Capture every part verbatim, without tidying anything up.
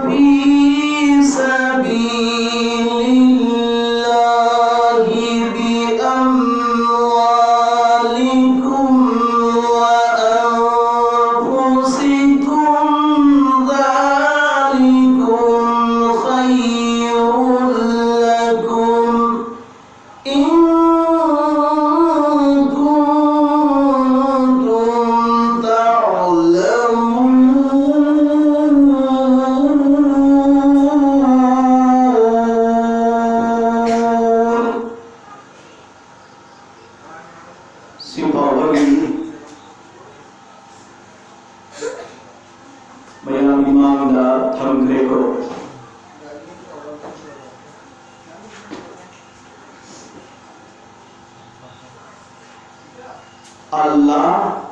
في سبيل الله بأموالكم وأنفسكم، ذلكم خير لكم إن كنتم تعلمون. ꯁꯤꯐꯥꯎꯕꯒꯤ ꯃꯌꯥꯝ ꯏꯃꯥꯡꯗ ꯊꯝꯈ꯭ꯔꯦꯀꯣ꯫ ꯑꯜꯂꯥꯍ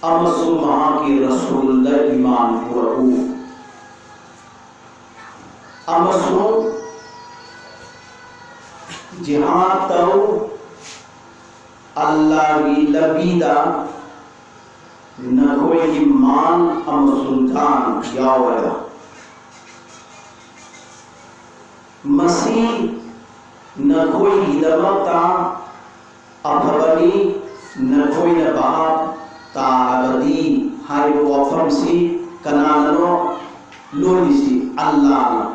ꯑꯃꯁꯨꯡ ꯃꯍꯥꯛꯀꯤ ꯔꯁꯨꯜꯗ ꯏꯃꯥꯟ ꯄꯨꯔꯛꯎ꯫ ꯑꯃꯁꯨꯡ ꯖꯤꯍꯥꯗ ꯇꯧ, ꯑꯜꯂꯥꯍꯒꯤ ꯂꯝꯕꯤꯗ ꯅꯈꯣꯏꯒꯤ ꯃꯥꯜ ꯑꯃꯁꯨꯡ ꯖꯥꯟ ꯌꯥꯎꯔꯒ꯫ ꯃꯁꯤ ꯅꯈꯣꯏꯒꯤꯗꯃꯛꯇ ꯑꯐꯕꯅꯤ, ꯅꯈꯣꯏꯅ ꯚꯥꯞ ꯇꯥꯔꯕꯗꯤ꯫ ꯍꯥꯏꯕ ꯋꯥꯐꯝꯁꯤ ꯀꯅꯥꯅꯅꯣ ꯂꯣꯜꯂꯤꯁꯤ? ꯑꯜꯂꯥꯍꯅ꯫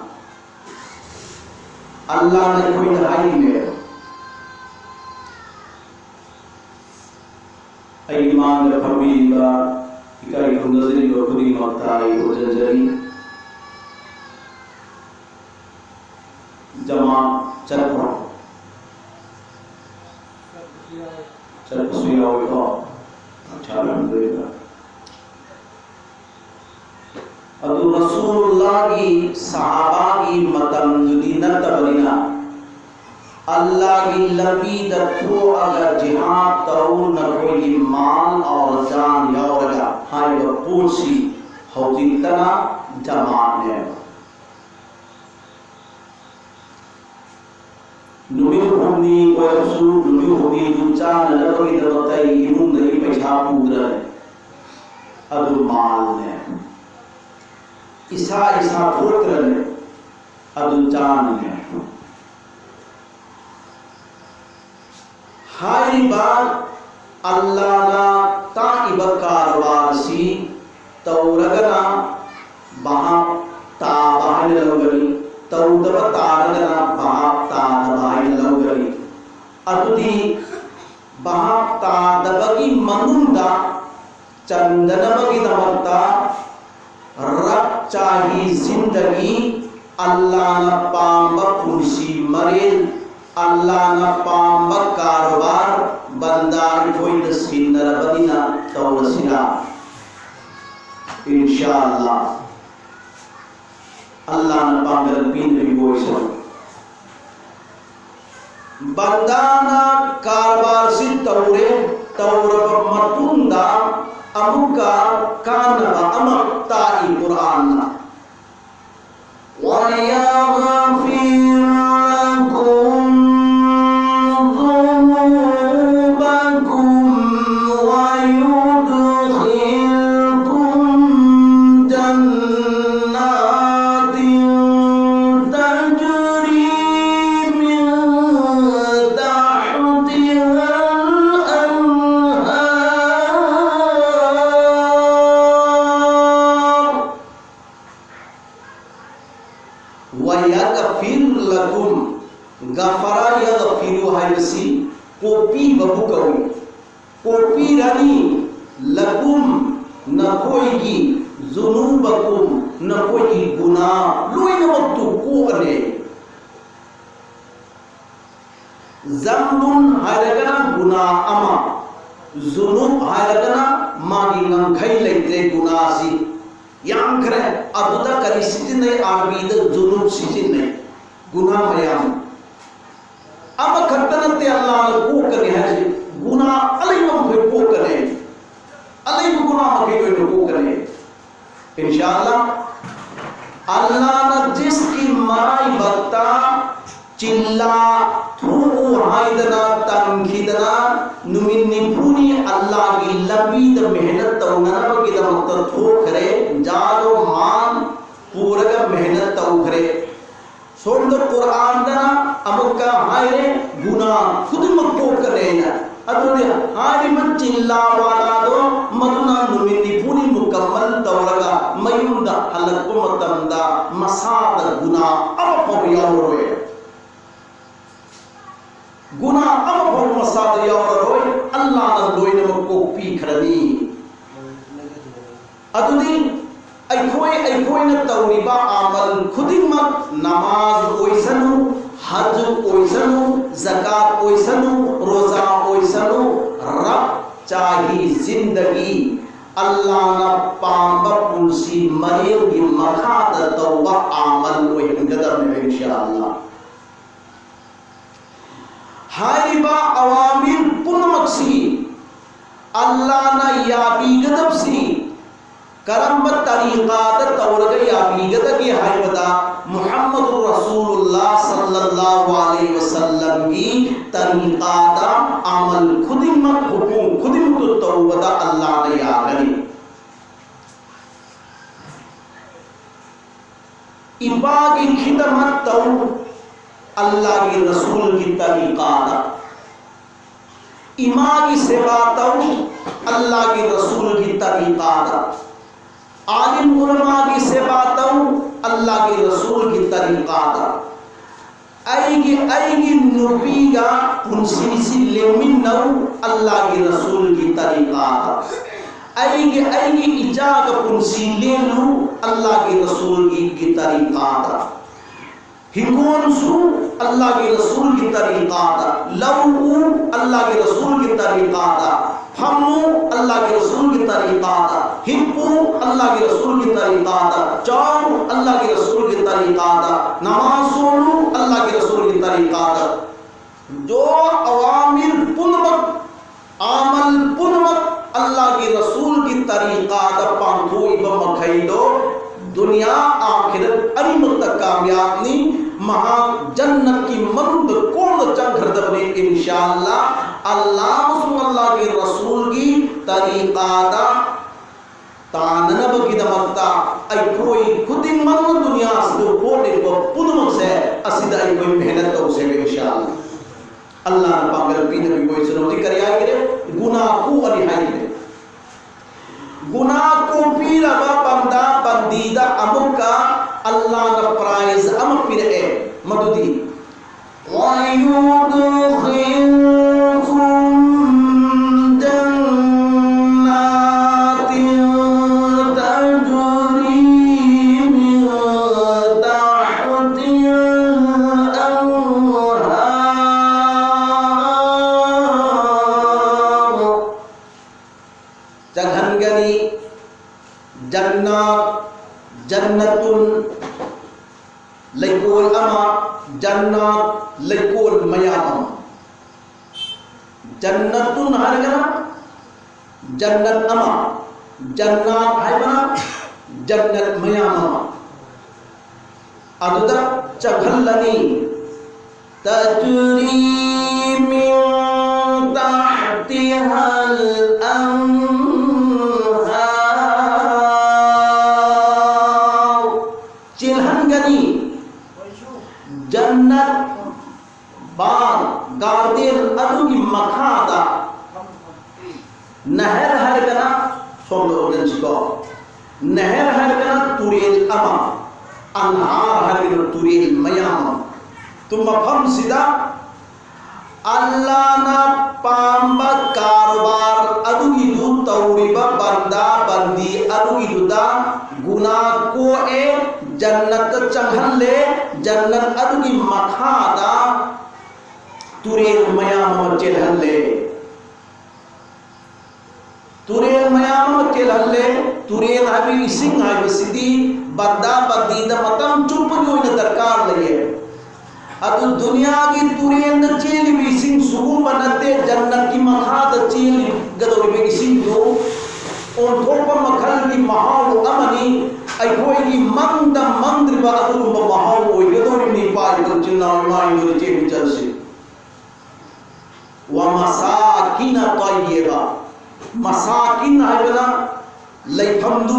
ꯑꯜꯂꯥꯍꯅ ꯑꯩꯈꯣꯏꯗ ꯍꯥꯏꯔꯤꯅꯦꯕ꯫ ꯑꯩꯒꯤ ꯃꯥꯡꯗ ꯐꯝꯕꯤꯔꯤꯕ ꯏꯀꯥꯏ ꯈꯨꯝꯅꯖꯔꯤꯕ ꯈꯨꯗꯤꯡꯃꯛꯇ ꯑꯩ ꯈꯨꯔꯨꯝꯖꯔꯤ꯫ ꯖꯃꯥ ꯆꯠꯄ꯭ꯔꯣ? ꯆꯠꯄꯁꯨ ꯌꯥꯎꯋꯤꯀꯣ꯫ ꯑꯠꯆꯥ, ꯑꯜꯍꯝꯗꯨꯂꯤꯜꯂꯥꯍ꯫ ꯑꯗꯨ ꯔꯁꯨꯂꯨꯜꯂꯥꯍꯒꯤ ꯁꯍꯥꯕꯥꯒꯤ ꯃꯇꯝꯗꯨꯗꯤ ꯅꯠꯇꯕꯅꯤꯅ, ꯑꯜꯂꯥꯍꯒꯤ ꯂꯝꯕꯤꯗ ꯊꯣꯛꯑꯒ ꯖꯤꯍꯥꯗ ꯇꯧ, ꯅꯈꯣꯏꯒꯤ ꯃꯥꯜ ꯑꯣꯔ ꯖꯥꯟ ꯌꯥꯎꯔꯒ ꯍꯥꯏꯔꯤꯕ ꯄꯣꯠꯁꯤ ꯍꯧꯖꯤꯛꯇꯅ ꯖꯃꯥꯅꯦꯕ꯫ ꯅꯨꯃꯤꯠ ꯍꯨꯝꯅꯤ ꯑꯣꯏꯔꯕꯁꯨ, ꯅꯨꯃꯤꯠ ꯍꯨꯝꯅꯤꯗꯨ ꯆꯥꯅꯅꯕꯒꯤꯗꯃꯛꯇ ꯑꯩ ꯏꯃꯨꯡꯗꯒꯤ ꯄꯩꯁꯥ ꯄꯨꯗ꯭ꯔꯅꯦ꯫ ꯑꯗꯨ ꯃꯥꯜꯅꯦ꯫ ꯏꯁꯥ ꯏꯁꯥ ꯊꯣꯛꯇ꯭ꯔꯅꯦ, ꯑꯗꯨ ꯆꯥꯅꯤꯡꯉꯦ꯫ ꯍꯥꯏꯔꯤꯕ ꯑꯜꯂꯥꯅ ꯇꯥꯛꯏꯕ ꯀꯔꯕꯥꯔꯁꯤ ꯇꯧꯔꯒꯅ ꯚꯥꯞ ꯇꯥꯕ ꯍꯥꯏꯅ ꯂꯧꯒꯅꯤ, ꯇꯧꯗꯕ ꯇꯥꯔꯒꯅ ꯚꯥꯞ ꯇꯥꯗꯕ ꯍꯥꯏꯅ ꯂꯧꯒꯅꯤ꯫ ꯑꯗꯨꯗꯤ ꯚꯥꯞ ꯇꯥꯗꯕꯒꯤ ꯃꯅꯨꯡꯗ ꯆꯟꯗꯅꯕꯒꯤꯗꯃꯛꯇ ꯔꯕ ꯆꯥꯍꯤ ꯖꯤꯟꯗꯒꯤ, ꯑꯜꯂꯥꯅ ꯄꯥꯝꯕ ꯄꯨꯟꯁꯤ ꯃꯔꯦꯜ, ꯑꯜꯂꯥꯅ ꯄꯥꯝꯕ ꯀꯥꯔꯣꯕꯥꯔ ꯕꯟꯗꯥ ꯑꯩꯈꯣꯏꯅ ꯁꯤꯟꯅꯔꯕꯅꯤꯅ ꯇꯧꯔꯁꯤꯔꯥ? ꯏꯟꯁꯥ ꯑꯜꯂꯥ꯫ ꯑꯜꯂꯥꯅ ꯄꯥꯡꯒꯜ ꯄꯤꯅꯔꯤꯕ ꯑꯣꯏꯁꯅꯨ꯫ ꯕꯟꯗꯥꯅ ꯀꯔꯕꯥꯔꯁꯤ ꯇꯧꯔꯦ, ꯇꯧꯔꯕ ꯃꯇꯨꯡꯗ ꯑꯃꯨꯛꯀ ꯀꯥꯟꯅꯕ ꯑꯃ ꯇꯥꯛꯏ ꯀꯨꯔꯥꯟꯅ꯫ ويغفر لكم ذنوبكم ويدخلكم جنات تجري من تحتها الأنهار. ويغفر لكم. غفر يغفر ꯍꯥꯏꯕꯁꯤ ꯀꯣꯛꯄꯤꯕꯕꯨ ꯀꯧꯏ꯫ ꯀꯣꯛꯄꯤꯔꯅꯤ꯫ لكم, ꯅꯈꯣꯏꯒꯤ, ذنوبكم, ꯅꯈꯣꯏꯒꯤ ꯒꯨꯅꯥ ꯂꯣꯏꯅꯃꯛꯇꯨ ꯀꯣꯛꯑꯅꯤ꯫ ذنب ꯍꯥꯏꯔꯒꯅ ꯒꯨꯅꯥ ꯑꯃ, ذنوب ꯍꯥꯏꯔꯒꯅ ꯃꯥꯒꯤ ꯉꯝꯈꯩ ꯂꯩꯇ꯭ꯔꯦ, ꯒꯨꯅꯥꯁꯤ ꯌꯥꯝꯈ꯭ꯔꯦ꯫ ꯑꯗꯨꯗ ꯀꯔꯤ ꯁꯤꯖꯤꯟꯅꯩ? ꯑꯥꯔꯕꯤꯗ ذنوب ꯁꯤꯖꯤꯟꯅꯩ, ꯒꯨꯅꯥ ꯃꯌꯥꯝ꯫ ꯑꯃꯈꯛꯇ ꯅꯠꯇꯦ ꯑꯜꯂꯥꯅ ꯀꯣꯛꯀꯅꯤ ꯍꯥꯏꯁꯤ, ꯒꯨꯅꯥ ꯑꯂꯩꯕ ꯃꯈꯩ ꯀꯣꯛꯀꯅꯤ, ꯑꯂꯩꯕ ꯒꯨꯅꯥ ꯃꯈꯩ ꯂꯣꯏꯅ ꯀꯣꯛꯀꯅꯤ꯫ ꯏꯟꯁꯥ ꯑꯜꯂꯥ, ꯑꯜꯂꯥꯅ ꯖꯤꯁꯀꯤ ꯃꯔꯥꯏꯕꯛꯇ ꯆꯤꯜꯂꯥ ꯊꯣꯛꯎ ꯍꯥꯏꯗꯅ ꯇꯝꯈꯤꯗꯅ ꯅꯨꯃꯤꯠ ꯅꯤꯐꯨꯅꯤ ꯑꯜꯂꯥꯒꯤ ꯂꯝꯕꯤꯗ ꯃꯦꯍꯅꯠ ꯇꯧꯅꯅꯕꯒꯤꯗꯃꯛꯇ ꯊꯣꯛꯈ꯭ꯔꯦ꯫ ꯖꯥꯗꯣ ꯃꯥꯟ ꯇꯧꯈ꯭ꯔꯦ꯫ ꯁꯣꯝꯗ ꯀꯨꯔꯥꯟꯗꯅ ꯑꯃꯨꯛꯀ ꯍꯥꯏꯔꯦ, ꯒꯨꯅꯥ ꯈꯨꯗꯤꯡꯃꯛ ꯀꯣꯛꯀꯅꯦꯅ꯫ ꯑꯗꯨꯗꯤ ꯍꯥꯏꯔꯤꯕ ꯆꯤꯜꯂꯥ ꯋꯥꯂꯥꯗꯣ ꯃꯗꯨꯅ ꯅꯨꯃꯤꯠ ꯅꯤꯐꯨꯅꯤ ꯃꯨꯀꯝꯃꯜ ꯇꯧꯔꯒ ꯃꯌꯨꯝꯗ ꯍꯜꯂꯛꯄ ꯃꯇꯝꯗ ꯃꯁꯥꯗ ꯒꯨꯅꯥ ꯑꯃꯐꯥꯎ ꯌꯥꯎꯔꯔꯣꯏ꯫ ꯒꯨꯅꯥ ꯑꯃꯐꯥꯎ ꯃꯁꯥꯗ ꯌꯥꯎꯔꯔꯣꯏ꯫ ꯑꯜꯂꯥꯅ ꯂꯣꯏꯅꯃꯛ ꯀꯣꯛꯄꯤꯈ꯭ꯔꯅꯤ꯫ ꯑꯗꯨꯗꯤ ꯑꯩꯈꯣꯏ ꯑꯩꯈꯣꯏꯅ ꯇꯧꯔꯤꯕ ꯑꯃꯜ ꯈꯨꯗꯤꯡꯃꯛ, ꯅꯃꯥꯖ ꯑꯣꯏꯁꯅꯨ, ꯍꯖ ꯑꯣꯏꯁꯅꯨ, ꯖꯀꯥꯠ ꯑꯣꯏꯁꯅꯨ, ꯔꯣꯖꯥ ꯑꯣꯏꯁꯅꯨ, ꯔꯕ ꯆꯥꯍꯤ ꯖꯤꯟꯗꯒꯤ, ꯑꯜꯂꯥꯅ ꯄꯥꯝꯕ ꯄꯨꯟꯁꯤ ꯃꯔꯦꯜꯒꯤ ꯃꯈꯥꯗ ꯇꯧꯕ ꯑꯃꯜ ꯑꯣꯏꯍꯟꯒꯗꯕꯅꯦꯕ, ꯏꯟꯁꯥ ꯑꯜꯂꯥ꯫ ꯍꯥꯏꯔꯤꯕ ꯑꯋꯥꯃꯤꯔ ꯄꯨꯝꯅꯃꯛꯁꯤ ꯑꯜꯂꯥꯅ ꯌꯥꯕꯤꯒꯗꯕꯁꯤ ꯀꯔꯝꯕ ꯇꯔꯤꯀꯥꯗ ꯇꯧꯔꯒ ꯌꯥꯕꯤꯒꯗꯒꯦ ꯍꯥꯏꯕꯗ, ꯃꯨꯍꯝꯃꯗꯨ ꯔꯁꯨꯂꯨꯜꯂꯥ ꯁꯜꯂꯜꯂꯥꯍꯨ ꯑꯂꯩꯍꯤ ꯋꯁꯜꯂꯝꯒꯤ ꯇꯔꯤꯀꯥꯗ ꯑꯃꯜ ꯈꯨꯗꯤꯡꯃꯛ, ꯍꯨꯀꯨꯝ ꯈꯨꯗꯤꯡꯃꯛꯇꯨ ꯇꯧꯕꯗ ꯑꯜꯂꯥꯅ ꯌꯥꯒꯅꯤ꯫ ꯏꯄꯥꯒꯤ ꯈꯤꯗꯃꯠ ꯇꯧ, ꯑꯜꯂꯥꯒꯤ ꯔꯁꯨꯜꯒꯤ ꯇꯔꯤꯀꯥꯗ꯫ ꯏꯃꯥꯒꯤ ꯁꯦꯕꯥ ꯇꯧ, ꯑꯜꯂꯥꯒꯤ ꯔꯁꯨꯜꯒꯤ ꯇꯔꯤꯀꯥꯗ꯫ ꯑꯥꯂꯤꯝ ꯎꯂꯃꯥꯒꯤ ꯁꯦꯕꯥ ꯇꯧ, ꯑꯜꯂꯥꯒꯤ ꯔꯁꯨꯜꯒꯤ ꯇꯔꯤꯀꯥꯗ꯫ ꯑꯩꯒꯤ ꯑꯩꯒꯤ ꯅꯨꯄꯤꯒ ꯄꯨꯟꯁꯤꯁꯤ ꯂꯦꯟꯃꯤꯟꯅꯧ, ꯑꯜꯂꯥꯒꯤ ꯔꯁꯨꯜꯒꯤ ꯇꯔꯤꯀꯥꯗ꯫ ꯑꯩꯒꯤ ꯑꯩꯒꯤ ꯏꯆꯥꯒ ꯄꯨꯟꯁꯤ ꯂꯦꯜꯂꯨ, ꯑꯜꯂꯥꯒꯤ ꯔꯁꯨꯜꯒꯤ ꯒꯤ ꯇꯔꯤꯀꯥꯗ꯫ ꯍꯤꯡꯒꯣꯜꯁꯨ ꯑꯜꯂꯥꯒꯤ ꯔꯁꯨꯜꯒꯤ ꯇꯔꯤꯀꯥꯗ, ꯂꯧ ꯎ ꯑꯜꯂꯥꯒꯤ ꯔꯁꯨꯜꯒꯤ ꯇꯔꯤꯀꯥꯗ, ꯐꯝꯃꯨ ꯑꯜꯂꯥꯒꯤ ꯔꯁꯨꯜꯒꯤ ꯇꯔꯤꯀꯥꯗ, ꯍꯤꯞꯄꯨ ꯑꯜꯂꯥꯒꯤ ꯔꯁꯨꯜꯒꯤ ꯇꯔꯤꯀꯥꯗ, ꯆꯥꯎ ꯑꯜꯂꯥꯒꯤ ꯔꯁꯨꯜꯒꯤ ꯇꯔꯤꯀꯥꯗ, ꯅꯃꯥꯖ ꯁꯣꯜꯂꯨ ꯑꯜꯂꯥꯒꯤ ꯔꯁꯨꯜꯒꯤ ꯇꯔꯤꯀꯥꯗ꯫ ꯖꯣ ꯑꯋꯥꯃꯤꯔ ꯄꯨꯝꯅꯃꯛ, ꯑꯃꯜ ꯄꯨꯝꯅꯃꯛ ꯑꯜꯂꯥꯒꯤ ꯔꯁꯨꯜꯒꯤ ꯇꯔꯤꯀꯥꯗ ꯄꯥꯡꯊꯣꯛꯏꯕ ꯃꯈꯩꯗꯣ ꯗꯨꯅꯤꯌꯥ ꯑꯥꯈꯤꯔꯠ ꯑꯅꯤꯃꯛꯇ ꯀꯥꯃꯤꯌꯥꯕꯅꯤ꯫ ꯃꯍꯥꯛ ꯖꯟꯅꯠꯀꯤ ꯃꯅꯨꯡꯗ ꯀꯣꯡꯅ ꯆꯪꯈ꯭ꯔꯗꯕꯅꯤ, ꯏꯟꯁꯥ ꯑꯜꯂꯥ꯫ ꯑꯜꯂꯥ ꯑꯃꯁꯨꯡ ꯑꯜꯂꯥꯒꯤ ꯔꯁꯨꯜꯒꯤ ꯇꯔꯤꯀꯥꯗ ꯇꯥꯅꯅꯕꯒꯤꯗꯃꯛꯇ ꯑꯩꯈꯣꯏ ꯈꯨꯗꯤꯡꯃꯛꯅ ꯗꯨꯅꯤꯌꯥꯁꯤꯗ ꯍꯣꯠꯂꯤꯕ ꯄꯨꯝꯅꯃꯛꯁꯦ ꯑꯁꯤꯗ ꯑꯩꯈꯣꯏ ꯃꯦꯍꯅꯠ ꯇꯧꯁꯦꯕ, ꯏꯟꯁꯥ ꯑꯜꯂꯥꯍ꯫ ꯑꯜꯂꯥꯍꯅ ꯄꯥꯡꯒꯜ ꯄꯤꯅꯕꯤꯕ ꯑꯣꯏꯁꯅꯨ꯫ ꯍꯧꯖꯤꯛ ꯀꯔꯤ ꯍꯥꯏꯈ꯭ꯔꯦ? ꯒꯨꯅꯥ ꯀꯣꯛꯑꯅꯤ ꯍꯥꯏꯈ꯭ꯔꯦ꯫ ꯒꯨꯅꯥ ꯀꯣꯛꯄꯤꯔꯕ ꯕꯟꯗꯥ ꯕꯟꯗꯤꯗ ꯑꯃꯨꯛꯀ ꯑꯜꯂꯥꯍꯅ ꯄ꯭ꯔꯥꯏꯖ ꯑꯃ ꯄꯤꯔꯛꯑꯦ, ꯃꯗꯨꯗꯤ ويدخلكم جنات تجري من تحتها الأنهار. ꯆꯪꯍꯟꯒꯅꯤ꯫ ꯖꯟꯅꯥꯠ, ꯖꯟꯅꯇꯨꯟ, ꯂꯩꯀꯣꯜ ꯑꯃ, ꯖꯟꯅꯥꯠ, ꯂꯩꯀꯣꯜ ꯃꯌꯥꯝ ꯑꯃ꯫ ꯖꯟꯅꯇꯨꯟ ꯍꯥꯏꯔꯒꯅ ꯖꯟꯅꯠ ꯑꯃ, ꯖꯟꯅꯥꯠ ꯍꯥꯏꯕꯅ ꯖꯟꯅꯠ ꯃꯌꯥꯝ ꯑꯃ꯫ ꯑꯗꯨꯗ ꯆꯪꯍꯜꯂꯅꯤ꯫ تجري من تحتها الأنهار. ꯆꯦꯜꯍꯟꯒꯅꯤ꯫ ꯖꯟꯅꯠ ꯕꯥꯒ, ꯒꯥꯔꯗꯦꯟ ꯑꯗꯨꯒꯤ ꯃꯈꯥꯗ ꯅꯍꯔ ꯍꯥꯏꯔꯒꯅ ꯁꯣꯝꯗ ꯑꯣꯟꯁꯤꯀꯣ꯫ ꯅꯍꯔ ꯍꯥꯏꯔꯒꯅ ꯇꯨꯔꯦꯜ ꯑꯃ, ꯑꯟꯍꯥꯔ ꯍꯥꯏꯔꯒꯅ ꯇꯨꯔꯦꯜ ꯃꯌꯥꯝ ꯑꯃ꯫ ꯇꯨ ꯃꯐꯝꯁꯤꯗ ꯑꯜꯂꯥꯅ ꯄꯥꯝꯕ ꯀꯥꯔꯣꯕꯥꯔ ꯑꯗꯨꯒꯤꯗꯨ ꯇꯧꯔꯤꯕ ꯕꯟꯗꯥ ꯕꯟꯗꯤ ꯑꯗꯨꯒꯤꯗꯨꯗ ꯒꯨꯅꯥ ꯀꯣꯛꯑꯦ, ꯖꯟꯅꯠꯇ ꯆꯪꯍꯜꯂꯦ, ꯖꯟꯅꯠ ꯑꯗꯨꯒꯤ ꯃꯈꯥꯗ ꯇꯨꯔꯦꯜ ꯃꯌꯥꯝ ꯑꯃ ꯆꯦꯜꯍꯜꯂꯦ꯫ ꯇꯨꯔꯦꯜ ꯃꯌꯥꯝ ꯑꯃ ꯆꯦꯜꯍꯜꯂꯦ꯫ ꯇꯨꯔꯦꯜ ꯍꯥꯏꯕ ꯏꯁꯤꯡ ꯍꯥꯏꯕꯁꯤꯗꯤ ꯕꯟꯗꯥ ꯕꯟꯗꯤꯗ ꯃꯇꯝ ꯆꯨꯞꯄꯒꯤ ꯑꯣꯏꯅ ꯗꯔꯀꯥꯔ ꯂꯩꯌꯦ꯫ ꯑꯗꯨ ꯗꯨꯅꯤꯌꯥꯒꯤ ꯇꯨꯔꯦꯜꯗ ꯆꯦꯜꯂꯤꯕ ꯏꯁꯤꯡ ꯁꯤꯒꯨꯝꯕ ꯅꯠꯇꯦ, ꯖꯟꯅꯠꯀꯤ ꯃꯈꯥꯗ ꯆꯦꯜꯂꯤꯒꯗꯧꯔꯤꯕ ꯏꯁꯤꯡꯗꯨ ꯑꯣꯟꯊꯣꯛꯄ ꯃꯈꯜꯒꯤ ꯃꯍꯥꯎ ꯑꯃꯅꯤ꯫ ꯑꯩꯈꯣꯏꯒꯤ ꯃꯪꯗ ꯃꯪꯗ꯭ꯔꯤꯕ ꯑꯗꯨꯒꯨꯝꯕ ꯃꯍꯥꯎ ꯑꯣꯏꯒꯗꯧꯔꯤꯕꯅꯤ꯫ ꯏꯄꯥ ꯏꯄꯨ ꯏꯆꯤꯟ ꯏꯅꯥꯎ ꯏꯃꯥ ꯏꯟꯗꯣꯜ ꯏꯆꯦ ꯏꯆꯜꯁꯤꯡ꯫ ꯋ ꯃꯁꯥꯀꯤꯅ ꯇꯣꯏꯌꯦꯕ꯫ ꯃꯁꯥꯀꯤꯟ ꯍꯥꯏꯕꯅ ꯂꯩꯐꯝꯗꯨ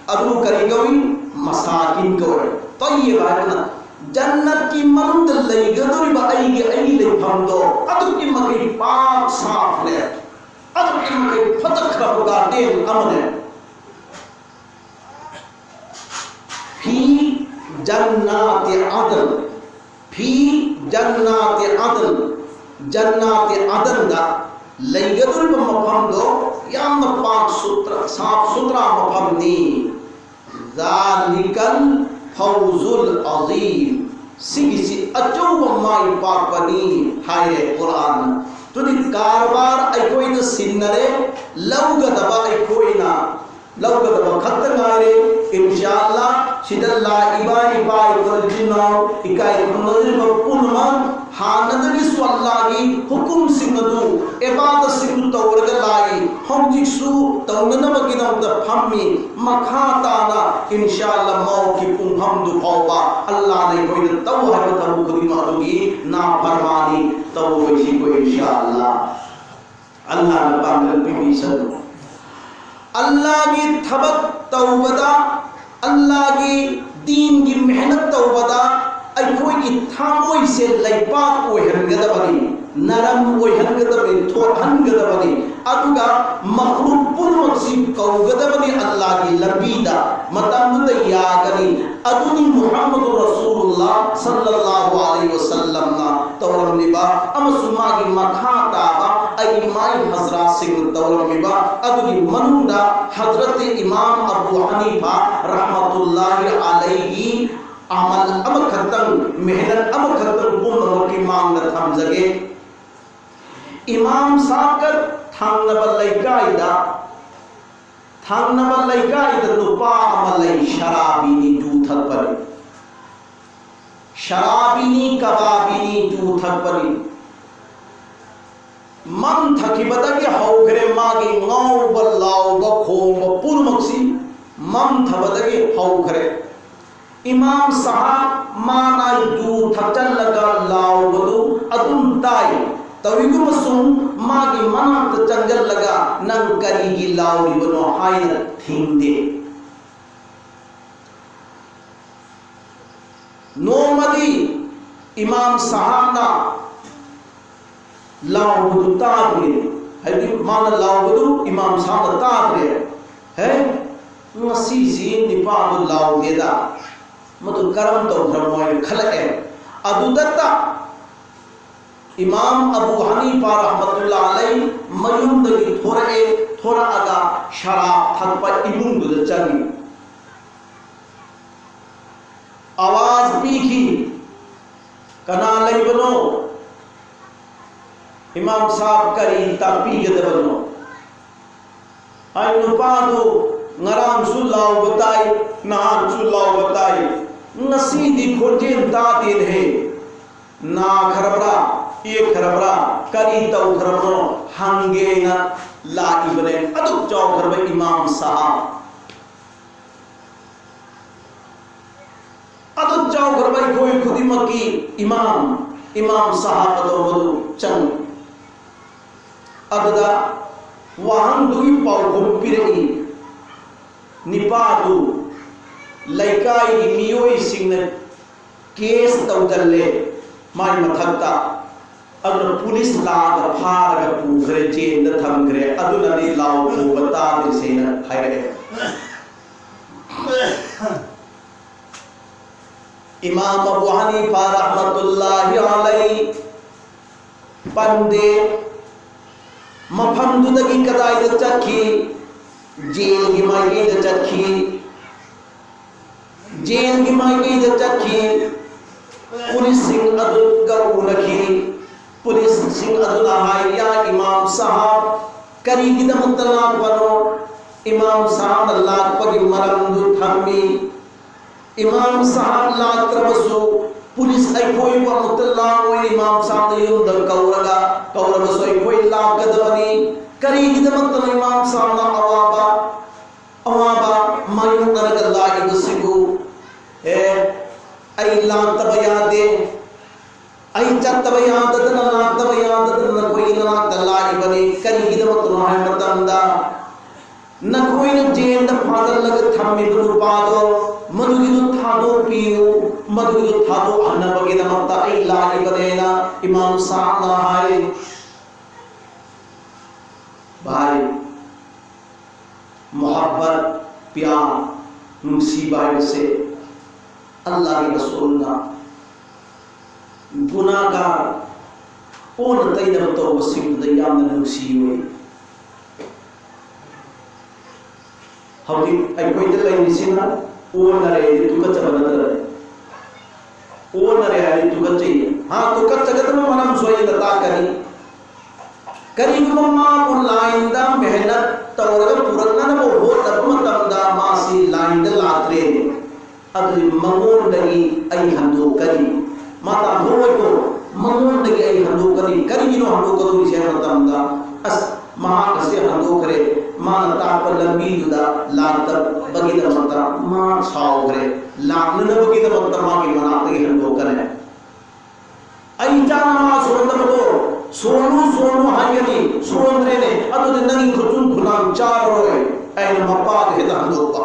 ꯑꯗꯨ ꯀꯔꯤ ꯀꯧꯏ? ꯃꯁꯥꯀꯤꯟ ꯀꯧꯏ꯫ ꯇꯣꯏꯌꯦꯕ ꯍꯥꯏꯕꯅ ꯖꯟꯅꯠꯀꯤ ꯃꯅꯨꯡꯗ ꯂꯩꯒꯗꯧꯔꯤꯕ ꯑꯩꯒꯤ ꯑꯩꯒꯤ ꯂꯩꯐꯝꯗꯣ ꯑꯗꯨꯛꯀꯤ ꯃꯈꯩ ꯄꯥꯛ ꯁꯥꯐꯅꯦ, ꯑꯗꯨꯛꯀꯤ ꯃꯈꯩ ꯐꯖꯈ꯭ꯔꯕ ꯒꯥꯔꯗꯦꯟ ꯑꯃꯅꯦ꯫ ꯐꯤ ꯖꯟꯅꯥꯇꯤ ꯑꯗꯟ, ꯐꯤ ꯖꯟꯅꯥꯇꯤ ꯑꯗꯟ, ꯖꯟꯅꯥꯇꯤ ꯑꯗꯟꯗ ꯂꯩꯒꯗꯧꯔꯤꯕ ꯃꯐꯝꯗꯣ ꯌꯥꯝꯅ ꯄꯥꯛ ꯁꯨꯇ꯭ꯔ ꯁꯥꯐ ꯁꯨꯇ꯭ꯔꯥ ꯃꯐꯝꯅꯤ꯫ ꯖꯥꯂꯤꯀꯜ ꯐꯧꯖꯨꯜ ꯑꯖꯤꯝ, ꯁꯤꯒꯤꯁꯤ ꯑꯆꯧꯕ ꯃꯥꯏ ꯄꯥꯛꯄꯅꯤ ꯍꯥꯏꯔꯦ ꯀꯨꯔꯥꯟꯅ꯫ ꯑꯗꯨꯗꯤ ꯀꯔꯕꯥꯔ ꯑꯩꯈꯣꯏꯅ ꯁꯤꯟꯅꯔꯦ, ꯂꯧꯒꯗꯕ ꯑꯩꯈꯣꯏꯅ ꯂꯧꯒꯗꯕ ꯈꯛꯇ ꯉꯥꯏꯔꯦ꯫ ꯏꯟꯁꯥ ꯑꯜꯂꯥ, ꯁꯤꯗ ꯂꯥꯛꯏꯕ ꯏꯄꯥ ꯏꯄꯨ ꯏꯆꯤꯟ ꯏꯅꯥꯎ ꯏꯀꯥꯏ ꯈꯨꯝꯅꯔꯤꯕ ꯄꯨꯝꯅꯃꯛ ꯍꯥꯟꯅꯗꯒꯤꯁꯨ ꯑꯜꯂꯥꯒꯤ ꯍꯨꯀꯨꯝꯁꯤꯡ ꯑꯗꯨ, ꯏꯕꯥꯗꯠꯁꯤꯡ ꯑꯗꯨ ꯇꯧꯔꯒ ꯂꯥꯛꯏ, ꯍꯧꯖꯤꯛꯁꯨ ꯇꯧꯅꯅꯕꯒꯤꯗꯃꯛꯇ ꯐꯝꯃꯤ꯫ ꯃꯈꯥ ꯇꯥꯅ ꯏꯟꯁꯥ ꯑꯜꯂꯥ ꯃꯧꯀꯤꯐ ꯄꯨꯡꯐꯝꯗꯨ ꯐꯥꯎꯕ ꯑꯜꯂꯥꯅ ꯑꯩꯈꯣꯏꯗ ꯇꯧ ꯍꯥꯏꯕ ꯊꯕꯛ ꯈꯨꯗꯤꯡꯃꯛ ꯑꯗꯨꯒꯤ ꯅꯥꯐꯔꯃꯥꯅꯤ ꯇꯧꯔꯣꯏꯁꯤ ꯑꯩꯈꯣꯏ ꯏꯟꯁꯥ ꯑꯜꯂꯥ꯫ ꯑꯜꯂꯥꯅ ꯄꯥꯡꯒꯜ ꯄꯤꯕꯤꯁꯅꯨ꯫ ꯑꯜꯂꯥꯒꯤ ꯊꯕꯛ ꯇꯧꯕꯗ, ꯑꯜꯂꯥꯒꯤ ꯗꯤꯟꯒꯤ ꯃꯦꯍꯅꯠ ꯇꯧꯕꯗ ꯑꯩꯈꯣꯏꯒꯤ ꯊꯃꯣꯏꯁꯦ ꯂꯩꯄꯥꯛ ꯑꯣꯏꯍꯟꯒꯗꯕꯅꯤ, ꯅꯔꯝ ꯑꯣꯏꯍꯟꯒꯗꯕꯅꯤ, ꯊꯣꯠꯍꯟꯒꯗꯕꯅꯤ꯫ ꯑꯗꯨꯒ ꯃꯈ꯭ꯂꯨꯛ ꯄꯨꯝꯅꯃꯛꯁꯤ ꯀꯧꯒꯗꯕꯅꯤ ꯑꯜꯂꯥꯒꯤ ꯂꯝꯕꯤꯗ꯫ ꯃꯇꯝꯗꯨꯗ ꯌꯥꯒꯅꯤ꯫ ꯑꯗꯨꯅꯤ ꯃꯨꯍꯝꯃꯗꯨ ꯔꯁꯨꯂꯨꯜꯂꯥ ꯁꯜꯂꯜꯂꯥꯍꯨ ꯑꯂꯩꯍꯤ ꯋꯁꯜꯂꯝꯅ ꯇꯧꯔꯝꯂꯤꯕ ꯑꯃꯁꯨꯡ ꯃꯥꯒꯤ ꯃꯈꯥ ꯇꯥꯕ ꯑꯏꯃꯥꯏ ꯍꯖꯔꯥꯠꯁꯤꯡꯅ ꯇꯧꯔꯝꯂꯤꯕ꯫ ꯑꯗꯨꯒꯤ ꯃꯅꯨꯡꯗ ꯍꯖꯔꯠ ꯏꯃꯥꯝ ꯑꯕꯨ ꯍꯅꯤꯐꯥ ꯔꯍꯃꯇꯨꯜꯂꯥꯍꯤ ꯑꯂꯩꯍꯤ ꯑꯃꯜ ꯑꯃꯈꯛꯇꯪ, ꯃꯦꯍꯅꯠ ꯑꯃꯈꯛꯇꯪ ꯄꯨꯝꯅꯃꯛꯀꯤ ꯃꯥꯡꯗ ꯊꯝꯖꯒꯦ꯫ ꯏꯃꯥꯝ ꯁꯥꯍꯕꯀ ꯊꯪꯅꯕ ꯂꯩꯀꯥꯏꯗ, ꯊꯪꯅꯕ ꯂꯩꯀꯥꯏꯗ ꯅꯨꯄꯥ ꯑꯃ ꯂꯩ, ꯁꯔꯥꯕꯤꯅꯤ, ꯌꯨ ꯊꯛꯄꯅꯤ꯫ ꯁꯔꯥꯕꯤꯅꯤ, ꯀꯕꯥꯕꯤꯅꯤ, ꯌꯨ ꯊꯛꯄꯅꯤ꯫ ꯃꯝ ꯊꯛꯈꯤꯕꯗꯒꯤ ꯍꯧꯈ꯭ꯔꯦ ꯃꯥꯒꯤ ꯉꯥꯎꯕ, ꯂꯥꯎꯕ, ꯈꯣꯡꯕ ꯄꯨꯝꯅꯃꯛꯁꯤ ꯃꯝ ꯊꯕꯗꯒꯤ ꯍꯧꯈ꯭ꯔꯦ꯫ ꯏꯃꯥꯝ ꯁꯥꯍꯕ ꯃꯥꯅ ꯌꯨ ꯊꯛꯆꯜꯂꯒ ꯂꯥꯎꯕꯗꯨ ꯑꯗꯨꯝ ꯇꯥꯏ꯫ ꯇꯧꯏꯒꯨꯝꯕꯁꯨꯡ ꯃꯥꯒꯤ ꯃꯅꯥꯛꯇ ꯆꯪꯁꯤꯜꯂꯒ, "ꯅꯪ ꯀꯔꯤꯒꯤ ꯂꯥꯎꯔꯤꯕꯅꯣ?" ꯍꯥꯏꯅ ꯊꯤꯡꯗꯦ꯫ ꯅꯣꯡꯃꯗꯤ ꯏꯃꯥꯝ ꯁꯥꯍꯥꯕꯅ ꯂꯥꯎꯕꯗꯨ ꯇꯥꯗ꯭ꯔꯦ꯫ ꯍꯥꯏꯕꯗꯤ ꯃꯥꯅ ꯂꯥꯎꯕꯗꯨ ꯏꯃꯥꯝ ꯁꯥꯍꯥꯕꯅ ꯇꯥꯗ꯭ꯔꯦ꯫ "ꯍꯦ, ꯉꯁꯤꯁꯤ ꯅꯤꯄꯥꯗꯨ ꯂꯥꯎꯗꯦꯗ, ꯃꯗꯨ ꯀꯔꯝ ꯇꯧꯈ꯭ꯔꯕꯅꯣ?" ꯍꯥꯏꯅ ꯈꯜꯂꯛꯑꯦ꯫ ꯑꯗꯨꯗꯇ ꯏꯃꯥꯝ ꯑꯕꯨ ꯍꯅꯤꯐꯥ ꯔꯍꯃꯇꯨꯜꯂꯥ ꯑꯂꯩ ꯃꯌꯨꯝꯗꯒꯤ ꯊꯣꯔꯛꯑꯦ꯫ ꯊꯣꯔꯛꯑꯒ ꯁꯔꯥꯞ ꯊꯛꯄ ꯏꯃꯨꯡꯗꯨꯗ ꯆꯪꯉꯤ꯫ ꯑꯋꯥꯖ ꯄꯤꯈꯤ, "ꯀꯅꯥ ꯂꯩꯕꯅꯣ? ꯏꯃꯥꯝ ꯁꯥꯍꯕ ꯀꯔꯤ ꯇꯥꯛꯄꯤꯒꯗꯕꯅꯣ?" ꯍꯥꯏ, ꯅꯨꯄꯥꯗꯨ ꯉꯔꯥꯡꯁꯨ ꯂꯥꯎꯕ ꯇꯥꯏ, ꯅꯍꯥꯟꯁꯨ ꯂꯥꯎꯕ ꯇꯥꯏ, ꯉꯁꯤꯗꯤ ꯈꯣꯟꯖꯦꯜ ꯇꯥꯗꯦꯅꯦꯍꯦ꯫ ꯅꯥꯈ꯭ꯔꯕ꯭ꯔꯥ, ꯌꯦꯛꯈ꯭ꯔꯕ꯭ꯔꯥ, ꯀꯔꯤ ꯇꯧꯈ꯭ꯔꯕꯅꯣ ꯍꯪꯒꯦꯅ ꯂꯥꯛꯏꯕꯅꯦ꯫ ꯑꯗꯨꯛ ꯆꯥꯎꯈ꯭ꯔꯕ ꯏꯃꯥꯝ ꯁꯥꯍꯕ, ꯑꯗꯨꯛ ꯆꯥꯎꯈ꯭ꯔꯕ ꯑꯩꯈꯣꯏ ꯈꯨꯗꯤꯡꯃꯛꯀꯤ ꯏꯃꯥꯝ, ꯏꯃꯥꯝ ꯁꯥꯍꯕ ꯑꯗꯣ ꯃꯗꯨ ꯆꯪꯉꯤ꯫ ꯑꯗꯨꯗ ꯋꯥꯍꯪꯗꯨꯒꯤ ꯄꯥꯎꯈꯨꯝ ꯄꯤꯔꯛꯏ, ꯅꯤꯄꯥꯗꯨ ꯂꯩꯀꯥꯏꯒꯤ ꯃꯤꯑꯣꯏꯁꯤꯡꯅ ꯀꯦꯁ ꯇꯧꯁꯤꯜꯂꯦ ꯃꯥꯏ ꯃꯊꯛꯇ꯫ ꯑꯗꯨꯅ ꯄꯨꯂꯤꯁ ꯂꯥꯛꯑꯒ ꯐꯥꯔꯒ ꯄꯨꯈ꯭ꯔꯦ, ꯖꯦꯜꯗ ꯊꯝꯈ꯭ꯔꯦ꯫ ꯑꯗꯨꯅꯅꯤ ꯂꯥꯎ ꯈꯣꯡꯕ ꯇꯥꯗ꯭ꯔꯤꯁꯦꯅ ꯍꯥꯏꯔꯛꯑꯦ꯫ ꯏꯃꯥꯝ ꯑꯕꯨ ꯍꯅꯤꯐꯥ ꯔꯍꯃꯇꯨꯜꯂꯥꯍꯤ ꯑꯂꯩ ꯄꯟꯗꯦ꯫ ꯃꯐꯝꯗꯨꯗꯒꯤ ꯀꯗꯥꯏꯗ ꯆꯠꯈꯤ? ꯖꯦꯜꯒꯤ ꯃꯥꯏꯀꯩꯗ ꯆꯠꯈꯤ꯫ ꯖꯦꯜꯒꯤ ꯃꯥꯏꯀꯩꯗ ꯆꯠꯈꯤ꯫ ꯄꯨꯂꯤꯁꯁꯤꯡ ꯑꯗꯨꯒ ꯎꯅꯈꯤ꯫ ꯄꯨꯂꯤꯁꯁꯤꯡ ꯑꯗꯨꯅ ꯍꯥꯏ, "ꯌꯥ ꯏꯃꯥꯝ ꯁꯥꯍꯕ, ꯀꯔꯤꯒꯤꯗꯃꯛꯇ ꯂꯥꯛꯄꯅꯣ?" ꯏꯃꯥꯝ ꯁꯥꯍꯕꯅ ꯂꯥꯛꯄꯒꯤ ꯃꯔꯝꯗꯨ ꯊꯝꯃꯤ꯫ ꯏꯃꯥꯝ ꯁꯥꯍꯕ ꯂꯥꯛꯇ꯭ꯔꯕꯁꯨ, ꯄꯨꯂꯤꯁ ꯑꯩꯈꯣꯏꯕꯨ ꯑꯃꯨꯛꯇ ꯂꯥꯛꯑꯣꯏ꯫ ꯏꯃꯥꯝ ꯁꯥꯍꯕꯅ ꯌꯨꯝꯗ ꯀꯧꯔꯒ, ꯀꯧꯔꯕꯁꯨ ꯑꯩꯈꯣꯏ ꯂꯥꯛꯀꯗꯕꯅꯤ꯫ ꯀꯔꯤꯒꯤꯗꯃꯛꯇꯅꯣ ꯏꯃꯥꯝ ꯁꯥꯍꯕꯅ ꯑꯋꯥꯕ, ꯑꯋꯥꯕ ꯃꯥꯌꯣꯛꯅꯔꯒ ꯂꯥꯛꯏꯕꯁꯤꯕꯨ? ꯑꯦ, ꯑꯩ ꯂꯥꯛꯇꯕ ꯌꯥꯗꯦ꯫ ꯑꯩ ꯆꯠꯇꯕ ꯌꯥꯗꯗꯅ, ꯂꯥꯛꯇꯕ ꯌꯥꯗꯗꯅ ꯅꯈꯣꯏꯒꯤ ꯅꯅꯥꯛꯇ ꯂꯥꯛꯏꯕꯅꯤ꯫ ꯀꯔꯤꯒꯤꯗꯃꯛꯇꯅꯣ ꯍꯥꯏꯕ ꯃꯇꯝꯗ, ꯅꯈꯣꯏꯅ ꯖꯦꯜꯗ ꯐꯥꯖꯤꯜꯂꯒ ꯊꯝꯃꯤꯕ ꯅꯨꯄꯥꯗꯣ, ꯃꯗꯨꯒꯤꯗꯨ ꯊꯥꯗꯣꯛꯄꯤꯌꯨ, ꯃꯗꯨꯒꯤꯗꯨ ꯊꯥꯗꯣꯛꯍꯟꯅꯕꯒꯤꯗꯃꯛꯇ ꯑꯩ ꯂꯥꯛꯏꯕꯅꯦꯅ ꯏꯃꯥꯝ ꯁꯥꯍꯅ ꯍꯥꯏ꯫ ꯚꯥꯏ, ꯃꯣꯍꯕꯠ, ꯄ꯭ꯌꯥꯔ, ꯅꯨꯡꯁꯤꯕ ꯍꯥꯏꯕꯁꯦ ꯑꯜꯂꯥꯍꯒꯤ ꯔꯁꯨꯜꯅ ꯒꯨꯅꯥꯒꯥꯔ, ꯑꯣꯟꯅ ꯇꯩꯅꯕ ꯇꯧꯕꯁꯤꯡꯗꯨꯗ ꯌꯥꯝꯅ ꯅꯨꯡꯁꯤꯌꯨ꯫ ꯍꯧꯖꯤꯛ ꯑꯩꯈꯣꯏꯗ ꯂꯩꯔꯤꯁꯤꯅ ꯑꯣꯟꯅꯔꯦ ꯍꯥꯏꯗꯤ ꯇꯨꯀꯠꯆꯕ ꯅꯠꯇ꯭ꯔꯅꯦ? ꯑꯣꯟꯅꯔꯦ ꯍꯥꯏꯗꯤ ꯇꯨꯀꯠꯆꯩ꯫ ꯍꯥ, ꯇꯨꯀꯠꯆꯒꯗꯕ ꯃꯔꯝꯁꯨ ꯑꯩꯅ ꯇꯥꯛꯀꯅꯤ꯫ ꯀꯔꯤꯒꯨꯝꯕ ꯃꯥꯕꯨ ꯂꯥꯏꯟꯗ ꯃꯦꯍꯅꯠ ꯇꯧꯔꯒ ꯄꯨꯔꯛꯅꯅꯕ ꯍꯣꯠꯅꯕ ꯃꯇꯝꯗ ꯃꯥꯁꯤ ꯂꯥꯏꯟꯗ ꯂꯥꯛꯇ꯭ꯔꯦ, ꯑꯗꯨꯗꯤ ꯃꯉꯣꯟꯗꯒꯤ ꯑꯩ ꯍꯟꯗꯣꯛꯀꯅꯤ꯫ ꯃꯥ ꯇꯥꯟꯊꯣꯛꯑꯣꯏꯀꯣ, ꯃꯉꯣꯟꯗꯒꯤ ꯑꯩ ꯍꯟꯗꯣꯛꯀꯅꯤ꯫ ꯀꯔꯤꯒꯤꯅꯣ ꯍꯟꯗꯣꯛꯀꯗꯧꯔꯤꯁꯦ ꯍꯥꯏꯕ ꯃꯇꯝꯗ, ꯑꯁ, ꯃꯍꯥꯛ ꯑꯁꯤ ꯍꯟꯗꯣꯛꯈ꯭ꯔꯦ, ꯃꯥꯅ ꯇꯥꯛꯄ ꯂꯝꯕꯤꯗꯨꯗ ꯂꯥꯛꯇꯕꯒꯤꯗꯃꯛꯇ ꯃꯥ ꯁꯥꯎꯈ꯭ꯔꯦ, ꯂꯥꯛꯅꯅꯕꯒꯤꯗꯃꯛꯇ ꯃꯥꯒꯤ ꯃꯅꯥꯛꯇꯒꯤ ꯍꯟꯗꯣꯛꯀꯅꯤ꯫ ꯑꯩ ꯏꯆꯥ ꯅꯃꯥ ꯁꯣꯟꯗꯕꯗꯣ ꯁꯣꯜꯂꯨ, ꯁꯣꯜꯂꯨ ꯍꯥꯏꯒꯅꯤ, ꯁꯣꯟꯗ꯭ꯔꯦꯅꯦ, ꯑꯗꯨꯗꯤ ꯅꯪꯒꯤ ꯈꯨꯠꯁꯨꯝ ꯈꯨꯅꯥꯡ ꯆꯥꯔꯔꯣꯏ꯫ ꯑꯩꯅ ꯃꯄꯥꯗ ꯍꯦꯛꯇ ꯍꯟꯗꯣꯛꯄ,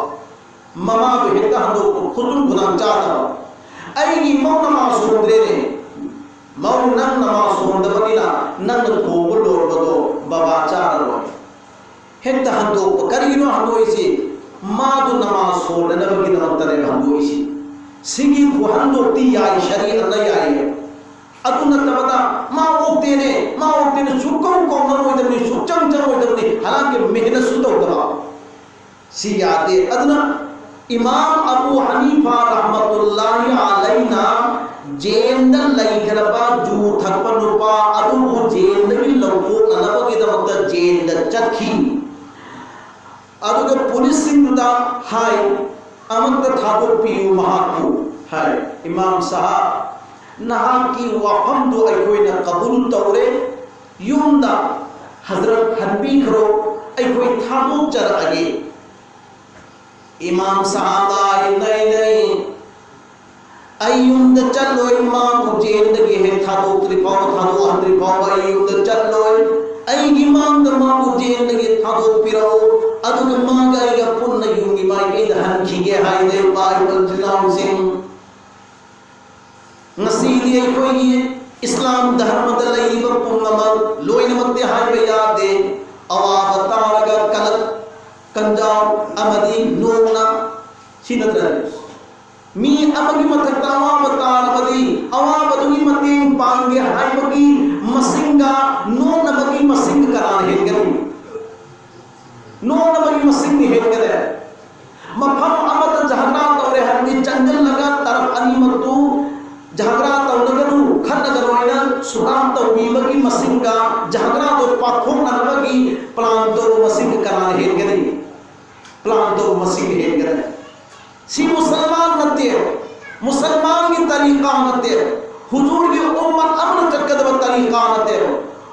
ꯃꯃꯥꯗ ꯍꯦꯛꯇ ꯍꯟꯗꯣꯛꯄ, ꯈꯨꯠꯁꯨꯝ ꯈꯨꯅꯥꯡ ꯆꯥꯗꯕ꯫ ꯑꯩꯒꯤ ꯃꯧ ꯅꯃꯥ ꯁꯣꯟꯗ꯭ꯔꯦꯅꯦ, ꯃꯧ ꯅꯪ ꯅꯃꯥ ꯁꯣꯟꯗꯕꯅꯤꯅ ꯅꯪꯅ ꯊꯣꯡꯕ ꯂꯣꯏꯔꯕꯗꯣ ꯕꯕꯥ ꯆꯥꯔꯔꯣꯏ꯫ ꯍꯦꯛꯇ ꯍꯟꯗꯣꯛꯄ꯫ ꯀꯔꯤꯒꯤꯅꯣ ꯍꯟꯗꯣꯛꯏꯁꯤ? ꯃꯥꯗꯨ ꯅꯃꯥꯖ ꯁꯣꯟꯅꯅꯕꯒꯤꯗꯃꯛꯇꯅꯦꯕ ꯍꯟꯗꯣꯛꯏꯁꯤ꯫ ꯁꯤꯒꯤ ꯈꯨꯍꯟꯗꯣꯛꯇꯤ ꯌꯥꯏ, ꯁꯔꯤꯌꯠꯅ ꯌꯥꯏꯌꯦ꯫ ꯑꯗꯨ ꯅꯠꯇꯕꯗ ꯃꯥ ꯑꯣꯛꯇꯦꯅꯦ, ꯃꯥ ꯑꯣꯛꯇꯦꯅꯦ, ꯁꯨꯛꯀꯧ ꯀꯧꯅꯔꯣꯏꯗꯕꯅꯤ, ꯁꯨꯛꯆꯪ ꯆꯪꯉꯣꯏꯗꯕꯅꯤ, ꯍꯂꯥꯟꯒꯤ ꯃꯦꯍꯅꯠꯁꯨ ꯇꯧꯗꯕ꯫ ꯁꯤ ꯌꯥꯗꯦ꯫ ꯑꯗꯨꯅ ꯏꯃꯥꯝ ꯑꯕꯨ ꯍꯅꯤꯐꯥ ꯔꯍꯃꯇꯨꯜꯂꯥꯍꯤ ꯑꯂꯩꯅ ꯖꯦꯟꯗ ꯂꯩꯈ꯭ꯔꯕ ꯖꯨ ꯊꯛꯄ ꯅꯨꯄꯥ ꯑꯗꯨꯕꯨ ꯖꯦꯟꯗꯒꯤ ꯂꯧꯊꯣꯛꯅꯅꯕꯒꯤꯗꯃꯛꯇ ꯖꯦꯟꯗ ꯆꯠꯈꯤ꯫ ꯑꯗꯨꯒ ꯄꯨꯂꯤꯁꯁꯤꯡꯗꯨꯗ ꯍꯥꯏ, "ꯑꯃꯨꯛꯇ ꯊꯥꯗꯣꯛꯄꯤꯌꯨ ꯃꯍꯥꯛꯄꯨ" ꯍꯥꯏ꯫ "ꯏꯃꯥꯝ ꯁꯥꯍꯕ, ꯅꯍꯥꯛꯀꯤ ꯋꯥꯐꯝꯗꯨ ꯑꯩꯈꯣꯏꯅ ꯀꯕꯨꯜ ꯇꯧꯔꯦ, ꯌꯨꯝꯗ ꯍꯖꯔꯠ ꯍꯟꯕꯤꯈ꯭ꯔꯣ, ꯑꯩꯈꯣꯏ ꯊꯥꯗꯣꯛꯆꯔꯛꯑꯒꯦ"꯫ ꯏꯃꯥꯝ ꯁꯥꯍꯕ ꯍꯥꯏ, "ꯅꯩ, ꯅꯩ, ꯑꯩ ꯌꯨꯝꯗ ꯆꯠꯂꯣꯏ, ꯃꯥꯕꯨ ꯖꯦꯜꯗꯒꯤ ꯍꯦꯛ ꯊꯥꯗꯣꯛꯇ꯭ꯔꯤ ꯐꯥꯎꯕ, ꯊꯥꯗꯣꯛꯍꯟꯗ꯭ꯔꯤ ꯐꯥꯎꯕ ꯑꯩ ꯌꯨꯝꯗ ꯆꯠꯂꯣꯏ꯫ ꯑꯩꯒꯤ ꯃꯥꯡꯗ ꯃꯥꯕꯨ ꯖꯦꯜꯗꯒꯤ ꯊꯥꯗꯣꯛꯄꯤꯔꯛꯎ, ꯑꯗꯨꯒ ꯃꯥꯒ ꯑꯩꯒ ꯄꯨꯟꯅ ꯌꯨꯝꯒꯤ ꯃꯥꯏꯀꯩꯗ ꯍꯟꯈꯤꯒꯦ ꯍꯥꯏꯗꯦ꯫ ꯄꯥꯏꯕ ꯏꯆꯤꯜ ꯏꯅꯥꯎꯁꯤꯡ, ꯉꯁꯤꯗꯤ ꯑꯩꯈꯣꯏꯒꯤ ꯏꯁꯂꯥꯝ ꯙꯔꯃꯗ ꯂꯩꯔꯤꯕ ꯄꯨꯝꯅꯃꯛ ꯂꯣꯏꯅꯃꯛꯇꯤ ꯍꯥꯏꯕ ꯌꯥꯗꯦ꯫ ꯑꯋꯥꯕ ꯇꯥꯔꯒ ꯀꯂꯛ, ꯀꯟꯖꯥꯎ ꯑꯃꯗꯤ ꯅꯣꯡꯅ, ꯁꯤ ꯅꯠꯇ꯭ꯔꯅꯦ? ꯃꯤ ꯑꯃꯒꯤ ꯃꯊꯛꯇ ꯑꯋꯥꯕ ꯇꯥꯔꯕꯗꯤ, ꯑꯋꯥꯕꯗꯨꯒꯤ ꯃꯇꯦꯡ ꯄꯥꯡꯒꯦ ꯍꯥꯏꯕꯒꯤ ꯃꯁꯤꯡꯒ ꯅꯣꯛꯅꯕꯒꯤ ꯃꯁꯤꯡꯒ ꯀꯅꯥꯅ ꯍꯦꯟꯒꯅꯤ? ꯅꯣꯛꯅꯕꯒꯤ ꯃꯁꯤꯡꯗꯤ ꯍꯦꯟꯒꯅꯤ꯫ ꯃꯐꯝ ꯑꯃꯗ ꯖꯍꯒ꯭ꯔꯥ ꯇꯧꯔꯦ ꯍꯥꯏꯔꯗꯤ, ꯆꯪꯁꯤꯜꯂꯒ ꯇꯔꯞ ꯑꯅꯤꯃꯛꯇꯨ ꯖꯍꯒ꯭ꯔꯥ ꯇꯧꯅꯒꯅꯨ, ꯈꯠꯅꯒꯅꯨ ꯍꯥꯏꯅ ꯁꯨꯔꯥꯝ ꯇꯧꯕꯤꯕꯒꯤ ꯃꯁꯤꯡꯒ ꯖꯍꯒ꯭ꯔꯥꯗꯣ ꯄꯥꯊꯣꯛꯅꯅꯕꯒꯤ ꯄ꯭ꯂꯥꯟ ꯇꯧꯕ ꯃꯁꯤꯡꯒ ꯀꯅꯥꯅ ꯍꯦꯟꯒꯅꯤ? ꯄ꯭ꯂꯥꯟ ꯇꯧꯕ ꯃꯁꯤꯡꯒ ꯍꯦꯟꯒꯅꯤ꯫ ꯁꯤ ꯃꯨꯁꯜꯃꯥꯟ ꯅꯠꯇꯦ, ꯃꯨꯁꯜꯃꯥꯟꯒꯤ ꯇꯔꯤꯀꯥ ꯅꯠꯇꯦ, ꯍꯨꯖꯨꯔꯒꯤ ꯎꯝꯃꯠ ꯑꯃꯅ ꯆꯠꯀꯗꯕ ꯇꯔꯤꯀꯥ ꯅꯠꯇꯦ꯫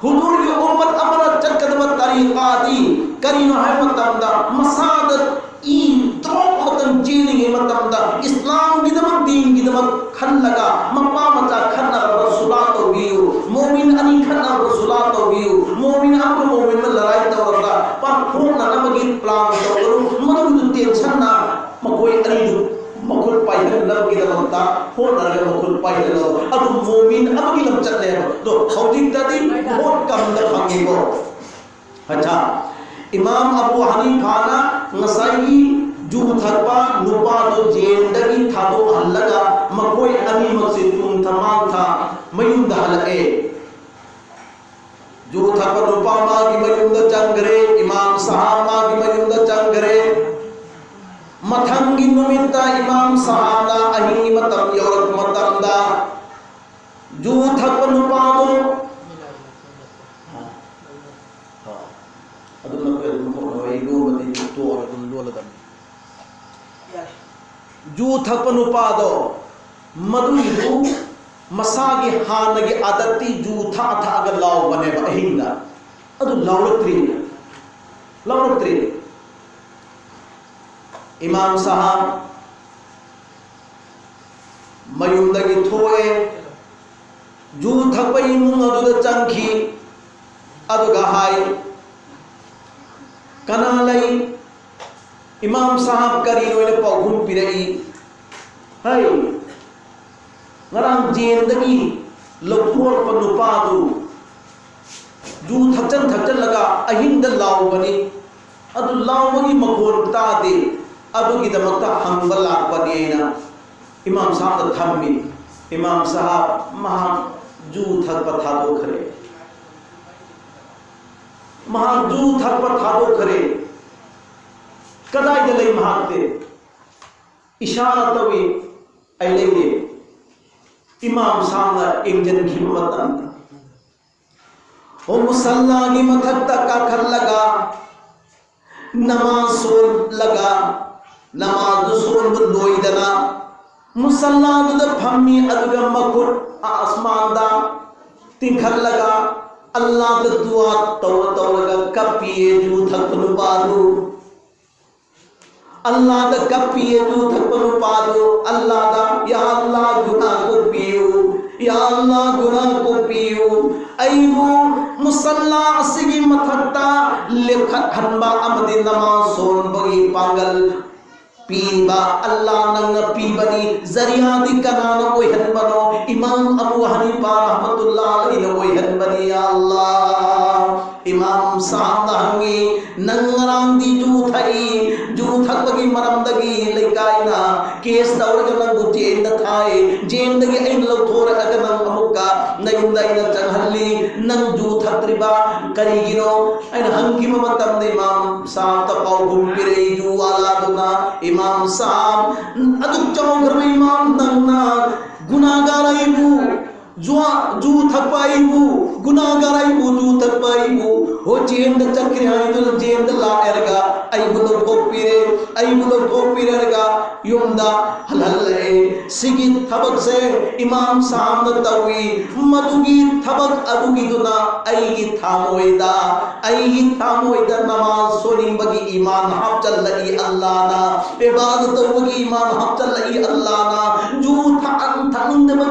ꯍꯨꯖꯨꯔꯒꯤ ꯎꯝꯃꯠ ꯑꯃꯅ ꯆꯠꯀꯗꯕ ꯇꯔꯤꯀꯥꯗꯤ ꯀꯔꯤꯅꯣ ꯍꯥꯏꯕ ꯃꯇꯝꯗ, ꯃꯁꯥꯗ ꯏ ꯗ꯭ꯔꯣꯞ ꯑꯃꯇꯪ ꯆꯦꯜꯂꯤꯉꯩ ꯃꯇꯝꯗ, ꯏꯁꯂꯥꯝꯒꯤꯗꯃꯛ, ꯗꯤꯟꯒꯤꯗꯃꯛ ꯈꯜꯂꯒ, ꯃꯄꯥ ꯃꯆꯥ ꯈꯠꯅꯔꯕ꯭ꯔꯥ ꯁꯨꯂꯥ ꯇꯧꯕꯤꯌꯨ, ꯃꯣꯃꯤꯟ ꯑꯅꯤ ꯈꯠꯅꯔꯕ꯭ꯔꯥ ꯁꯨꯂꯥ ꯇꯧꯕꯤꯌꯨ, ꯃꯣꯃꯤꯟ ꯑꯃꯒ ꯃꯣꯃꯤꯟ ꯑꯃ ꯂꯔꯥꯏ ꯇꯧꯔꯕ꯭ꯔꯥ, ꯄꯥꯛꯊꯣꯛꯅꯅꯕꯒꯤ ꯄ꯭ꯂꯥꯟ ꯇꯧꯒꯅꯨ꯫ ꯃꯗꯨꯒꯤꯗꯨ ꯇꯦꯟꯁꯟꯅ ꯃꯈꯣꯏ ꯑꯅꯤꯗꯨ ꯃꯈꯨꯠ ꯄꯥꯏꯍꯟꯅꯕꯒꯤꯗꯃꯛꯇ ꯍꯣꯠꯅꯔꯒ ꯃꯈꯨꯠ ꯄꯥꯏꯍꯜꯂꯣ꯫ ꯑꯗꯨ ꯃꯣꯃꯤꯟ ꯑꯃꯒꯤ ꯂꯝꯆꯠꯅꯦꯕ꯫ ꯑꯗꯣ ꯍꯧꯖꯤꯛꯇꯗꯤ ꯚꯣꯠ ꯀꯝꯗ ꯐꯪꯉꯤꯀꯣ? ꯑꯠꯆꯥ, ꯏꯃꯥꯝ ꯑꯕꯨ ꯍꯅꯤꯐꯥꯅ ꯉꯁꯥꯏꯒꯤ ꯖꯨ ꯊꯛꯄ ꯅꯨꯄꯥꯗꯨ ꯖꯦꯜꯗꯒꯤ ꯊꯥꯗꯣꯛꯍꯜꯂꯒ ꯃꯈꯣꯏ ꯑꯅꯤꯃꯛꯁꯦ ꯇꯨꯡꯊ ꯃꯥꯡꯊ ꯃꯌꯨꯝꯗ ꯍꯜꯂꯛꯑꯦ꯫ ꯖꯨ ꯊꯛꯄ ꯅꯨꯄꯥ ꯃꯥꯒꯤ ꯃꯌꯨꯝꯗ ꯆꯪꯈ꯭ꯔꯦ, ꯏꯃꯥꯝ ꯁꯥꯍꯥꯕ ꯃꯥꯒꯤ ꯃꯌꯨꯝꯗ ꯆꯪꯈ꯭ꯔꯦ꯫ ꯃꯊꯪꯒꯤ ꯅꯨꯃꯤꯠꯇ ꯏꯃꯥꯝ ꯁꯥꯍꯥꯕꯅ ꯑꯍꯤꯡꯒꯤ ꯃꯇꯝ ꯌꯧꯔꯛꯄ ꯃꯇꯝꯗ ꯖꯨ ꯊꯛꯄ ꯅꯨꯄꯥꯗꯨ, ꯑꯗꯨꯝ ꯅꯈꯣꯏ ꯑꯗꯨꯝ ꯍꯣꯠꯅꯧ, ꯑꯩ ꯂꯣꯟꯕꯗꯤ ꯇꯣꯛꯑꯒ ꯑꯗꯨꯝ ꯂꯣꯜꯂꯗꯕꯅꯤ꯫ ꯖꯨ ꯊꯛꯄ ꯅꯨꯄꯥꯗꯣ, ꯃꯗꯨꯒꯤꯗꯨ ꯃꯁꯥꯒꯤ ꯍꯥꯟꯅꯒꯤ ꯑꯥꯗꯠꯇꯤ ꯖꯨ ꯊꯛꯑ ꯊꯛꯑꯒ ꯂꯥꯎꯕꯅꯦꯕ ꯑꯍꯤꯡꯗ꯫ ꯑꯗꯨ ꯂꯥꯎꯔꯛꯇ꯭ꯔꯤ, ꯂꯥꯎꯔꯛꯇ꯭ꯔꯤ꯫ ꯏꯃꯥꯝ ꯁꯥꯍꯥꯕ ꯃꯌꯨꯝꯗꯒꯤ ꯊꯣꯛꯑꯦ, ꯖꯨ ꯊꯛꯄ ꯏꯃꯨꯡ ꯑꯗꯨꯗ ꯆꯪꯈꯤ꯫ ꯑꯗꯨꯒ ꯍꯥꯏ, "ꯀꯅꯥ ꯂꯩ? ꯏꯃꯥꯝ ꯁꯥꯍꯕ ꯀꯔꯤꯅꯣ?" ꯍꯥꯏꯅ ꯄꯥꯎꯈꯨꯝ ꯄꯤꯔꯛꯏ꯫ ꯍꯥꯏ, "ꯉꯔꯥꯡ ꯖꯦꯜꯗꯒꯤ ꯂꯧꯊꯣꯔꯛꯄ ꯅꯨꯄꯥꯗꯨ ꯖꯨ ꯊꯛꯆꯟ ꯊꯛꯆꯜꯂꯒ ꯑꯍꯤꯡꯗ ꯂꯥꯎꯕꯅꯤ꯫ ꯑꯗꯨ ꯂꯥꯎꯕꯒꯤ ꯃꯈꯣꯟ ꯇꯥꯗꯦ꯫ ꯑꯗꯨꯒꯤꯗꯃꯛꯇ ꯍꯪꯕ ꯂꯥꯛꯄꯅꯦꯅ ꯏꯃꯥꯝ ꯁꯥꯍꯕꯇ ꯊꯝꯃꯤ꯫ ꯏꯃꯥꯝ ꯁꯥꯍꯕ ꯃꯍꯥꯛ ꯖꯨ ꯊꯛꯄ ꯊꯥꯗꯣꯛꯈ꯭ꯔꯦ꯫ ꯃꯍꯥꯛ ꯖꯨ ꯊꯛꯄ ꯊꯥꯗꯣꯛꯈ꯭ꯔꯦ꯫ ꯀꯗꯥꯏꯗ ꯂꯩ ꯃꯍꯥꯛꯇꯤ?" ꯏꯁꯥꯔꯥ ꯇꯧꯏ, "ꯑꯩ ꯂꯩꯔꯦ"꯫ ꯏꯃꯥꯝ ꯁꯥꯍꯕꯅ ꯌꯦꯡꯁꯤꯟꯈꯤꯕ ꯃꯇꯝꯗ ꯑꯣ ꯃꯨꯁꯜꯂꯥꯒꯤ ꯃꯊꯛꯇ ꯀꯥꯈꯠꯂꯒ ꯅꯃꯥꯖ ꯁꯣꯜꯂꯒ, ꯅꯃꯥꯖꯗꯨ ꯁꯣꯟꯕ ꯂꯣꯏꯗꯅ ꯃꯨꯁꯜꯂꯥꯗꯨꯗ ꯐꯝꯃꯤ꯫ ꯑꯗꯨꯒ ꯃꯈꯨꯠ ꯑꯁꯃꯥꯟꯗ ꯇꯤꯡꯈꯠꯂꯒ ꯑꯜꯂꯥꯗ ꯗꯨꯋꯥ ꯇꯧꯔ ꯇꯧꯔꯒ ꯀꯞꯄꯤꯌꯦ ꯖꯨ ꯊꯛꯄ ꯅꯨꯄꯥꯗꯨ꯫ ꯑꯜꯂꯥꯗ ꯀꯞꯄꯤꯌꯦ ꯖꯨ ꯊꯛꯄ ꯅꯨꯄꯥꯗꯨ꯫ ꯑꯜꯂꯥꯗ, "ꯌꯥ ꯑꯜꯂꯥ, ꯒꯨꯅꯥ ꯀꯣꯛꯄꯤꯌꯨ꯫ ꯌꯥ ꯑꯜꯂꯥ, ꯒꯨꯅꯥ ꯀꯣꯛꯄꯤꯌꯨ꯫ ꯑꯩꯕꯨ ꯃꯨꯁꯜꯂꯥ ꯑꯁꯤꯒꯤ ꯃꯊꯛꯇ ꯂꯦꯞꯈꯠꯍꯟꯕ ꯑꯃꯗꯤ ꯅꯃꯥꯖ ꯁꯣꯟꯕꯒꯤ ꯄꯥꯡꯒꯜ ꯄꯤꯕ ꯑꯜꯂꯥ ꯅꯪꯅ ꯄꯤꯕꯅꯤ꯫ ꯖꯔꯤꯌꯥꯗꯤ ꯀꯅꯥꯅ ꯑꯣꯏꯍꯟꯕꯅꯣ? ꯏꯃꯥꯝ ꯑꯕꯨ ꯍꯅꯤꯐꯥ ꯔꯍꯃꯇꯨꯜꯂꯥ ꯑꯂꯩꯍꯤꯅ ꯑꯣꯏꯍꯟꯕꯅꯤ, ꯌꯥ ꯑꯜꯂꯥ"꯫ ꯏꯃꯥꯝ ꯁꯥꯍꯕꯅ ꯍꯪꯉꯤ, "ꯅꯪ ꯉꯔꯥꯡꯗꯤ ꯖꯨ ꯊꯛꯏ, ꯖꯨ ꯊꯛꯄꯒꯤ ꯃꯔꯝꯗꯒꯤ ꯂꯩꯀꯥꯏꯅ ꯀꯦꯁ ꯇꯧꯔꯒ ꯅꯪꯕꯨ ꯖꯦꯜꯗ ꯊꯥꯏ, ꯖꯦꯜꯗꯒꯤ ꯑꯩꯅ ꯂꯧꯊꯣꯔꯛꯑꯒ ꯅꯪ ꯑꯃꯨꯛꯀ ꯅꯌꯨꯝꯗ ꯑꯩꯅ ꯆꯪꯍꯜꯂꯤ, ꯅꯪ ꯖꯨ ꯊꯛꯇ꯭ꯔꯤꯕ ꯀꯔꯤꯒꯤꯅꯣ?" ꯑꯩꯅ ꯍꯪꯈꯤꯕ ꯃꯇꯝꯗ ꯏꯃꯥꯝ ꯁꯥꯍꯕꯇ ꯄꯥꯎꯈꯨꯝ ꯄꯤꯔꯛꯏ ꯖꯨ ꯋꯥꯂꯥꯗꯨꯅ, "ꯏꯃꯥꯝ ꯁꯥꯍꯕ, ꯑꯗꯨꯛ ꯆꯥꯎꯈ꯭ꯔꯕ ꯏꯃꯥꯝ, ꯅꯪꯅ ꯒꯨꯅꯥꯒꯥꯔ ꯑꯩꯕꯨ, ꯖꯨꯋꯥ, ꯖꯨ ꯊꯛꯄ ꯑꯩꯕꯨ, ꯒꯨꯅꯥꯒꯥꯔ ꯑꯩꯕꯨ, ꯖꯨ ꯊꯛꯄ ꯑꯩꯕꯨ, ꯍꯣ ꯖꯦꯜꯗ ꯆꯠꯈ꯭ꯔꯦ ꯍꯥꯏꯗꯨꯅ ꯖꯦꯜꯗ ꯂꯥꯛꯑꯦꯔꯒ ꯑꯩꯕꯨ ꯂꯧꯊꯣꯛꯄꯤꯔꯦ, ꯑꯩꯕꯨ ꯂꯧꯊꯣꯛꯄꯤꯔꯒ ꯌꯨꯝꯗ ꯍꯜꯍꯜꯂꯛꯑꯦ꯫ ꯁꯤꯒꯤ ꯊꯕꯛꯁꯦ ꯏꯃꯥꯝ ꯁꯥꯍꯕꯅ ꯇꯧꯏ꯫ ꯃꯗꯨꯒꯤ ꯊꯕꯛ ꯑꯗꯨꯒꯤꯗꯨꯅ ꯑꯩꯒꯤ ꯊꯃꯣꯏꯗ, ꯑꯩꯒꯤ ꯊꯃꯣꯏꯗ ꯅꯃꯥꯖ ꯁꯣꯟꯅꯤꯡꯕꯒꯤ ꯏꯃꯥꯟ ꯍꯥꯞꯆꯜꯂꯛꯏ ꯑꯜꯂꯥꯅ, ꯏꯕꯥꯗꯠ ꯇꯧꯕꯒꯤ ꯏꯃꯥꯟ ꯍꯥꯞꯆꯜꯂꯛꯏ ꯑꯜꯂꯥꯅ, ꯖꯨ ꯊꯛ-,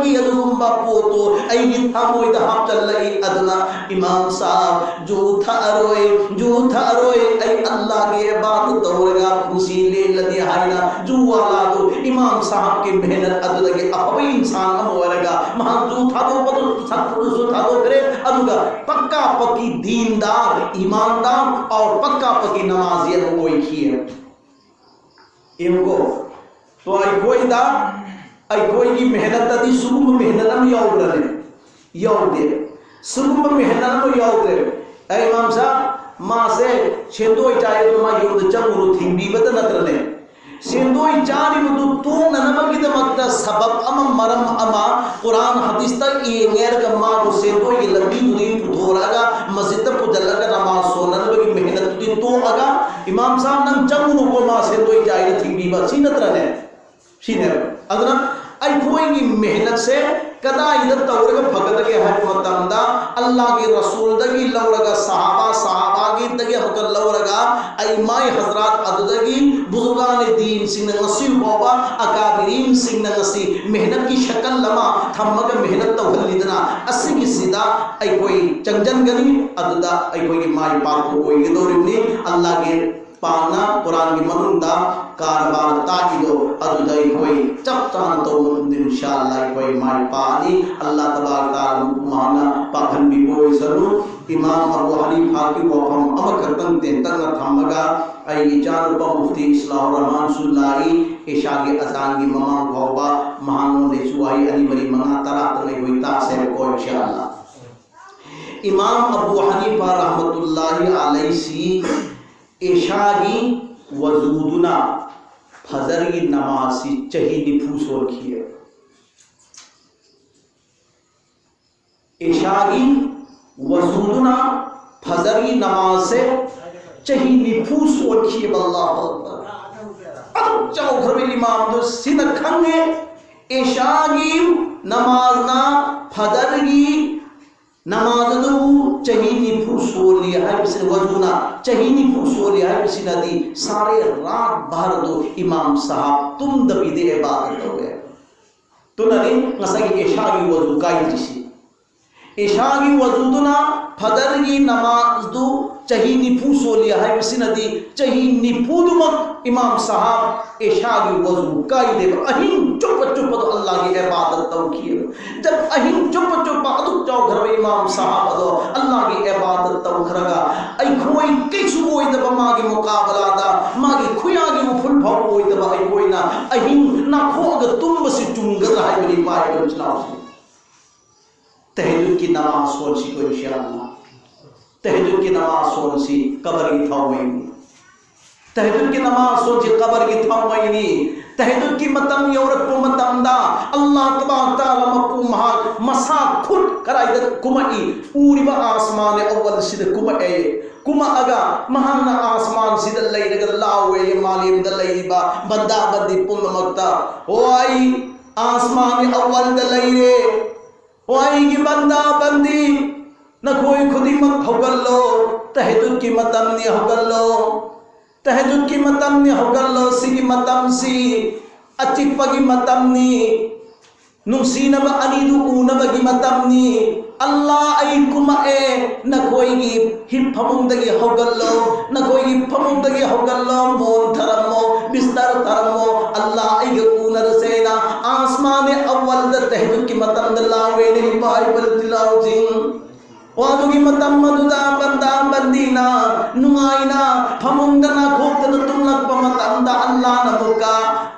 ꯄꯣꯠꯇꯣ ꯑꯩꯒꯤ ꯊꯃꯣꯏꯗ ꯍꯥꯞꯆꯜꯂꯛꯏ꯫ ꯑꯗꯨꯅ ꯏꯃꯥꯝ ꯁꯥꯍꯕ, "ꯖꯨ ꯊꯛꯑꯔꯣꯏ, ꯖꯨ ꯊꯛꯑꯔꯣꯏ, ꯑꯩ ꯑꯜꯂꯥꯍꯒꯤ ꯏꯕꯥꯗꯠ ꯇꯧꯔꯒ ꯄꯨꯟꯁꯤ ꯂꯦꯜꯂꯅꯤ" ꯍꯥꯏꯅ ꯖꯨ ꯋꯥꯂꯥꯗꯨ ꯏꯃꯥꯝ ꯁꯥꯍꯕꯀꯤ ꯃꯦꯍꯅꯠ ꯑꯗꯨꯗꯒꯤ ꯑꯐꯕ ꯏꯟꯁꯥꯟ ꯑꯃ ꯑꯣꯏꯔꯒ ꯃꯍꯥꯛ ꯖꯨ ꯊꯥꯗꯣꯛꯄꯗꯨ, ꯁꯛꯄꯗꯨꯁꯨ ꯊꯥꯗꯣꯛꯈ꯭ꯔꯦ꯫ ꯑꯗꯨꯒ ꯄꯛꯀꯥ ꯄꯛꯀꯤ ꯗꯤꯟꯗꯥꯔ, ꯏꯃꯥꯟꯗꯥꯔ ꯑꯣꯔ ꯄꯛꯀꯥ ꯄꯛꯀꯤ ꯅꯃꯥꯖꯤ ꯑꯃ ꯑꯣꯏꯈꯤ꯫ ꯌꯦꯡꯉꯨꯀꯣ, ꯇꯣ ꯑꯩꯈꯣꯏꯗ, ꯑꯩꯈꯣꯏꯒꯤ ꯃꯦꯍꯅꯠꯇꯗꯤ ꯁꯤꯒꯨꯝꯕ ꯃꯦꯍꯅꯠ ꯑꯃ ꯌꯥꯎꯕ꯭ꯔꯅꯦ? ꯌꯥꯎꯗꯦ꯫ ꯁꯤꯒꯨꯝꯕ ꯃꯦꯍꯅꯠ ꯑꯃ ꯌꯥꯎꯗ꯭ꯔꯦ꯫ ꯑꯩ ꯏꯃꯥꯝ ꯁꯥꯍꯕ, ꯃꯥꯁꯦ ꯁꯦꯟꯗꯣꯏ ꯆꯥꯏ, ꯑꯗꯨ ꯃꯥ ꯌꯨꯝꯗ ꯆꯪꯉꯨꯔꯣ ꯊꯤꯡꯕꯤꯕꯇ ꯅꯠꯇ꯭ꯔꯅꯦ? ꯁꯦꯟꯗꯣꯏ ꯆꯥꯔꯤꯕꯗꯨ ꯇꯣꯛꯅꯅꯕꯒꯤꯗꯃꯛꯇ ꯁꯕꯕ ꯑꯃ, ꯃꯔꯝ ꯑꯃ, ꯀꯨꯔꯥꯟ ꯍꯗꯤꯁꯇ ꯌꯦꯡꯉꯦ ꯍꯥꯏꯔꯒ ꯃꯥꯕꯨ ꯁꯦꯟꯗꯣꯏꯒꯤ ꯂꯝꯕꯤꯗꯨꯗꯒꯤ ꯄꯨꯊꯣꯔꯛꯑꯒ ꯃꯁꯖꯤꯗꯇ ꯄꯨꯁꯤꯜꯂꯒ ꯅꯃꯥꯖ ꯁꯣꯟꯅꯅꯕꯒꯤ ꯃꯦꯍꯅꯠꯇꯨꯗꯤ ꯇꯣꯛꯑꯒ, "ꯏꯃꯥꯝ ꯁꯥꯍꯕ, ꯅꯪ ꯆꯪꯉꯨꯅꯨꯀꯣ, ꯃꯥ ꯁꯦꯟꯗꯣꯏ ꯆꯥꯏꯅ ꯊꯤꯡꯕꯤꯕ", ꯁꯤ ꯅꯠꯇ꯭ꯔꯅꯦ? ꯁꯤꯅꯦꯕ꯫ ꯑꯗꯨꯅ ꯑꯩꯈꯣꯏꯒꯤ ꯃꯦꯍꯅꯠꯁꯦ ꯀꯗꯥꯏꯗ ꯇꯧꯔꯒ ꯐꯒꯗꯒꯦ ꯍꯥꯏꯕ ꯃꯇꯝꯗ, ꯑꯜꯂꯥꯍꯒꯤ ꯔꯁꯨꯜꯗꯒꯤ ꯂꯧꯔꯒ, ꯁꯍꯥꯕꯥ, ꯁꯍꯥꯕꯥꯒꯤꯗꯒꯤ ꯑꯃꯨꯛꯀ ꯂꯧꯔꯒ, ꯑꯩꯃꯥꯏ ꯍꯖꯔꯥꯠ, ꯑꯗꯨꯗꯒꯤ ꯕꯨꯖꯨꯔꯒꯥꯅꯦ ꯗꯤꯟꯁꯤꯡꯅ ꯉꯁꯤ ꯐꯥꯎꯕ, ꯑꯀꯥꯕꯤꯔꯤꯟꯁꯤꯡꯅ ꯉꯁꯤ ꯃꯦꯍꯅꯠꯀꯤ ꯁꯀꯜ ꯑꯃ ꯊꯝꯃꯒ ꯃꯦꯍꯅꯠ ꯇꯧꯍꯜꯂꯤꯗꯅ, ꯑꯁꯤꯒꯤꯁꯤꯗ ꯑꯩꯈꯣꯏ ꯆꯪꯖꯟꯒꯅꯤ꯫ ꯑꯗꯨꯗ ꯑꯩꯈꯣꯏꯒꯤ ꯃꯥꯏ ꯄꯥꯛꯄ ꯑꯣꯏꯒꯗꯧꯔꯤꯕꯅꯤ꯫ ꯑꯜꯂꯥꯍꯒꯤ ꯄꯥꯛꯅ ꯀꯨꯔꯥꯟꯒꯤ ꯃꯅꯨꯡꯗ ꯀꯔꯕꯥꯔ ꯇꯥꯛꯏꯗꯣ, ꯑꯗꯨꯗ ꯑꯩꯈꯣꯏ ꯆꯞ ꯆꯥꯅ ꯇꯧꯕ ꯃꯇꯝꯗ ꯏꯟꯁꯥ ꯑꯜꯂꯥꯍ ꯑꯩꯈꯣꯏ ꯃꯥꯏ ꯄꯥꯛꯑꯅꯤ꯫ ꯑꯜꯂꯥꯍ ꯇꯕꯥꯔꯛ ꯇꯥꯂꯥ ꯃꯍꯥꯛꯅ ꯄꯥꯛꯍꯟꯕꯤꯕ ꯑꯣꯏꯁꯅꯨ꯫ ꯏꯃꯥꯝ ꯑꯕꯨ ꯍꯅꯤꯐꯥꯒꯤ ꯋꯥꯐꯝ ꯑꯃꯈꯛꯇꯪ ꯇꯦꯟꯇꯛꯅ ꯊꯝꯃꯒ, ꯑꯩꯒꯤ ꯏꯆꯥꯅꯨꯄꯥ ꯃꯨꯐꯇꯤ ꯏꯁꯂꯥꯍꯨꯔ ꯔꯍꯃꯥꯟꯁꯨ ꯂꯥꯛꯏ, ꯏꯁꯥꯒꯤ ꯑꯖꯥꯟꯒꯤ ꯃꯃꯥꯡ ꯐꯥꯎꯕ ꯃꯍꯥꯛꯉꯣꯟꯗꯩꯁꯨ ꯋꯥꯍꯩ ꯑꯅꯤ, ꯃꯔꯤ, ꯃꯉꯥ, ꯇꯔꯥ ꯇꯪ ꯑꯩꯈꯣꯏ ꯇꯥꯁꯦꯕꯀꯣ, ꯏꯟꯁꯥ ꯑꯜꯂꯥꯍ꯫ ꯏꯃꯥꯝ ꯑꯕꯨ ꯍꯅꯤꯐꯥ ꯔꯍꯃꯇꯨꯜꯂꯥꯍꯤ ꯑꯂꯩꯁꯤ ꯏꯁꯥꯒꯤ ꯋꯖꯨꯗꯨꯅ ꯐꯖꯔꯒꯤ ꯅꯃꯥꯖꯁꯤ ꯆꯍꯤ ꯅꯤꯐꯨ ꯁꯣꯟꯈꯤ꯫ ꯏꯁꯥꯒꯤ ꯋꯖꯨꯗꯨꯅ ꯐꯖꯔꯒꯤ ꯅꯃꯥꯖꯁꯦ ꯆꯍꯤ ꯅꯤꯐꯨ ꯁꯣꯟꯈꯤꯕ꯫ ꯑꯜꯂꯥꯍꯨ ꯑꯛꯕꯔ꯫ ꯑꯗꯨꯛ ꯆꯥꯎꯈ꯭ꯔꯕ ꯏꯃꯥꯝꯗꯨ ꯁꯤꯅ ꯈꯪꯉꯦ, ꯏꯁꯥꯒꯤ ꯅꯃꯥꯖꯅ ꯐꯖꯔꯒꯤ ꯅꯃꯥꯖ ꯑꯗꯨꯕꯨ ꯆꯍꯤ ꯅꯤꯐꯨ ꯁꯣꯜꯂꯤ ꯍꯥꯏꯕꯁꯤ, ꯋꯖꯨꯅ ꯆꯍꯤ ꯅꯤꯐꯨ ꯁꯣꯜꯂꯤ ꯍꯥꯏꯕꯁꯤꯅꯗꯤ ꯁꯥꯔꯦ ꯔꯥꯠ ꯚꯔꯗꯨ ꯏꯃꯥꯝ ꯁꯥꯍꯕ ꯇꯨꯝꯗꯕꯤꯗ ꯏꯕꯥꯗꯠ ꯇꯧꯋꯦ꯫ ꯑꯗꯨꯅꯅꯤ ꯉꯁꯥꯏꯒꯤ ꯏꯁꯥꯒꯤ ꯋꯥꯖꯨ ꯀꯥꯏꯗ꯭ꯔꯤꯁꯤ꯫ ꯏꯁꯥꯒꯤ ꯋꯥꯖꯨꯗꯨꯅ ꯐꯖꯔꯒꯤ ꯅꯃꯥꯖꯗꯨ ꯆꯍꯤ ꯅꯤꯐꯨ ꯁꯣꯜꯂꯤ ꯍꯥꯏꯕꯁꯤꯅꯗꯤ, ꯆꯍꯤ ꯅꯤꯐꯨꯗꯨꯃꯛ ꯏꯃꯥꯝ ꯁꯥꯍꯥꯕ ꯏꯁꯥꯒꯤ ꯋꯥꯖꯨ ꯀꯥꯏꯗꯦꯕ, ꯑꯍꯤꯡ ꯆꯨꯞꯄ ꯆꯨꯞꯄꯗꯣ ꯑꯜꯂꯥꯍꯒꯤ ꯏꯕꯥꯗꯠ ꯇꯧꯈꯤꯑꯕ꯫ ꯖꯕ ꯑꯍꯤꯡ ꯆꯨꯞꯄ ꯆꯨꯞꯄ ꯑꯗꯨꯛ ꯆꯥꯎꯈ꯭ꯔꯕ ꯏꯃꯥꯝ ꯁꯥꯍꯥꯕ ꯑꯗꯣ ꯑꯜꯂꯥꯍꯒꯤ ꯏꯕꯥꯗꯠ ꯇꯧꯈ꯭ꯔꯒ, ꯑꯩꯈꯣꯏ ꯀꯩꯁꯨ ꯑꯣꯏꯗꯕ ꯃꯥꯒꯤ ꯃꯨꯀꯥꯕꯂꯥꯗ, ꯃꯥꯒꯤ ꯈꯨꯌꯥꯒꯤ ꯎꯐꯨꯜ ꯐꯥꯎ ꯑꯣꯏꯗꯕ ꯑꯩꯈꯣꯏꯅ ꯑꯍꯤꯡ ꯅꯥꯈꯣꯛꯑꯒ ꯇꯨꯝꯕꯁꯤ ꯆꯨꯝꯒꯗ꯭ꯔꯥ ꯍꯥꯏꯕꯅꯤ ꯄꯥꯏꯕ ꯏꯆꯤꯜ ꯏꯅꯥꯎꯁꯤꯡ꯫ ꯇꯍꯖꯨꯗꯀꯤ ꯅꯃꯥꯖ ꯁꯣꯟꯁꯤꯀꯣ, ꯏꯟꯁꯥ ꯑꯜꯂꯥꯍ꯫ ꯇꯍꯖꯨꯗꯀꯤ ꯅꯃꯥꯖ ꯁꯣꯟꯁꯤ, ꯀꯕꯔꯒꯤ ꯊꯥꯎꯃꯩꯅꯤ꯫ ꯇꯍꯖꯨꯗꯀꯤ ꯅꯃꯥꯖ ꯁꯣꯟꯁꯤ, ꯀꯕꯔꯒꯤ ꯊꯥꯎꯃꯩꯅꯤ꯫ ꯇꯍꯖꯨꯗꯀꯤ ꯃꯇꯝ ꯌꯧꯔꯛꯄ ꯃꯇꯝꯗ ꯑꯜꯂꯥꯍ ꯇꯕꯥꯔꯛ ꯇꯥꯂꯥ ꯃꯄꯨ ꯃꯍꯥꯛ ꯃꯁꯥ ꯈꯨꯠ ꯀꯗꯥꯏꯗ ꯀꯨꯝꯃꯛꯏ? ꯎꯔꯤꯕ ꯑꯥꯁꯃꯥꯟ ꯑꯋꯜꯁꯤꯗ ꯀꯨꯝꯃꯛꯑꯦ꯫ ꯀꯨꯝꯃꯛꯑꯒ ꯃꯍꯥꯛꯅ ꯑꯥꯁꯃꯥꯟꯁꯤꯗ ꯂꯩꯔꯒ ꯂꯥꯎꯋꯦ, ꯃꯥꯂꯦꯝꯗ ꯂꯩꯔꯤꯕ ꯕꯟꯗꯥ ꯕꯟꯗꯤ ꯄꯨꯝꯅꯃꯛꯇ, "ꯑꯣ ꯑꯩ ꯑꯥꯁꯃꯥꯟ ꯑꯋꯜꯗ ꯂꯩꯔꯦ꯫ ꯑꯣ ꯑꯩꯒꯤ ꯕꯟꯗꯥ ꯕꯟꯗꯤ, ꯅꯈꯣꯏ ꯈꯨꯗꯤꯡꯃꯛ ꯍꯧꯒꯠꯂꯣ꯫ ꯇꯍꯖꯨꯗꯀꯤ ꯃꯇꯝꯅꯤ, ꯍꯧꯒꯠꯂꯣ꯫ ꯇꯍꯖꯨꯗꯀꯤ ꯃꯇꯝꯅꯤ, ꯍꯧꯒꯠꯂꯣ꯫ ꯁꯤꯒꯤ ꯃꯇꯝꯁꯤ ꯑꯆꯤꯛꯄꯒꯤ ꯃꯇꯝꯅꯤ꯫ ꯅꯨꯡꯁꯤꯅꯕ ꯑꯅꯤꯗꯨ ꯎꯅꯕꯒꯤ ꯃꯇꯝꯅꯤ꯫ ꯑꯜꯂꯥꯍ, ꯑꯩ ꯀꯨꯝꯃꯛꯑꯦ꯫ ꯅꯈꯣꯏꯒꯤ ꯍꯤꯞ ꯐꯃꯨꯡꯗꯒꯤ ꯍꯧꯒꯠꯂꯣ, ꯅꯈꯣꯏꯒꯤ ꯐꯃꯨꯡꯗꯒꯤ ꯍꯧꯒꯠꯂꯣ, ꯃꯣꯟ ꯊꯥꯔꯝꯃꯣ, ꯕꯤꯁꯇꯔ ꯊꯥꯔꯝꯃꯣ꯫ ꯑꯜꯂꯥꯍ, ꯑꯩꯒ ꯎꯅꯔꯁꯦꯅ ꯑꯥꯁꯃꯥꯟ ꯑꯋꯜꯗ ꯇꯍꯖꯨꯗꯀꯤ ꯃꯇꯝꯗ ꯂꯥꯎꯋꯦꯅ ꯏꯄꯥ ꯏꯄꯨ ꯏꯆꯤꯜ ꯏꯅꯥꯎꯁꯤꯡ꯫ ꯑꯣ, ꯑꯗꯨꯒꯤ ꯃꯇꯝ ꯑꯗꯨꯗ ꯕꯟꯗꯥ ꯕꯟꯗꯤꯅ ꯅꯨꯡꯉꯥꯏꯅ ꯐꯃꯨꯡꯗ ꯅꯥꯈꯣꯛꯇꯅ ꯇꯨꯝꯂꯛꯄ ꯃꯇꯝꯗ ꯑꯜꯂꯥꯍꯅ ꯑꯃꯨꯛꯀ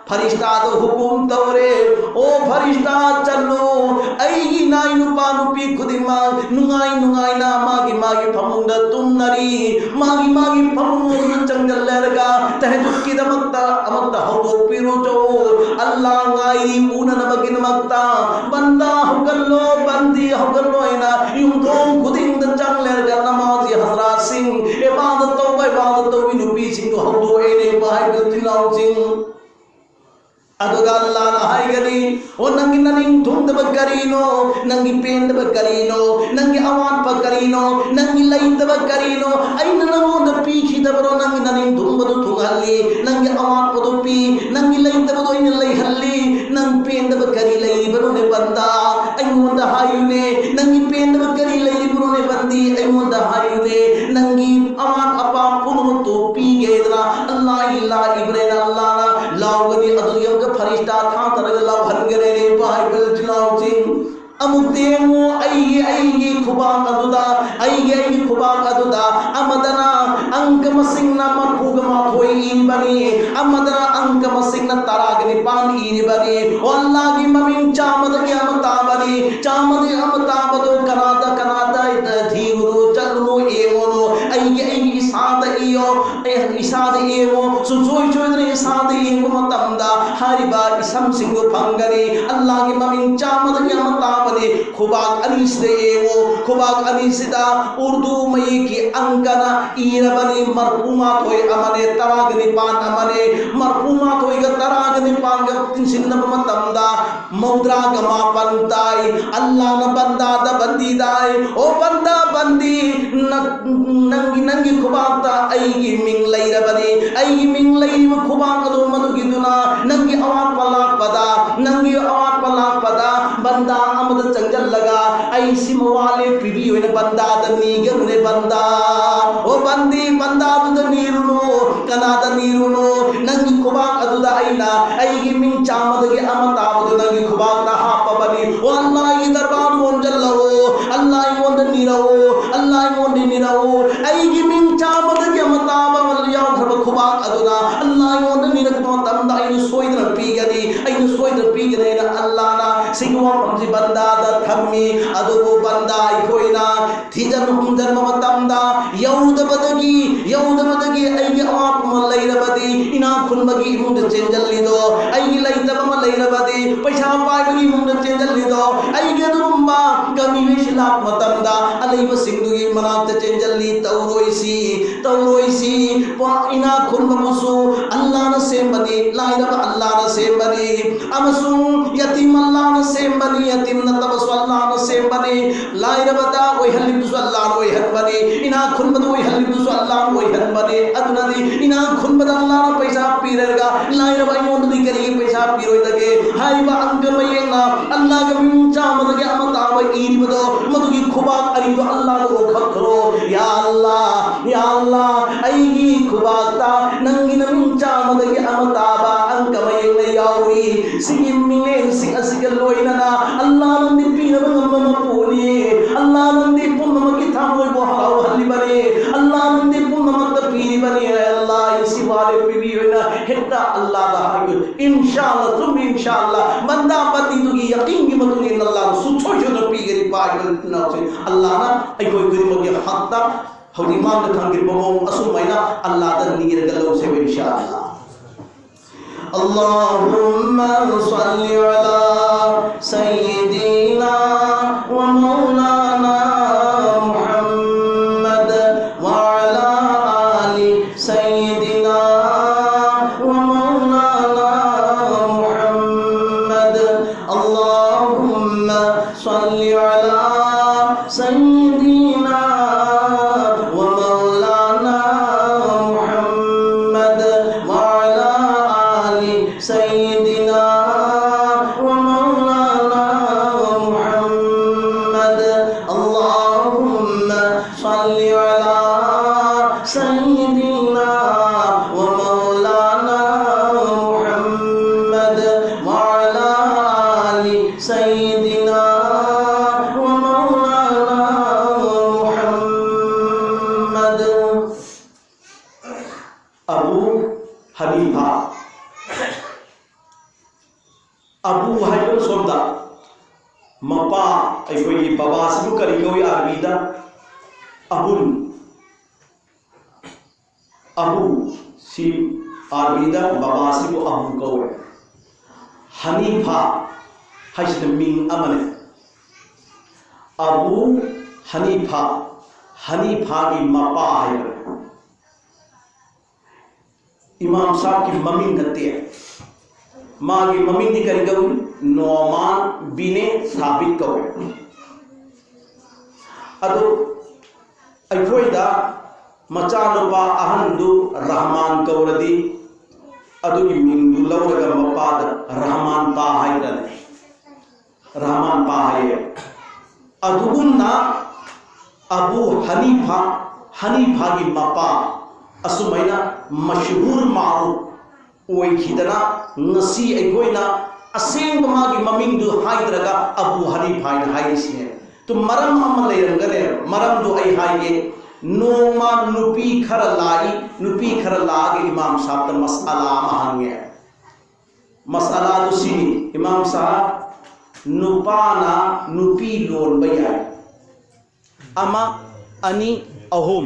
ꯐꯔꯤꯁꯇꯥꯗ ꯍꯨꯀꯨꯝ ꯇꯧꯔꯦ, "ꯑꯣ ꯐꯔꯤꯁꯇꯥ, ꯆꯠꯂꯣ, ꯑꯩꯒꯤ ꯏꯅꯥꯏ ꯅꯨꯄꯥ ꯅꯨꯄꯤ ꯈꯨꯗꯤꯡꯃꯛ ꯅꯨꯡꯉꯥꯏ ꯅꯨꯡꯉꯥꯏꯅ ꯃꯥꯒꯤ ꯃꯥꯒꯤ ꯐꯃꯨꯡꯗ ꯇꯨꯝꯅꯔꯤ, ꯃꯥꯒꯤ ꯃꯥꯒꯤ ꯐꯃꯨꯡꯗ ꯆꯪꯁꯤꯜꯂꯔꯒ ꯇꯍꯖꯨꯗꯀꯤꯗꯃꯛꯇ ꯑꯃꯨꯛꯇ ꯍꯧꯗꯣꯛꯄꯤꯔꯨ ꯆꯣ꯫ ꯑꯜꯂꯥꯍ ꯉꯥꯏꯔꯤ ꯎꯅꯅꯕꯒꯤꯗꯃꯛꯇ꯫ ꯕꯟꯗꯥ ꯍꯧꯒꯠꯂꯣ, ꯕꯟꯗꯤ ꯍꯧꯒꯠꯂꯣ" ꯍꯥꯏꯅ ꯌꯨꯝꯊꯣꯡ ꯈꯨꯗꯤꯡꯗ ꯆꯪꯂꯔꯒ ꯅꯃꯥꯖꯤ ꯍꯖꯔꯥꯠꯁꯤꯡ, ꯏꯕꯥꯗꯠ ꯇꯧꯕ, ꯏꯕꯥꯗꯠ ꯇꯧꯕꯤ ꯅꯨꯄꯤꯁꯤꯡꯗꯨ ꯍꯧꯗꯣꯛꯑꯦꯅꯦ ꯍꯥꯏꯕ ꯏꯆꯤꯜ ꯏꯅꯥꯎꯁꯤꯡ꯫ ꯑꯗꯨꯒ ꯑꯜꯂꯥꯍꯅ ꯍꯥꯏꯒꯅꯤ, "ꯑꯣ, ꯅꯪꯒꯤ ꯅꯅꯤꯡ ꯊꯨꯡꯗꯕ ꯀꯔꯤꯅꯣ? ꯅꯪꯒꯤ ꯄꯦꯟꯗꯕ ꯀꯔꯤꯅꯣ? ꯅꯪꯒꯤ ꯑꯋꯥꯠꯄ ꯀꯔꯤꯅꯣ? ꯅꯪꯒꯤ ꯂꯩꯇꯕ ꯀꯔꯤꯅꯣ? ꯑꯩꯅ ꯅꯪꯉꯣꯟꯗ ꯄꯤꯈꯤꯗꯕꯔꯣ? ꯅꯪꯒꯤ ꯅꯅꯤꯡ ꯊꯨꯡꯕꯗꯨ ꯊꯨꯡꯍꯜꯂꯤ, ꯅꯪꯒꯤ ꯑꯋꯥꯠꯄꯗꯨ ꯄꯤ, ꯅꯪꯒꯤ ꯂꯩꯇꯕꯗꯨ ꯑꯩꯅ ꯂꯩꯍꯜꯂꯤ, ꯅꯪ ꯄꯦꯟꯗꯕ ꯀꯔꯤ ꯂꯩꯔꯤꯕꯅꯣꯅꯦ ꯕꯟꯗꯥ? ꯑꯩꯉꯣꯟꯗ ꯍꯥꯏꯌꯨꯅꯦ꯫ ꯅꯪꯒꯤ ꯄꯦꯟꯗꯕ ꯀꯔꯤ ꯂꯩꯔꯤꯕꯅꯣꯅꯦ ꯕꯟꯗꯤ? ꯑꯩꯉꯣꯟꯗ ꯍꯥꯏꯌꯨꯅꯦ꯫ ꯅꯪꯒꯤ ꯑꯋꯥꯠ ꯑꯄꯥ ꯄꯨꯝꯅꯃꯛꯇꯨ ꯄꯤꯒꯦꯗꯅ ꯑꯜꯂꯥꯍꯒꯤ ꯂꯥꯛꯏꯕꯅꯦꯅ ꯑꯜꯂꯥꯍꯅ ꯂꯥꯎꯒꯅꯤ꯫ ꯑꯗꯨꯒꯤ ꯑꯃꯨꯛꯀ ꯐꯔꯤꯁꯇꯥ ꯊꯥꯊꯔꯒ ꯂꯥꯎꯍꯟꯒꯅꯤꯅꯦ꯫ ꯏꯄꯥ ꯏꯕꯦꯜ ꯏꯆꯤꯜ ꯏꯅꯥꯎꯁꯤꯡ, ꯑꯃꯨꯛꯇ ꯌꯦꯡꯉꯨ, ꯑꯩꯒꯤ, ꯑꯩꯒꯤ ꯈꯨꯕꯥꯛ ꯑꯗꯨꯗ, ꯑꯩꯒꯤ, ꯑꯩꯒꯤ ꯈꯨꯕꯥꯛ ꯑꯗꯨꯗ ꯑꯃꯗꯅ ꯑꯪꯀ ꯃꯁꯤꯡꯅ ꯃꯔꯐꯨꯒ ꯃꯥꯊꯣꯏ ꯏꯔꯤꯕꯅꯤ, ꯑꯃꯗꯅ ꯑꯪꯀ ꯃꯁꯤꯡꯅ ꯇꯔꯥꯒ ꯅꯤꯄꯥꯟ ꯏꯔꯤꯕꯅꯤ꯫ ꯑꯣ ꯑꯜꯂꯥꯍꯒꯤ ꯃꯃꯤꯡ ꯆꯥꯝꯃꯗꯒꯤ ꯑꯃ ꯇꯥꯕꯅꯤ꯫ ꯆꯥꯝꯃꯗꯒꯤ ꯑꯃ ꯇꯥꯕꯗꯣ ꯀꯅꯥꯗ, ꯀꯅꯥꯗ ꯊꯤꯔꯨꯅꯨ, ꯆꯠꯂꯨꯅꯨ, ꯌꯦꯡꯉꯨꯅꯨ꯫ ꯑꯩꯒꯤ, ꯑꯩꯒꯤ ꯏꯁꯥꯗ ꯏꯌꯣ꯫ ꯑꯦ, ꯏꯁꯥꯗ ꯌꯦꯡꯉꯣ, ꯁꯨꯡꯁꯣꯏ ꯁꯣꯏꯗꯅ ꯏꯁꯥꯗ ꯌꯦꯡꯕ ꯃꯇꯝꯗ ꯍꯥꯏꯔꯤꯕ ꯏꯁꯝꯁꯤꯡꯗꯨ ꯐꯪꯒꯅꯤ꯫ ꯑꯜꯂꯥꯍꯒꯤ ꯃꯃꯤꯡ ꯆꯥꯝꯃꯗꯒꯤ ꯑꯃ ꯇꯥꯕꯅꯤ꯫ ꯈꯨꯕꯥꯛ ꯑꯅꯤꯁꯤꯗ ꯌꯦꯡꯉꯣ, ꯈꯨꯕꯥꯛ ꯑꯅꯤꯁꯤꯗ ꯎꯔꯗꯨ ꯃꯌꯦꯛꯀꯤ ꯑꯪꯀꯅ ꯏꯔꯕꯅꯤ, ꯃꯔꯐꯨ ꯃꯥꯊꯣꯏ ꯑꯃꯅꯦ, ꯇꯔꯥꯒ ꯅꯤꯄꯥꯟ ꯑꯃꯅꯦ꯫ ꯃꯔꯐꯨ ꯃꯥꯊꯣꯏꯒ ꯇꯔꯥꯒ ꯅꯤꯄꯥꯟꯒ ꯇꯤꯟꯁꯤꯟꯅꯕ ꯃꯇꯝꯗ ꯃꯧꯗ꯭ꯔꯥꯒ ꯃꯥꯄꯟ ꯇꯥꯏ꯫ ꯑꯜꯂꯥꯍꯅ ꯕꯟꯗꯥꯗ ꯕꯟꯗꯤꯗ ꯍꯥꯏ, "ꯑꯣ ꯕꯟꯗꯥ, ꯕꯟꯗꯤ, ꯅ-, ꯅꯪꯒꯤ, ꯅꯪꯒꯤ ꯈꯨꯕꯥꯛꯇ ꯑꯩꯒꯤ ꯃꯤꯡ ꯂꯩꯔꯕꯅꯤ꯫ ꯑꯩꯒꯤ ꯃꯤꯡ ꯂꯩꯔꯤꯕ ꯈꯨꯕꯥꯛ ꯑꯗꯨ ꯃꯗꯨꯒꯤꯗꯨꯅ ꯅꯪꯒꯤ ꯑꯋꯥꯠꯄ ꯂꯥꯛꯄꯗ, ꯅꯪꯒꯤ ꯑꯋꯥꯠꯄ ꯂꯥꯛꯄꯗ ꯕꯟꯗꯥ ꯑꯃꯗ ꯆꯪꯁꯤꯜꯂꯒ ꯑꯩ ꯁꯤꯃ ꯋꯥꯠꯂꯦ, ꯄꯤꯕꯤꯌꯨ" ꯍꯥꯏꯅ ꯕꯟꯗꯥꯗ ꯅꯤꯒꯅꯨꯅꯦ ꯕꯟꯗꯥ꯫ ꯑꯣ ꯕꯟꯗꯤ, ꯕꯟꯗꯥꯗꯨꯗ ꯅꯤꯔꯨꯅꯨ꯫ ꯀꯅꯥꯗ ꯅꯤꯔꯨꯅꯣ? ꯅꯪꯒꯤ ꯈꯨꯕꯥꯛ ꯑꯗꯨꯗ ꯑꯩꯅ ꯑꯩꯒꯤ ꯃꯤꯡ ꯆꯥꯝꯃꯗꯒꯤ ꯑꯃ ꯇꯥꯕꯗꯣ ꯅꯪꯒꯤ ꯈꯨꯕꯥꯛꯇ ꯍꯥꯞꯄꯕꯅꯤ꯫ ꯑꯣ ꯑꯜꯂꯥꯍꯒꯤ ꯗꯔꯕꯥꯔ ꯍꯣꯟꯖꯜꯂꯛꯑꯣ, ꯑꯜꯂꯥꯍ ꯑꯩꯉꯣꯟꯗ ꯅꯤꯔꯛꯑꯣ, ꯑꯜꯂꯥꯍ ꯑꯩꯉꯣꯟꯗ ꯅꯤꯔꯛꯑꯣ꯫ ꯑꯩꯒꯤ ꯃꯤꯡ ꯆꯥꯝꯃꯗꯒꯤ ꯑꯃ ꯇꯥꯕ ꯑꯃ ꯌꯥꯎꯈ꯭ꯔꯕ ꯈꯨꯕꯥꯛ ꯑꯗꯨꯅ ꯑꯜꯂꯥꯍ ꯑꯩꯉꯣꯟꯗ ꯅꯤꯔꯛꯄ ꯃꯇꯝꯗ ꯑꯩꯅ ꯁꯣꯏꯗꯅ ꯄꯤꯒꯅꯤ, ꯑꯩꯅ ꯁꯣꯏꯗꯅ ꯄꯤꯒꯅꯤ ꯍꯥꯏꯅ ꯑꯜꯂꯥꯍꯅ ꯁꯤꯒꯤ ꯋꯥꯐꯝꯁꯤ ꯕꯟꯗꯥꯗ ꯊꯝꯃꯤ꯫ ꯑꯗꯨꯕꯨ ꯕꯟꯗꯥ ꯑꯩꯈꯣꯏꯅ ꯊꯤꯖꯟ ꯍꯨꯝꯖꯟꯕ ꯃꯇꯝꯗ ꯌꯧꯗꯕꯗꯒꯤ, ꯌꯧꯗꯕꯗꯒꯤ ꯑꯩꯒꯤ ꯑꯋꯥꯠꯄ ꯑꯃ ꯂꯩꯔꯕꯗꯤ ꯏꯅꯥꯛ ꯈꯨꯟꯕꯒꯤ ꯏꯃꯨꯡꯗ ꯆꯦꯟꯖꯜꯂꯤꯗꯣ, ꯑꯩꯒꯤ ꯂꯩꯇꯕ ꯑꯃ ꯂꯩꯔꯕꯗꯤ ꯄꯩꯁꯥ ꯄꯥꯏꯕꯒꯤ ꯏꯃꯨꯡꯗ ꯆꯦꯟꯖꯜꯂꯤꯗꯣ, ꯑꯩꯒꯤ ꯑꯗꯨꯒꯨꯝꯕ ꯀꯃꯤꯕꯩꯁꯤ ꯂꯥꯛꯄ ꯃꯇꯝꯗ ꯑꯂꯩꯕꯁꯤꯡꯗꯨꯒꯤ ꯃꯅꯥꯛꯇ ꯆꯦꯟꯖꯜꯂꯤ꯫ ꯇꯧꯔꯣꯏꯁꯤ, ꯇꯧꯔꯣꯏꯁꯤ꯫ ꯄꯨꯔꯥ ꯏꯅꯥꯛ ꯈꯨꯟꯕꯕꯨꯁꯨ ꯑꯜꯂꯥꯅ ꯁꯦꯝꯕꯅꯤ, ꯂꯥꯏꯔꯕ ꯑꯜꯂꯥꯅ ꯁꯦꯝꯕꯅꯤ꯫ ꯑꯃꯁꯨꯡ ꯌꯥꯇꯤꯝ ꯑꯜꯂꯥꯅ ꯁꯦꯝꯕꯅꯤ, ꯌꯥꯇꯤꯝ ꯅꯠꯇꯕꯁꯨ ꯑꯜꯂꯥꯅ ꯁꯦꯝꯕꯅꯤ꯫ ꯂꯥꯏꯔꯕꯗ ꯑꯣꯏꯍꯜꯂꯤꯕꯗꯨꯁꯨ ꯑꯜꯂꯥꯅ ꯑꯣꯏꯍꯟꯕꯅꯤ, ꯏꯅꯥꯛ ꯈꯨꯟꯕꯗ ꯑꯣꯏꯍꯜꯂꯤꯕꯗꯨꯁꯨ ꯑꯜꯂꯥꯅ ꯑꯣꯏꯍꯟꯕꯅꯤ꯫ ꯑꯗꯨꯅꯗꯤ ꯏꯅꯥꯛ ꯈꯨꯟꯕꯗ ꯑꯜꯂꯥꯅ ꯄꯩꯁꯥ ꯄꯤꯔꯒ ꯂꯥꯏꯔꯕ ꯑꯩꯉꯣꯟꯗꯗꯤ ꯀꯔꯤꯒꯤ ꯄꯩꯁꯥ ꯄꯤꯔꯣꯏꯗꯒꯦ ꯍꯥꯏꯕ ꯑꯪꯀ ꯃꯌꯦꯛꯅ ꯑꯜꯂꯥꯒ ꯃꯤꯑꯣꯡ ꯆꯥꯝꯃꯗꯒꯤ ꯑꯃ ꯇꯥꯕ ꯏꯔꯤꯕꯗꯣ, ꯃꯗꯨꯒꯤ ꯈꯨꯕꯥꯛ ꯑꯅꯤꯗꯣ ꯑꯜꯂꯥꯗ ꯑꯣꯟꯈꯠꯈ꯭ꯔꯣ꯫ ꯌꯥ ꯑꯜꯂꯥ, ꯌꯥ ꯑꯜꯂꯥ, ꯑꯩꯒꯤ ꯈꯨꯕꯥꯛꯇ ꯅꯪꯒꯤ ꯅꯃꯤꯡ ꯆꯥꯝꯃꯗꯒꯤ ꯑꯃ ꯇꯥꯕ ꯑꯪꯀ ꯃꯌꯦꯛꯅ ꯌꯥꯎꯔꯤ꯫ ꯁꯤꯒꯤ ꯃꯤꯠꯌꯦꯡꯁꯤꯡ ꯑꯁꯤꯒ ꯂꯣꯏꯅꯅ ꯑꯜꯂꯥ ꯅꯪꯗꯤ ꯄꯤꯅꯕ ꯉꯝꯕ ꯃꯄꯨꯅꯤ꯫ ꯑꯜꯂꯥ ꯅꯪꯗꯤ ꯄꯨꯝꯅꯃꯛꯀꯤ ꯊꯃꯣꯏꯕꯨ ꯍꯔꯥꯎꯍꯜꯂꯤꯕꯅꯤ꯫ ꯑꯜꯂꯥ ꯅꯪꯗꯤ ꯄꯨꯝꯅꯃꯛꯇ ꯄꯤꯔꯤꯕꯅꯤ꯫ ꯑꯦ ꯑꯜꯂꯥ, ꯑꯩ ꯁꯤꯐꯥ ꯂꯦꯞꯄꯤꯕꯤꯌꯨ ꯍꯥꯏꯅ ꯍꯦꯛꯇ ꯑꯜꯂꯥꯗ ꯍꯥꯏꯌꯨ꯫ ꯏꯟꯁꯥ ꯑꯜꯂꯥ, ꯆꯨꯝꯃꯤ, ꯏꯟꯁꯥ ꯑꯜꯂꯥ, ꯕꯟꯗꯥ ꯕꯟꯗꯤꯗꯨꯒꯤ ꯌꯥꯀꯤꯟꯒꯤ ꯃꯇꯨꯡ ꯏꯟꯅ ꯑꯜꯂꯥꯅ ꯁꯨꯡꯁꯣꯏ ꯁꯣꯏꯗꯅ ꯄꯤꯒꯅꯤ꯫ ꯄꯥꯏꯕ ꯏꯅꯥꯎꯁꯤꯡ, ꯑꯜꯂꯥꯅ ꯑꯩꯈꯣꯏ ꯈꯨꯗꯤꯡꯃꯛꯀꯤ ꯍꯛꯇ ꯍꯧꯖꯤꯛ ꯃꯥꯡꯗ ꯊꯝꯈꯤꯕ ꯃꯑꯣꯡ ꯑꯁꯨꯃꯥꯏꯅ ꯑꯜꯂꯥꯗ ꯅꯤꯔꯒ ꯂꯧꯁꯦꯕ, ꯏꯟꯁꯥ ꯑꯜꯂꯥ꯫ اللهم صل على سيدنا ومولانا محمد وعلى آل سيدنا ومولانا محمد. اللهم صل على سيدنا ومولانا محمد وعلى آل سيدنا ومولانا محمد. اللهم صل على سيدنا ومولانا محمد وعلى آل سيدنا ومولانا محمد. ꯑꯕꯨ ꯍꯅꯤꯐꯥ꯫ ꯑꯕꯨ ꯍꯥꯏꯕꯅ ꯁꯣꯝꯗ ꯃꯄꯥ, ꯑꯩꯈꯣꯏꯒꯤ ꯕꯕꯥꯁꯤꯕꯨ ꯀꯔꯤ ꯀꯧꯏ ꯑꯥꯔꯕꯤꯗ? ꯑꯕꯨꯟ꯫ ꯑꯕꯨ ꯁꯤ ꯑꯥꯔꯕꯤꯗ ꯕꯕꯥꯁꯤꯕꯨ ꯑꯕꯨ ꯀꯧꯏ꯫ ꯍꯅꯤꯐꯥ ꯍꯥꯏꯁꯤꯅ ꯃꯤꯡ ꯑꯃꯅꯤ꯫ ꯑꯕꯨ ꯍꯅꯤꯐꯥ, ꯍꯅꯤꯐꯥꯒꯤ ꯃꯄꯥ ꯍꯥꯏꯕꯅꯤ꯫ ꯏꯃꯥꯝ ꯁꯥꯍꯕꯀꯤ ꯃꯃꯤꯡ ꯅꯠꯇꯦ꯫ ꯃꯥꯒꯤ ꯃꯃꯤꯡꯗꯤ ꯀꯔꯤ ꯀꯧꯏ? ꯅꯣꯃꯥꯟ ꯕꯤꯅꯦ ꯁꯥꯕꯤꯠ ꯀꯧꯏ꯫ ꯑꯗꯨ ꯑꯩꯈꯣꯏꯗ ꯃꯆꯥꯅꯨꯄꯥ ꯑꯍꯟꯗꯨ ꯔꯍꯃꯥꯟ ꯀꯧꯔꯗꯤ, ꯑꯗꯨꯒꯤ ꯃꯤꯡꯗꯨ ꯂꯧꯔꯒ ꯃꯄꯥꯗ ꯔꯍꯃꯥꯟ ꯄꯥ ꯍꯥꯏꯗ꯭ꯔꯅꯦ? ꯔꯍꯃꯥꯟ ꯄꯥ ꯍꯥꯏꯌꯦ꯫ ꯑꯗꯨꯒꯨꯝꯅ ꯑꯕꯨ ꯍꯅꯤꯐꯥ, ꯍꯅꯤꯐꯥꯒꯤ ꯃꯄꯥ, ꯑꯁꯨꯃꯥꯏꯅ ꯃꯁꯍꯨꯔ ꯃꯥꯔꯨꯐ ꯑꯣꯏꯈꯤꯗꯅ, ꯉꯁꯤ ꯑꯩꯈꯣꯏꯅ ꯑꯁꯦꯡꯕ ꯃꯥꯒꯤ ꯃꯃꯤꯡꯗꯨ ꯍꯥꯏꯗ꯭ꯔꯒ ꯑꯕꯨ ꯍꯅꯤꯐꯥ ꯍꯥꯏꯅ ꯍꯥꯏꯔꯤꯁꯤꯅꯦ꯫ ꯇꯨ ꯃꯔꯝ ꯑꯃ ꯂꯩꯔꯝꯒꯅꯦ, ꯃꯔꯝꯗꯨ ꯑꯩ ꯍꯥꯏꯒꯦ꯫ ꯅꯣꯡꯃ ꯅꯨꯄꯤ ꯈꯔ ꯂꯥꯛꯏ, ꯅꯨꯄꯤ ꯈꯔ ꯂꯥꯛꯑꯒ ꯏꯃꯥꯝ ꯁꯥꯍꯕꯇ ꯃꯁꯑꯂꯥ ꯑꯃ ꯍꯪꯉꯦ꯫ ꯃꯁꯑꯂꯥꯗꯨ ꯁꯤꯅꯤ, ꯏꯃꯥꯝ ꯁꯥꯍꯕ, ꯅꯨꯄꯥꯅ ꯅꯨꯄꯤ ꯂꯣꯟꯕ ꯌꯥꯏ꯫ ꯑꯃ, ꯑꯅꯤ, ꯑꯍꯨꯝ꯫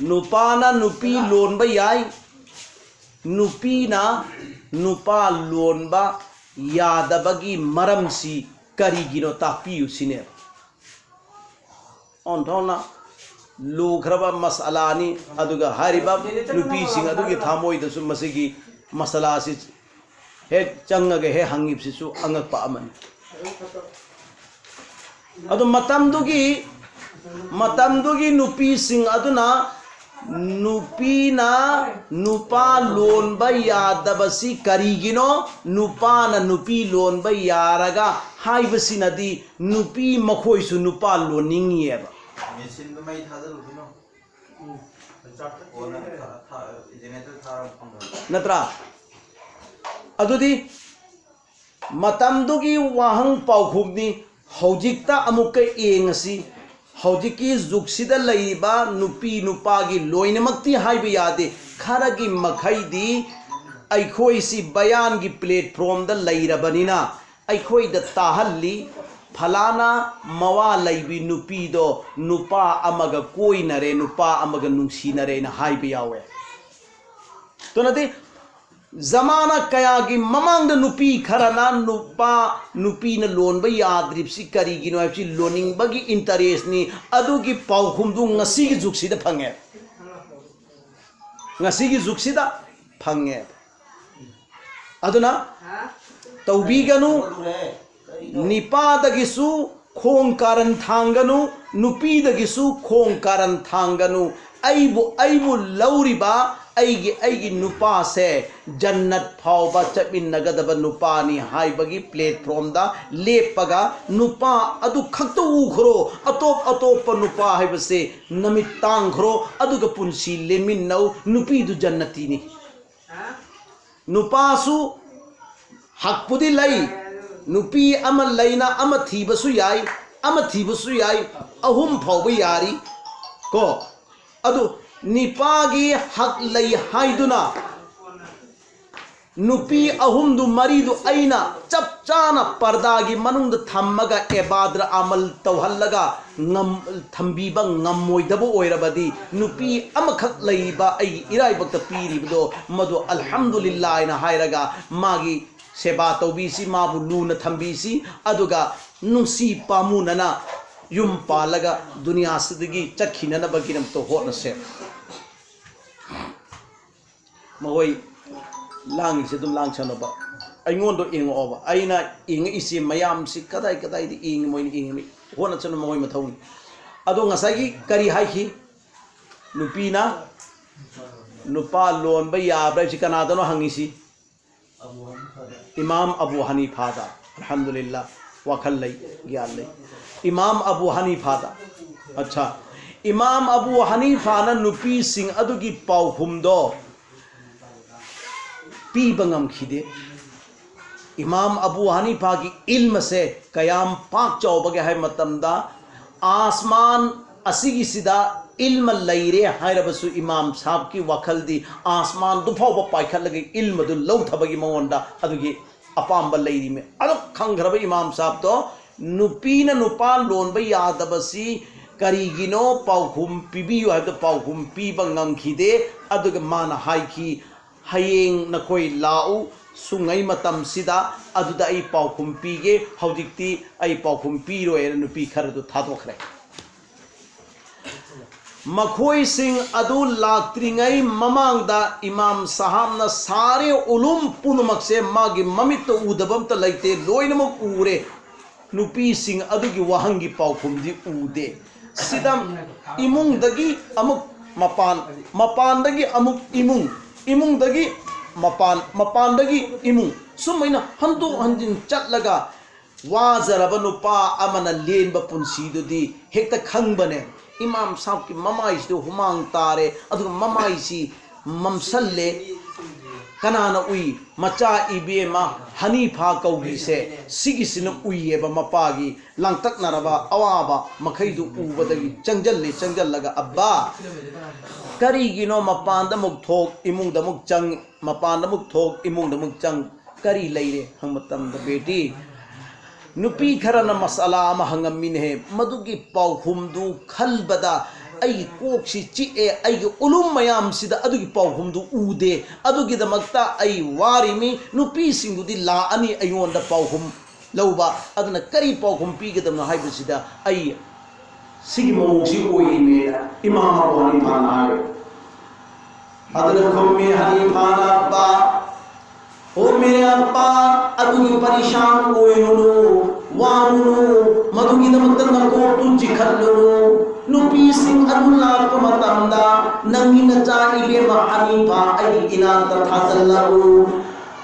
ꯅꯨꯄꯥꯅ ꯅꯨꯄꯤ ꯂꯣꯟꯕ ꯌꯥꯏ, ꯅꯨꯄꯤꯅ ꯅꯨꯄꯥ ꯂꯣꯟꯕ ꯌꯥꯗꯕꯒꯤ ꯃꯔꯝꯁꯤ ꯀꯔꯤꯒꯤꯅꯣ ꯇꯥꯛꯄꯤꯌꯨ ꯁꯤꯅꯦ꯫ ꯑꯣꯟꯊꯣꯛꯅ ꯂꯨꯈ꯭ꯔꯕ ꯃꯁꯑꯂꯥꯅꯤ꯫ ꯑꯗꯨꯒ ꯍꯥꯏꯔꯤꯕ ꯅꯨꯄꯤꯁꯤꯡ ꯑꯗꯨꯒꯤ ꯊꯃꯣꯏꯗꯁꯨ ꯃꯁꯤꯒꯤ ꯃꯁꯑꯂꯥꯁꯤ ꯍꯦꯛ ꯆꯪꯉꯒ ꯍꯦꯛ ꯍꯪꯉꯤꯕꯁꯤꯁꯨ ꯑꯉꯛꯄ ꯑꯃꯅꯤ꯫ ꯑꯗꯨ ꯃꯇꯝꯗꯨꯒꯤ, ꯃꯇꯝꯗꯨꯒꯤ ꯅꯨꯄꯤꯁꯤꯡ ꯑꯗꯨꯅ ꯅꯨꯄꯤꯅ ꯅꯨꯄꯥ ꯂꯣꯟꯕ ꯌꯥꯗꯕꯁꯤ ꯀꯔꯤꯒꯤꯅꯣ? ꯅꯨꯄꯥꯅ ꯅꯨꯄꯤ ꯂꯣꯟꯕ ꯌꯥꯔꯒ ꯍꯥꯏꯕꯁꯤꯅꯗꯤ ꯅꯨꯄꯤ ꯃꯈꯣꯏꯁꯨ ꯅꯨꯄꯥ ꯂꯣꯟꯅꯤꯡꯉꯤꯑꯕ꯫ ꯃꯦꯆꯤꯟꯗꯨ ꯃꯩ ꯊꯥꯖꯤꯜꯂꯨꯈꯤꯅꯣ꯫ ꯀꯣꯟꯅ ꯊꯥ-, ꯊꯥ-, generator ꯊꯥꯔ ꯐꯪꯉꯣꯏ꯫ ꯅꯠꯇ꯭ꯔꯥ? ꯑꯗꯨꯗꯤ ꯃꯇꯝꯗꯨꯒꯤ ꯋꯥꯍꯪ ꯄꯥꯎꯈꯨꯝꯅꯤ꯫ ꯍꯧꯖꯤꯛꯇ ꯑꯃꯨꯛꯀ ꯌꯦꯡꯉꯁꯤ꯫ ꯍꯧꯖꯤꯛꯀꯤ ꯖꯨꯒꯁꯤꯗ ꯂꯩꯔꯤꯕ ꯅꯨꯄꯤ ꯅꯨꯄꯥꯒꯤ ꯂꯣꯏꯅꯃꯛꯇꯤ ꯍꯥꯏꯕ ꯌꯥꯗꯦ꯫ ꯈꯔꯒꯤ ꯃꯈꯩꯗꯤ ꯑꯩꯈꯣꯏꯁꯤ ꯕꯌꯥꯟꯒꯤ platformꯗ ꯂꯩꯔꯕꯅꯤꯅ ꯑꯩꯈꯣꯏꯗ ꯇꯥꯍꯜꯂꯤ, ꯐꯂꯥꯅ ꯃꯋꯥ ꯂꯩꯕꯤ ꯅꯨꯄꯤꯗꯣ ꯅꯨꯄꯥ ꯑꯃꯒ ꯀꯣꯏꯅꯔꯦ, ꯅꯨꯄꯥ ꯑꯃꯒ ꯅꯨꯡꯁꯤꯅꯔꯦꯅ ꯍꯥꯏꯕ ꯌꯥꯎꯋꯦ꯫ ꯑꯗꯨꯅꯗꯤ ꯖꯃꯥꯅꯥ ꯀꯌꯥꯒꯤ ꯃꯃꯥꯡꯗ ꯅꯨꯄꯤ ꯈꯔꯅ ꯅꯨꯄꯥ, ꯅꯨꯄꯤꯅ ꯂꯣꯟꯕ ꯌꯥꯗ꯭ꯔꯤꯕꯁꯤ ꯀꯔꯤꯒꯤꯅꯣ ꯍꯥꯏꯕꯁꯤ ꯂꯣꯟꯅꯤꯡꯕꯒꯤ interest ꯅꯤ꯫ ꯑꯗꯨꯒꯤ ꯄꯥꯎꯈꯨꯝꯗꯨ ꯉꯁꯤꯒꯤ ꯖꯨꯒꯁꯤꯗ ꯐꯪꯉꯦ꯫ ꯉꯁꯤꯒꯤ ꯖꯨꯒꯁꯤꯗ ꯐꯪꯉꯦ꯫ ꯑꯗꯨꯅ ꯇꯧꯕꯤꯒꯅꯨ꯫ ꯅꯤꯄꯥꯗꯒꯤꯁꯨ ꯈꯣꯡ ꯀꯥꯔꯟ ꯊꯥꯡꯒꯅꯨ, ꯅꯨꯄꯤꯗꯒꯤꯁꯨ ꯈꯣꯡ ꯀꯥꯔꯟ ꯊꯥꯡꯒꯅꯨ꯫ ꯑꯩꯕꯨ, ꯑꯩꯕꯨ ꯂꯧꯔꯤꯕ ꯑꯩꯒꯤ, ꯑꯩꯒꯤ ꯅꯨꯄꯥꯁꯦ ꯖꯟꯅꯠ ꯐꯥꯎꯕ ꯆꯠꯃꯤꯟꯅꯒꯗꯕ ꯅꯨꯄꯥꯅꯤ ꯍꯥꯏꯕꯒꯤ platform ꯗ ꯂꯦꯞꯄꯒ ꯅꯨꯄꯥ ꯑꯗꯨ ꯈꯛꯇ ꯎꯈ꯭ꯔꯣ꯫ ꯑꯇꯣꯞ ꯑꯇꯣꯞꯄ ꯅꯨꯄꯥ ꯍꯥꯏꯕꯁꯦ ꯅꯃꯤꯠ ꯇꯥꯡꯈ꯭ꯔꯣ, ꯑꯗꯨꯒ ꯄꯨꯟꯁꯤ ꯂꯦꯟꯃꯤꯟꯅꯧ꯫ ꯅꯨꯄꯤꯗꯨ ꯖꯟꯅꯇꯤꯅꯤ꯫ ꯅꯨꯄꯥꯁꯨ ꯍꯛꯄꯨꯗꯤ ꯂꯩ, ꯅꯨꯄꯤ ꯑꯃ ꯂꯩꯅ ꯑꯃ ꯊꯤꯕꯁꯨ ꯌꯥꯏ, ꯑꯃ ꯊꯤꯕꯁꯨ ꯌꯥꯏ, ꯑꯍꯨꯝ ꯐꯥꯎꯕ ꯌꯥꯔꯤ ꯀꯣ꯫ ꯑꯗꯨ ꯅꯤꯄꯥꯒꯤ ꯍꯛ ꯂꯩ ꯍꯥꯏꯗꯨꯅ ꯅꯨꯄꯤ ꯑꯍꯨꯝꯗꯨ ꯃꯔꯤꯗꯨ ꯑꯩꯅ ꯆꯞ ꯆꯥꯅ ꯄꯔꯗꯥꯒꯤ ꯃꯅꯨꯡꯗ ꯊꯝꯃꯒ ꯏꯕꯥꯗꯠ ꯑꯃꯜ ꯇꯧꯍꯜꯂꯒ ꯉꯝ-, ꯊꯝꯕꯤꯕ ꯉꯝꯃꯣꯏꯗꯕ ꯑꯣꯏꯔꯕꯗꯤ, ꯅꯨꯄꯤ ꯑꯃꯈꯛ ꯂꯩꯔꯤꯕ ꯑꯩꯒꯤ ꯏꯔꯥꯏꯕꯛꯇ ꯄꯤꯔꯤꯕꯗꯣ, ꯃꯗꯨ ꯑꯜꯍꯝꯗꯨꯂꯤꯜꯂꯥ ꯍꯥꯏꯅ ꯍꯥꯏꯔꯒ ꯃꯥꯒꯤ ꯁꯦꯕꯥ ꯇꯧꯕꯤꯁꯤ, ꯃꯥꯕꯨ ꯂꯨꯅ ꯊꯝꯕꯤꯁꯤ, ꯑꯗꯨꯒ ꯅꯨꯡꯁꯤ ꯄꯥꯝꯃꯨꯅꯅ ꯌꯨꯝ ꯄꯥꯜꯂꯒ ꯗꯨꯅꯤꯌꯥꯁꯤꯗꯒꯤ ꯆꯠꯈꯤꯅꯅꯕꯒꯤꯗꯃꯛꯇ ꯍꯣꯠꯅꯁꯦ꯫ ꯃꯈꯣꯏ ꯂꯥꯡꯉꯤꯁꯦ ꯑꯗꯨꯝ ꯂꯥꯡꯁꯅꯨꯕ, ꯑꯩꯉꯣꯟꯗ ꯌꯦꯡꯉꯛꯑꯣꯕ꯫ ꯑꯩꯅ ꯌꯦꯡꯉꯛꯏꯁꯦ ꯃꯌꯥꯝꯁꯤ ꯀꯗꯥꯏ ꯀꯗꯥꯏꯗ ꯌꯦꯡꯉꯤ, ꯃꯣꯏꯅ ꯌꯦꯡꯉꯤ, ꯍꯣꯠꯅꯁꯅꯨ, ꯃꯈꯣꯏ ꯃꯊꯧꯅꯤ꯫ ꯑꯗꯣ ꯉꯁꯥꯏꯒꯤ ꯀꯔꯤ ꯍꯥꯏꯈꯤ? ꯅꯨꯄꯤꯅ ꯅꯨꯄꯥ ꯂꯣꯟꯕ ꯌꯥꯕ꯭ꯔꯥ ꯍꯥꯏꯕꯁꯤ ꯀꯅꯥꯗꯅꯣ ꯍꯪꯉꯤꯁꯤ? ꯏꯃꯥꯝ ꯑꯕꯨ ꯍꯅꯤꯐꯥꯗ꯫ ꯑꯜꯍꯝꯗꯨꯂꯤꯜꯂꯥ, ꯋꯥꯈꯜ ꯂꯩ, ꯒ꯭ꯌꯥꯟ ꯂꯩ꯫ ꯏꯃꯥꯝ ꯑꯕꯨ ꯍꯅꯤꯐꯥꯗ꯫ ꯑꯠꯁꯥ, ꯏꯃꯥꯝ ꯑꯕꯨ ꯍꯅꯤꯐꯥꯅ ꯅꯨꯄꯤꯁꯤꯡ ꯑꯗꯨꯒꯤ ꯄꯥꯎꯈꯨꯝꯗꯣ ꯄꯤꯕ ꯉꯝꯈꯤꯗꯦ꯫ ꯏꯃꯥꯝ ꯑꯕꯨ ꯍꯅꯤꯐꯥꯒꯤ ꯏꯜꯃꯁꯦ ꯀꯌꯥꯝ ꯄꯥꯛ ꯆꯥꯎꯕꯒꯦ ꯍꯥꯏꯕ ꯃꯇꯝꯗ, ꯑꯥꯁꯃꯥꯟ ꯑꯁꯤꯒꯤꯁꯤꯗ ꯏꯜꯃ ꯂꯩꯔꯦ ꯍꯥꯏꯔꯕꯁꯨ, ꯏꯃꯥꯝ ꯁꯥꯍꯕꯀꯤ ꯋꯥꯈꯜꯗꯤ ꯑꯥꯁꯃꯥꯟꯗꯨ ꯐꯥꯎꯕ ꯄꯥꯏꯈꯠꯂꯒ ꯏꯜꯃꯗꯨ ꯂꯧꯊꯕꯒꯤ ꯃꯉꯣꯟꯗ ꯑꯗꯨꯒꯤ ꯑꯄꯥꯝꯕ ꯂꯩꯔꯤꯃꯦ꯫ ꯑꯗꯨ ꯈꯪꯈ꯭ꯔꯕ ꯏꯃꯥꯝ ꯁꯥꯍꯕꯇꯣ, ꯅꯨꯄꯤꯅ ꯅꯨꯄꯥ ꯂꯣꯟꯕ ꯌꯥꯗꯕꯁꯤ ꯀꯔꯤꯒꯤꯅꯣ ꯄꯥꯎꯈꯨꯝ ꯄꯤꯕꯤꯌꯨ ꯍꯥꯏꯕꯗ ꯄꯥꯎꯈꯨꯝ ꯄꯤꯕ ꯉꯝꯈꯤꯗꯦ꯫ ꯑꯗꯨꯒ ꯃꯥꯅ ꯍꯥꯏꯈꯤ, ꯍꯌꯦꯡ ꯅꯈꯣꯏ ꯂꯥꯛꯎ ꯁꯨꯡꯉꯩ ꯃꯇꯝꯁꯤꯗ, ꯑꯗꯨꯗ ꯑꯩ ꯄꯥꯎꯈꯨꯝ ꯄꯤꯒꯦ, ꯍꯧꯖꯤꯛꯇꯤ ꯑꯩ ꯄꯥꯎꯈꯨꯝ ꯄꯤꯔꯣꯏꯅ ꯅꯨꯄꯤ ꯈꯔꯗꯨ ꯊꯥꯗꯣꯛꯈ꯭ꯔꯦ꯫ ꯃꯈꯣꯏꯁꯤꯡ ꯑꯗꯨ ꯂꯥꯛꯇ꯭ꯔꯤꯉꯩ ꯃꯃꯥꯡꯗ ꯏꯃꯥꯝ ꯁꯥꯍꯥꯕꯅ ꯁꯥꯔꯦ ꯎꯂꯨꯝ ꯄꯨꯝꯅꯃꯛꯁꯦ ꯃꯥꯒꯤ ꯃꯃꯤꯠꯇ ꯎꯗꯕ ꯑꯝꯇ ꯂꯩꯇꯦ, ꯂꯣꯏꯅꯃꯛ ꯎꯔꯦ꯫ ꯅꯨꯄꯤꯁꯤꯡ ꯑꯗꯨꯒꯤ ꯋꯥꯍꯪꯒꯤ ꯄꯥꯎꯈꯨꯝꯗꯤ ꯎꯗꯦ꯫ ꯁꯤꯗ ꯏꯃꯨꯡꯗꯒꯤ ꯑꯃꯨꯛ ꯃꯄꯥꯟ, ꯃꯄꯥꯟꯗꯒꯤ ꯑꯃꯨꯛ ꯏꯃꯨꯡ, ꯏꯃꯨꯡꯗꯒꯤ ꯃꯄꯥꯟ, ꯃꯄꯥꯟꯗꯒꯤ ꯏꯃꯨꯡ, ꯁꯨꯃꯥꯏꯅ ꯍꯟꯗꯣꯛ ꯍꯟꯖꯤꯟ ꯆꯠꯂꯒ ꯋꯥꯖꯔꯕ ꯅꯨꯄꯥ ꯑꯃꯅ ꯂꯦꯟꯕ ꯄꯨꯟꯁꯤꯗꯨꯗꯤ ꯍꯦꯛꯇ ꯈꯪꯕꯅꯦ꯫ ꯏꯃꯥꯝ ꯁꯥꯍꯕꯀꯤ ꯃꯃꯥꯏꯁꯤꯗ ꯍꯨꯃꯥꯡ ꯇꯥꯔꯦ, ꯑꯗꯨꯒ ꯃꯃꯥꯏꯁꯤ ꯃꯝꯁꯜꯂꯦ꯫ ꯀꯅꯥꯅ ꯎꯏ? ꯃꯆꯥ ꯏꯕꯦꯝꯃ ꯍꯅꯤꯐꯥ ꯀꯧꯕꯤꯁꯦ, ꯁꯤꯒꯤꯁꯤꯅ ꯎꯏꯌꯦꯕ꯫ ꯃꯄꯥꯒꯤ ꯂꯥꯡꯇꯛꯅꯔꯕ ꯑꯋꯥꯕ ꯃꯈꯩꯗꯨ ꯎꯕꯗꯒꯤ ꯆꯪꯖꯜꯂꯦ꯫ ꯆꯪꯖꯜꯂꯒ, "ꯑꯕꯥ, ꯀꯔꯤꯒꯤꯅꯣ ꯃꯄꯥꯟꯗ ꯑꯃꯨꯛ ꯊꯣꯛ, ꯏꯃꯨꯡꯗ ꯑꯃꯨꯛ ꯆꯪ, ꯃꯄꯥꯟꯗ ꯑꯃꯨꯛ ꯊꯣꯛ, ꯏꯃꯨꯡꯗ ꯑꯃꯨꯛ ꯆꯪ, ꯀꯔꯤ ꯂꯩꯔꯦ?" ꯍꯪꯕ ꯃꯇꯝꯗ, "ꯕꯦꯇꯤ, ꯅꯨꯄꯤ ꯈꯔꯅ ꯃꯁꯥꯂꯥ ꯑꯃ ꯍꯪꯉꯝꯃꯤꯅꯦꯍꯦ, ꯃꯗꯨꯒꯤ ꯄꯥꯎꯈꯨꯝꯗꯨ ꯈꯜꯕꯗ ꯑꯩꯒꯤ ꯀꯣꯛꯁꯤ ꯆꯤꯛꯑꯦ, ꯑꯩꯒꯤ ꯎꯂꯨꯝ ꯃꯌꯥꯝꯁꯤꯗ ꯑꯗꯨꯒꯤ ꯄꯥꯎꯈꯨꯝꯗꯨ ꯎꯗꯦ, ꯑꯗꯨꯒꯤꯗꯃꯛꯇ ꯑꯩ ꯋꯥꯔꯤꯃꯤ꯫ ꯅꯨꯄꯤꯁꯤꯡꯗꯨꯗꯤ ꯂꯥꯛꯑꯅꯤ ꯑꯩꯉꯣꯟꯗ ꯄꯥꯎꯈꯨꯝ ꯂꯧꯕ, ꯑꯗꯨꯅ ꯀꯔꯤ ꯄꯥꯎꯈꯨꯝ ꯄꯤꯒꯗꯕꯅꯣ ꯍꯥꯏꯕꯁꯤꯗ ꯑꯩ ꯁꯤꯒꯤ ꯃꯑꯣꯡꯁꯤ ꯑꯣꯏꯔꯤꯅꯦꯅ ꯏꯃꯥꯝ ꯑꯕꯨ ꯍꯅꯤꯐꯥꯅ ꯍꯥꯏꯔꯦ꯫ ꯑꯗꯨꯅ ꯈꯨꯝꯃꯤ ꯍꯅꯤꯐꯥꯅ, "ꯑꯄꯥ, ꯑꯣ ꯃꯦꯔꯦ ꯑꯄꯥ, ꯑꯗꯨꯒꯤ ꯄꯔꯤꯁꯥꯟ ꯑꯣꯏꯔꯨꯅꯨ, ꯋꯥꯔꯨꯅꯨ, ꯃꯗꯨꯒꯤꯗꯃꯛꯇ ꯅꯀꯣꯛꯇꯨ ꯆꯤꯛꯈꯠꯂꯨꯅꯨ꯫ ꯅꯨꯄꯤꯁꯤꯡ ꯑꯗꯨ ꯂꯥꯛꯄ ꯃꯇꯝꯗ ꯅꯪꯒꯤ ꯅꯆꯥ ꯏꯕꯦꯝꯃ ꯍꯅꯤꯐꯥ ꯑꯩꯒꯤ ꯏꯅꯥꯛꯇ ꯊꯥꯖꯤꯜꯂꯛꯎ꯫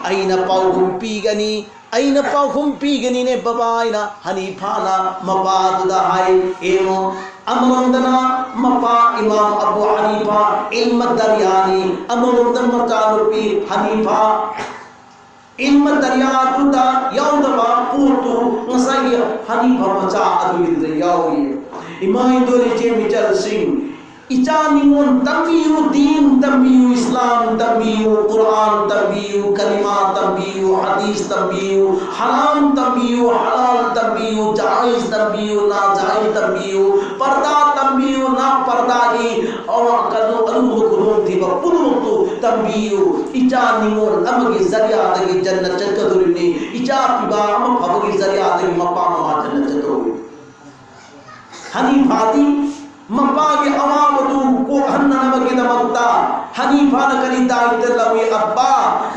ꯑꯩꯅ ꯄꯥꯎꯈꯨꯝ ꯄꯤꯒꯅꯤ, ꯑꯩꯅ ꯄꯥꯎꯈꯨꯝ ꯄꯤꯒꯅꯤꯅꯦ ꯕꯕꯥ" ꯍꯥꯏꯅ ꯍꯅꯤꯐꯥꯅ ꯃꯄꯥꯗꯨꯗ ꯍꯥꯏ꯫ ꯌꯦꯡꯉꯣ, ꯑꯃꯔꯣꯝꯗꯅ ꯃꯄꯥ ꯏꯃꯥꯝ ꯑꯕꯨ ꯍꯅꯤꯐꯥ ꯏꯜꯃ ꯗꯔꯤꯌꯥꯅꯤ, ꯑꯃꯔꯣꯝꯗ ꯃꯆꯥꯅꯨꯄꯤ ꯍꯅꯤꯐꯥ ꯏꯜꯃ ꯗꯔꯤꯌꯥꯗꯨꯗ ꯌꯥꯎꯗꯕ ꯄꯣꯠꯇꯨ ꯉꯁꯥꯏꯒꯤ ꯍꯅꯤꯐꯥ ꯃꯆꯥ ꯑꯗꯨꯒꯤꯗꯨꯗ ꯌꯥꯎꯏ꯫ ꯏꯃꯥ ꯏꯟꯗꯣꯔ ꯏꯆꯦ ꯃꯤꯆꯜꯁꯤꯡ, ꯏꯆꯥ ꯅꯤꯉꯣꯜ ꯇꯝꯕꯤꯌꯨ, ꯗꯤꯟ ꯇꯝꯕꯤꯌꯨ, ꯏꯁꯂꯥꯝ ꯇꯝꯕꯤꯌꯨ, ꯀꯨꯔꯥꯟ ꯇꯝꯕꯤꯌꯨ, ꯀꯂꯤꯃꯥ ꯇꯝꯕꯤꯌꯨ, ꯍꯗꯤꯁ ꯇꯝꯕꯤꯌꯨ, ꯍꯔꯥꯝ ꯇꯝꯕꯤꯌꯨ, ꯍꯂꯥꯜ ꯇꯝꯕꯤꯌꯨ, ꯖꯥꯏꯖ ꯇꯝꯕꯤꯌꯨ, ꯅꯥꯖꯥꯏꯖ ꯇꯝꯕꯤꯌꯨ, ꯄꯔꯗꯥ ꯇꯝꯕꯤꯌꯨ, ꯅꯥꯄꯔꯗꯥꯒꯤ ꯑꯋꯥ-, ꯀꯩꯅꯣ, ꯑꯔꯨꯕ ꯈꯨꯗꯣꯡꯊꯤꯕ ꯄꯨꯝꯅꯃꯛꯇꯨ ꯇꯝꯕꯤꯌꯨ꯫ ꯏꯆꯥ ꯅꯤꯉꯣꯜ ꯑꯃꯒꯤ ꯖꯔꯤꯌꯥꯗꯒꯤ ꯖꯟꯅꯠ ꯆꯠꯀꯗꯧꯔꯤꯕꯅꯤ꯫ ꯏꯆꯥ ꯄꯤꯕꯥ ꯑꯃ ꯐꯕꯒꯤ ꯖꯔꯤꯌꯥꯗꯒꯤ ꯃꯄꯥ ꯃꯃꯥ ꯖꯟꯅꯠ ꯆꯠꯀꯗꯧꯔꯤꯕꯅꯤ꯫ ꯍꯅꯤꯐꯥꯗꯤ ꯃꯄꯥꯒꯤ ꯑꯋꯥꯕꯗꯨ ꯀꯣꯛꯍꯟꯅꯅꯕꯒꯤꯗꯃꯛꯇ ꯍꯅꯤꯐꯥꯅ ꯀꯔꯤ ꯗꯥꯏꯇ ꯂꯧꯏ? "ꯑꯞꯄꯥ,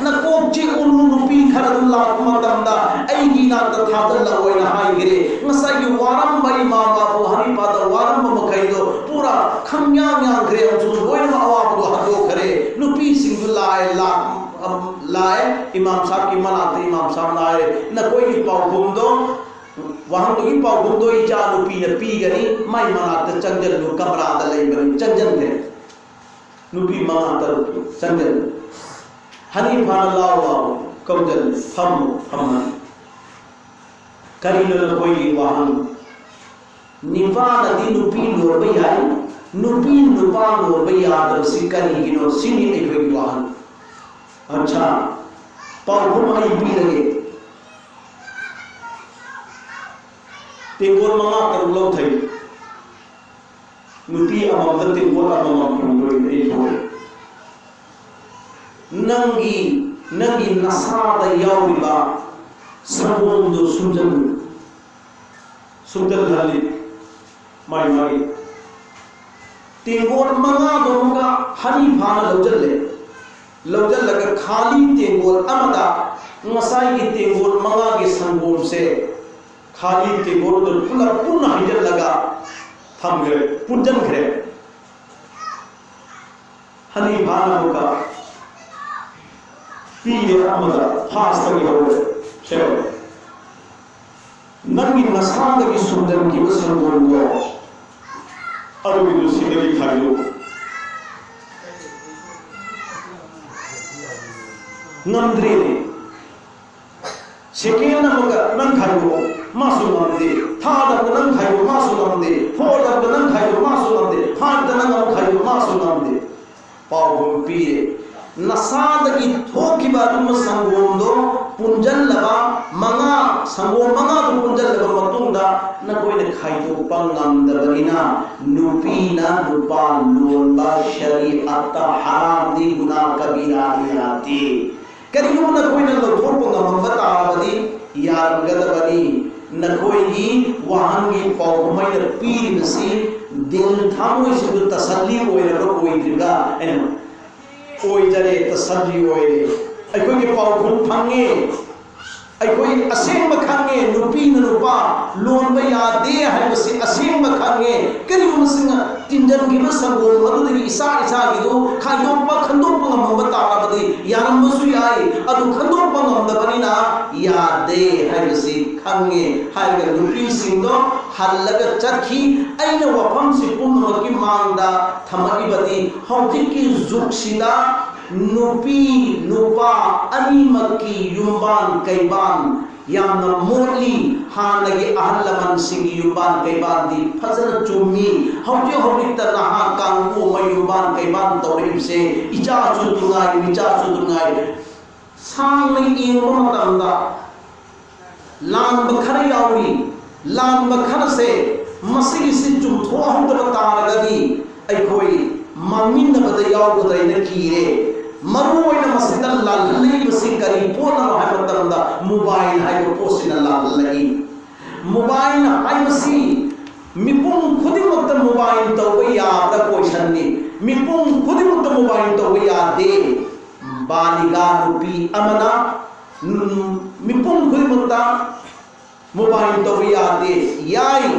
ꯅꯀꯣꯛ ꯆꯤꯛꯎꯅꯨ, ꯅꯨꯄꯤ ꯈꯔꯗꯨ ꯂꯥꯛꯄ ꯃꯇꯝꯗ ꯑꯩꯒꯤ ꯏꯅꯥꯛꯇ ꯊꯥꯖꯤꯜꯂꯛꯑꯣ" ꯍꯥꯏꯅ ꯍꯥꯏꯈ꯭ꯔꯦ꯫ ꯉꯁꯥꯏꯒꯤ ꯋꯥꯔꯝꯕ ꯏꯃꯥꯝ ꯑꯕꯨ ꯍꯅꯤꯐꯥꯗ ꯋꯥꯔꯝꯕ ꯃꯈꯩꯗꯣ ꯄꯨꯔꯥ ꯈꯪꯌꯥꯡ ꯌꯥꯡꯈ꯭ꯔꯦ ꯑꯃꯁꯨꯡ ꯂꯣꯏꯅꯃꯛ ꯑꯋꯥꯕꯗꯣ ꯍꯟꯗꯣꯛꯈ꯭ꯔꯦ꯫ ꯅꯨꯄꯤꯁꯤꯡꯗꯨ ꯂꯥꯛꯑꯦ, ꯂꯥꯛ-, ꯑꯝ, ꯂꯥꯛꯑꯦ ꯏꯃꯥꯝ ꯁꯥꯍꯕꯀꯤ ꯃꯅꯥꯛꯇ꯫ ꯏꯃꯥꯝ ꯁꯥꯍꯕꯅ ꯍꯥꯏꯔꯦ, "ꯅꯈꯣꯏꯒꯤ ꯄꯥꯎꯈꯨꯝꯗꯣ, ꯋꯥꯍꯪꯗꯨꯒꯤ ꯄꯥꯎꯈꯨꯝꯗꯣ ꯏꯆꯥ ꯅꯨꯄꯤꯅ ꯄꯤꯒꯅꯤ, ꯃꯥꯏ ꯃꯅꯥꯛꯇ ꯆꯪꯖꯜꯂꯨ, ꯀꯃꯔꯥꯗ ꯂꯩꯕꯅꯤ"꯫ ꯆꯪꯖꯟꯈ꯭ꯔꯦ꯫ ꯅꯨꯄꯤ ꯃꯉꯥ ꯇꯔꯨꯛꯇꯨ ꯆꯪꯖꯜꯂꯨ꯫ ꯍꯅꯤꯐꯥꯅ "ꯂꯥꯎ, ꯂꯥꯎ, ꯀꯧꯖꯜꯂꯨ, ꯐꯝꯃꯨ, ꯐꯝꯍꯜꯂꯨ"꯫ ꯀꯔꯤꯅꯣ ꯅꯈꯣꯏꯒꯤ ꯋꯥꯍꯪ? ꯅꯨꯄꯥꯅꯗꯤ ꯅꯨꯄꯤ ꯂꯣꯟꯕ ꯌꯥꯏ, ꯅꯨꯄꯤ ꯅꯨꯄꯥ ꯂꯣꯟꯕ ꯌꯥꯗꯕꯁꯤ ꯀꯔꯤꯒꯤꯅꯣ? ꯁꯤꯅꯤ ꯑꯩꯈꯣꯏꯒꯤ ꯋꯥꯍꯪ꯫ ꯑꯠꯁꯥ, ꯄꯥꯎꯈꯨꯝ ꯑꯩ ꯄꯤꯔꯒꯦ꯫ ꯇꯦꯡꯀꯣꯠ ꯃꯉꯥ ꯇꯔꯨꯛ ꯂꯧꯊꯩ꯫ ꯅꯨꯄꯤ ꯑꯃꯃꯝꯗ ꯇꯦꯡꯀꯣꯠ ꯑꯃꯃꯝ ꯄꯨꯔꯣꯏ, ꯑꯩ ꯊꯣꯛꯑꯦ꯫ ꯅꯪꯒꯤ, ꯅꯪꯒꯤ ꯅꯁꯥꯗ ꯌꯥꯎꯔꯤꯕ ꯁꯪꯒꯣꯝꯗꯨ ꯁꯨꯝꯖꯜꯂꯨ꯫ ꯁꯨꯝꯖꯜꯍꯜꯂꯤ꯫ ꯃꯥꯏ ꯃꯥꯒꯤ ꯇꯦꯡꯀꯣꯠ ꯃꯉꯥꯗꯣ ꯑꯃꯨꯛꯀ ꯍꯅꯤꯐꯥꯅ ꯂꯧꯁꯤꯜꯂꯦ꯫ ꯂꯧꯁꯤꯜꯂꯒ ꯈꯥꯂꯤ ꯇꯦꯡꯀꯣꯠ ꯑꯃꯗ ꯉꯁꯥꯏꯒꯤ ꯇꯦꯡꯀꯣꯠ ꯃꯉꯥꯒꯤ ꯁꯪꯒꯣꯝꯁꯦ ꯈꯥꯂꯤ ꯇꯦꯡꯀꯣꯠꯇꯨ ꯄꯨꯂꯞ ꯄꯨꯟꯅ ꯍꯩꯖꯤꯜꯂꯒ ꯊꯝꯈ꯭ꯔꯦ, ꯄꯨꯟꯁꯤꯟꯈ꯭ꯔꯦ꯫ ꯍꯅꯤꯐꯥꯅ ꯑꯃꯨꯛꯀ ꯄꯤꯔꯦ ꯑꯃꯗ, ꯐꯥꯁꯇꯒꯤ ꯍꯧꯔꯦ꯫ ꯁꯦ, ꯅꯪꯒꯤ ꯅꯁꯥꯗꯒꯤ ꯁꯨꯝꯖꯤꯟꯈꯤꯕ ꯁꯪꯒꯣꯝꯗꯣ ꯑꯗꯨꯒꯤꯗꯨ ꯁꯤꯗꯒꯤ ꯈꯥꯏꯗꯣꯛꯎ꯫ ꯉꯝꯗ꯭ꯔꯦꯅꯦ꯫ ꯁꯦꯀꯦꯟ ꯑꯃꯒ ꯅꯪ ꯈꯥꯏꯗꯣꯛꯑꯣ, ꯃꯥꯁꯨ ꯉꯝꯗꯦ꯫ ꯊꯥꯔꯗ ꯅꯪ ꯈꯥꯏꯗꯣꯛꯑꯣ, ꯃꯥꯁꯨ ꯉꯝꯗꯦ꯫ ꯐꯣꯔꯗ ꯅꯪ ꯈꯥꯏꯗꯣꯛꯑꯣ, ꯃꯥꯁꯨ ꯉꯝꯗꯦ꯫ ꯐꯥꯏꯚꯇ ꯅꯪ ꯑꯃꯨꯛ ꯈꯥꯏꯗꯣꯛꯑꯣ, ꯃꯥꯁꯨ ꯉꯝꯗꯦ꯫ ꯄꯥꯎꯈꯨꯝ ꯄꯤꯔꯦ꯫ ꯅꯁꯥꯗꯒꯤ ꯊꯣꯛꯈꯤꯕ ꯑꯗꯨꯒꯨꯝꯕ ꯁꯪꯒꯣꯝꯗꯣ ꯄꯨꯟꯖꯜꯂꯕ, ꯃꯉꯥ, ꯁꯪꯒꯣꯝ ꯃꯉꯥꯗꯨ ꯄꯨꯟꯖꯜꯂꯕ ꯃꯇꯨꯡꯗ ꯅꯈꯣꯏꯅ ꯈꯥꯏꯗꯣꯛꯄ ꯉꯝꯗꯕꯅꯤꯅ, ꯅꯨꯄꯤꯅ ꯅꯨꯄꯥ ꯂꯣꯟꯕ ꯁꯔꯤꯑꯠꯇ ꯍꯔꯥꯝꯅꯤ, ꯒꯨꯅꯥ ꯀꯕꯤꯔꯥꯅꯤ, ꯌꯥꯗꯦ꯫ ꯀꯔꯤꯒꯨꯝꯕ ꯅꯈꯣꯏꯅ ꯂꯧꯊꯣꯛꯄ ꯉꯝꯃꯝꯕ ꯇꯥꯔꯕꯗꯤ ꯌꯥꯔꯝꯒꯗꯕꯅꯤ꯫ ꯅꯈꯣꯏꯒꯤ ꯋꯥꯍꯪꯒꯤ ꯄꯥꯎꯈꯨꯝ ꯑꯩꯅ ꯄꯤꯔꯤꯕꯁꯤ ꯗꯤꯜ ꯊꯃꯣꯏꯁꯤꯡꯗꯨ ꯇꯁꯜꯂꯤ ꯑꯣꯏꯔꯕ꯭ꯔꯥ ꯑꯣꯏꯗ꯭ꯔꯤꯕ꯭ꯔꯥ? ꯑꯩꯅ ꯑꯣꯏꯖꯔꯦ, ꯇꯁꯜꯂꯤ ꯑꯣꯏꯔꯦ꯫ ꯑꯩꯈꯣꯏꯒꯤ ꯄꯥꯎꯈꯨꯝ ꯐꯪꯉꯦ꯫ ꯑꯩꯈꯣꯏ ꯑꯁꯦꯡꯕ ꯈꯪꯉꯦ, ꯅꯨꯄꯤꯅ ꯅꯨꯄꯥ ꯂꯣꯟꯕ ꯌꯥꯗꯦ ꯍꯥꯏꯕꯁꯤ ꯑꯁꯦꯡꯕ ꯈꯪꯉꯦ꯫ ꯀꯔꯤꯒꯨꯝꯕꯁꯤꯡꯅ ꯇꯤꯟꯖꯟꯈꯤꯕ ꯁꯪꯒꯣꯝ ꯑꯗꯨꯗꯒꯤ ꯏꯁꯥ ꯏꯁꯥꯒꯤꯗꯨ ꯈꯥꯏꯗꯣꯛꯄ, ꯈꯟꯗꯣꯛꯄ ꯉꯝꯃꯝꯕ ꯇꯥꯔꯕꯗꯤ ꯌꯥꯔꯝꯕꯁꯨ ꯌꯥꯏ, ꯑꯗꯨ ꯈꯟꯗꯣꯛꯄ ꯉꯝꯗꯕꯅꯤꯅ ꯌꯥꯗꯦ ꯍꯥꯏꯕꯁꯤ ꯈꯪꯉꯦ ꯍꯥꯏꯔꯒ ꯅꯨꯄꯤꯁꯤꯡꯗꯣ ꯍꯜꯂꯒ ꯆꯠꯈꯤ꯫ ꯑꯩꯅ ꯋꯥꯐꯝꯁꯤ ꯄꯨꯝꯅꯃꯛꯀꯤ ꯃꯥꯡꯗ ꯊꯝꯃꯛꯏꯕꯗꯤ ꯍꯧꯖꯤꯛꯀꯤ ꯖꯨꯒꯁꯤꯗ ꯅꯨꯄꯤ ꯅꯨꯄꯥ ꯑꯅꯤꯃꯛꯀꯤ ꯌꯨꯝꯕꯥꯟ ꯀꯩꯕꯥꯟ ꯌꯥꯝꯅ ꯃꯣꯠꯂꯤ꯫ ꯍꯥꯟꯅꯒꯤ ꯑꯍꯜ ꯂꯃꯟꯁꯤꯡꯒꯤ ꯌꯨꯝꯕꯥꯟ ꯀꯩꯕꯥꯟꯗꯤ ꯐꯖꯅ ꯆꯨꯝꯃꯤ꯫ ꯍꯧꯖꯤꯛ ꯍꯧꯖꯤꯛꯇ ꯅꯍꯥ ꯀꯥꯡꯕꯨ ꯑꯃ ꯌꯨꯝꯕꯥꯟ ꯀꯩꯕꯥꯟ ꯇꯧꯔꯛꯏꯕꯁꯦ ꯏꯆꯥꯁꯨ ꯅꯨꯡꯉꯥꯏ, ꯃꯤꯆꯥꯁꯨ ꯅꯨꯡꯉꯥꯏ꯫ ꯁꯥꯡꯅ ꯌꯦꯡꯕ ꯃꯇꯝꯗ ꯂꯥꯟꯕ ꯈꯔ ꯌꯥꯎꯔꯤ꯫ ꯂꯥꯟꯕ ꯈꯔꯁꯦ ꯃꯁꯤꯒꯤꯁꯤ ꯆꯨꯝꯊꯣꯛꯍꯧꯗꯕ ꯇꯥꯔꯒꯗꯤ ꯑꯩꯈꯣꯏ ꯃꯥꯡꯃꯤꯟꯅꯕꯗ ꯌꯥꯎꯒꯗ꯭ꯔꯥ ꯍꯥꯏꯅ ꯀꯤꯔꯦ꯫ ꯃꯔꯨ ꯑꯣꯏꯅ ꯃꯁꯤꯗ ꯂꯥꯜꯍꯜꯂꯛꯏꯕꯁꯤ ꯀꯔꯤ ꯄꯣꯠꯅꯣ ꯍꯥꯏꯕ ꯃꯇꯝꯗ ꯃꯣꯕꯥꯏꯜ ꯍꯥꯏꯕ ꯄꯣꯠꯁꯤꯅ ꯂꯥꯜꯍꯜꯂꯛꯏ꯫ ꯃꯣꯕꯥꯏꯜ ꯍꯥꯏꯕꯁꯤ ꯃꯤꯄꯨꯝ ꯈꯨꯗꯤꯡꯃꯛꯇ ꯃꯣꯕꯥꯏꯜ ꯇꯧꯕ ꯌꯥꯕ꯭ꯔꯥ ꯀꯣꯏꯁꯟꯅꯤ꯫ ꯃꯤꯄꯨꯝ ꯈꯨꯗꯤꯡꯃꯛꯇ ꯃꯣꯕꯥꯏꯜ ꯇꯧꯕ ꯌꯥꯗꯦ꯫ ꯕꯥꯂꯤꯒꯥ ꯅꯨꯄꯤ ꯑꯃꯅ, ꯎꯝ, ꯃꯤꯄꯨꯝ ꯈꯨꯗꯤꯡꯃꯛꯇ ꯃꯣꯕꯥꯏꯜ ꯇꯧꯕ ꯌꯥꯗꯦ꯫ ꯌꯥꯏ,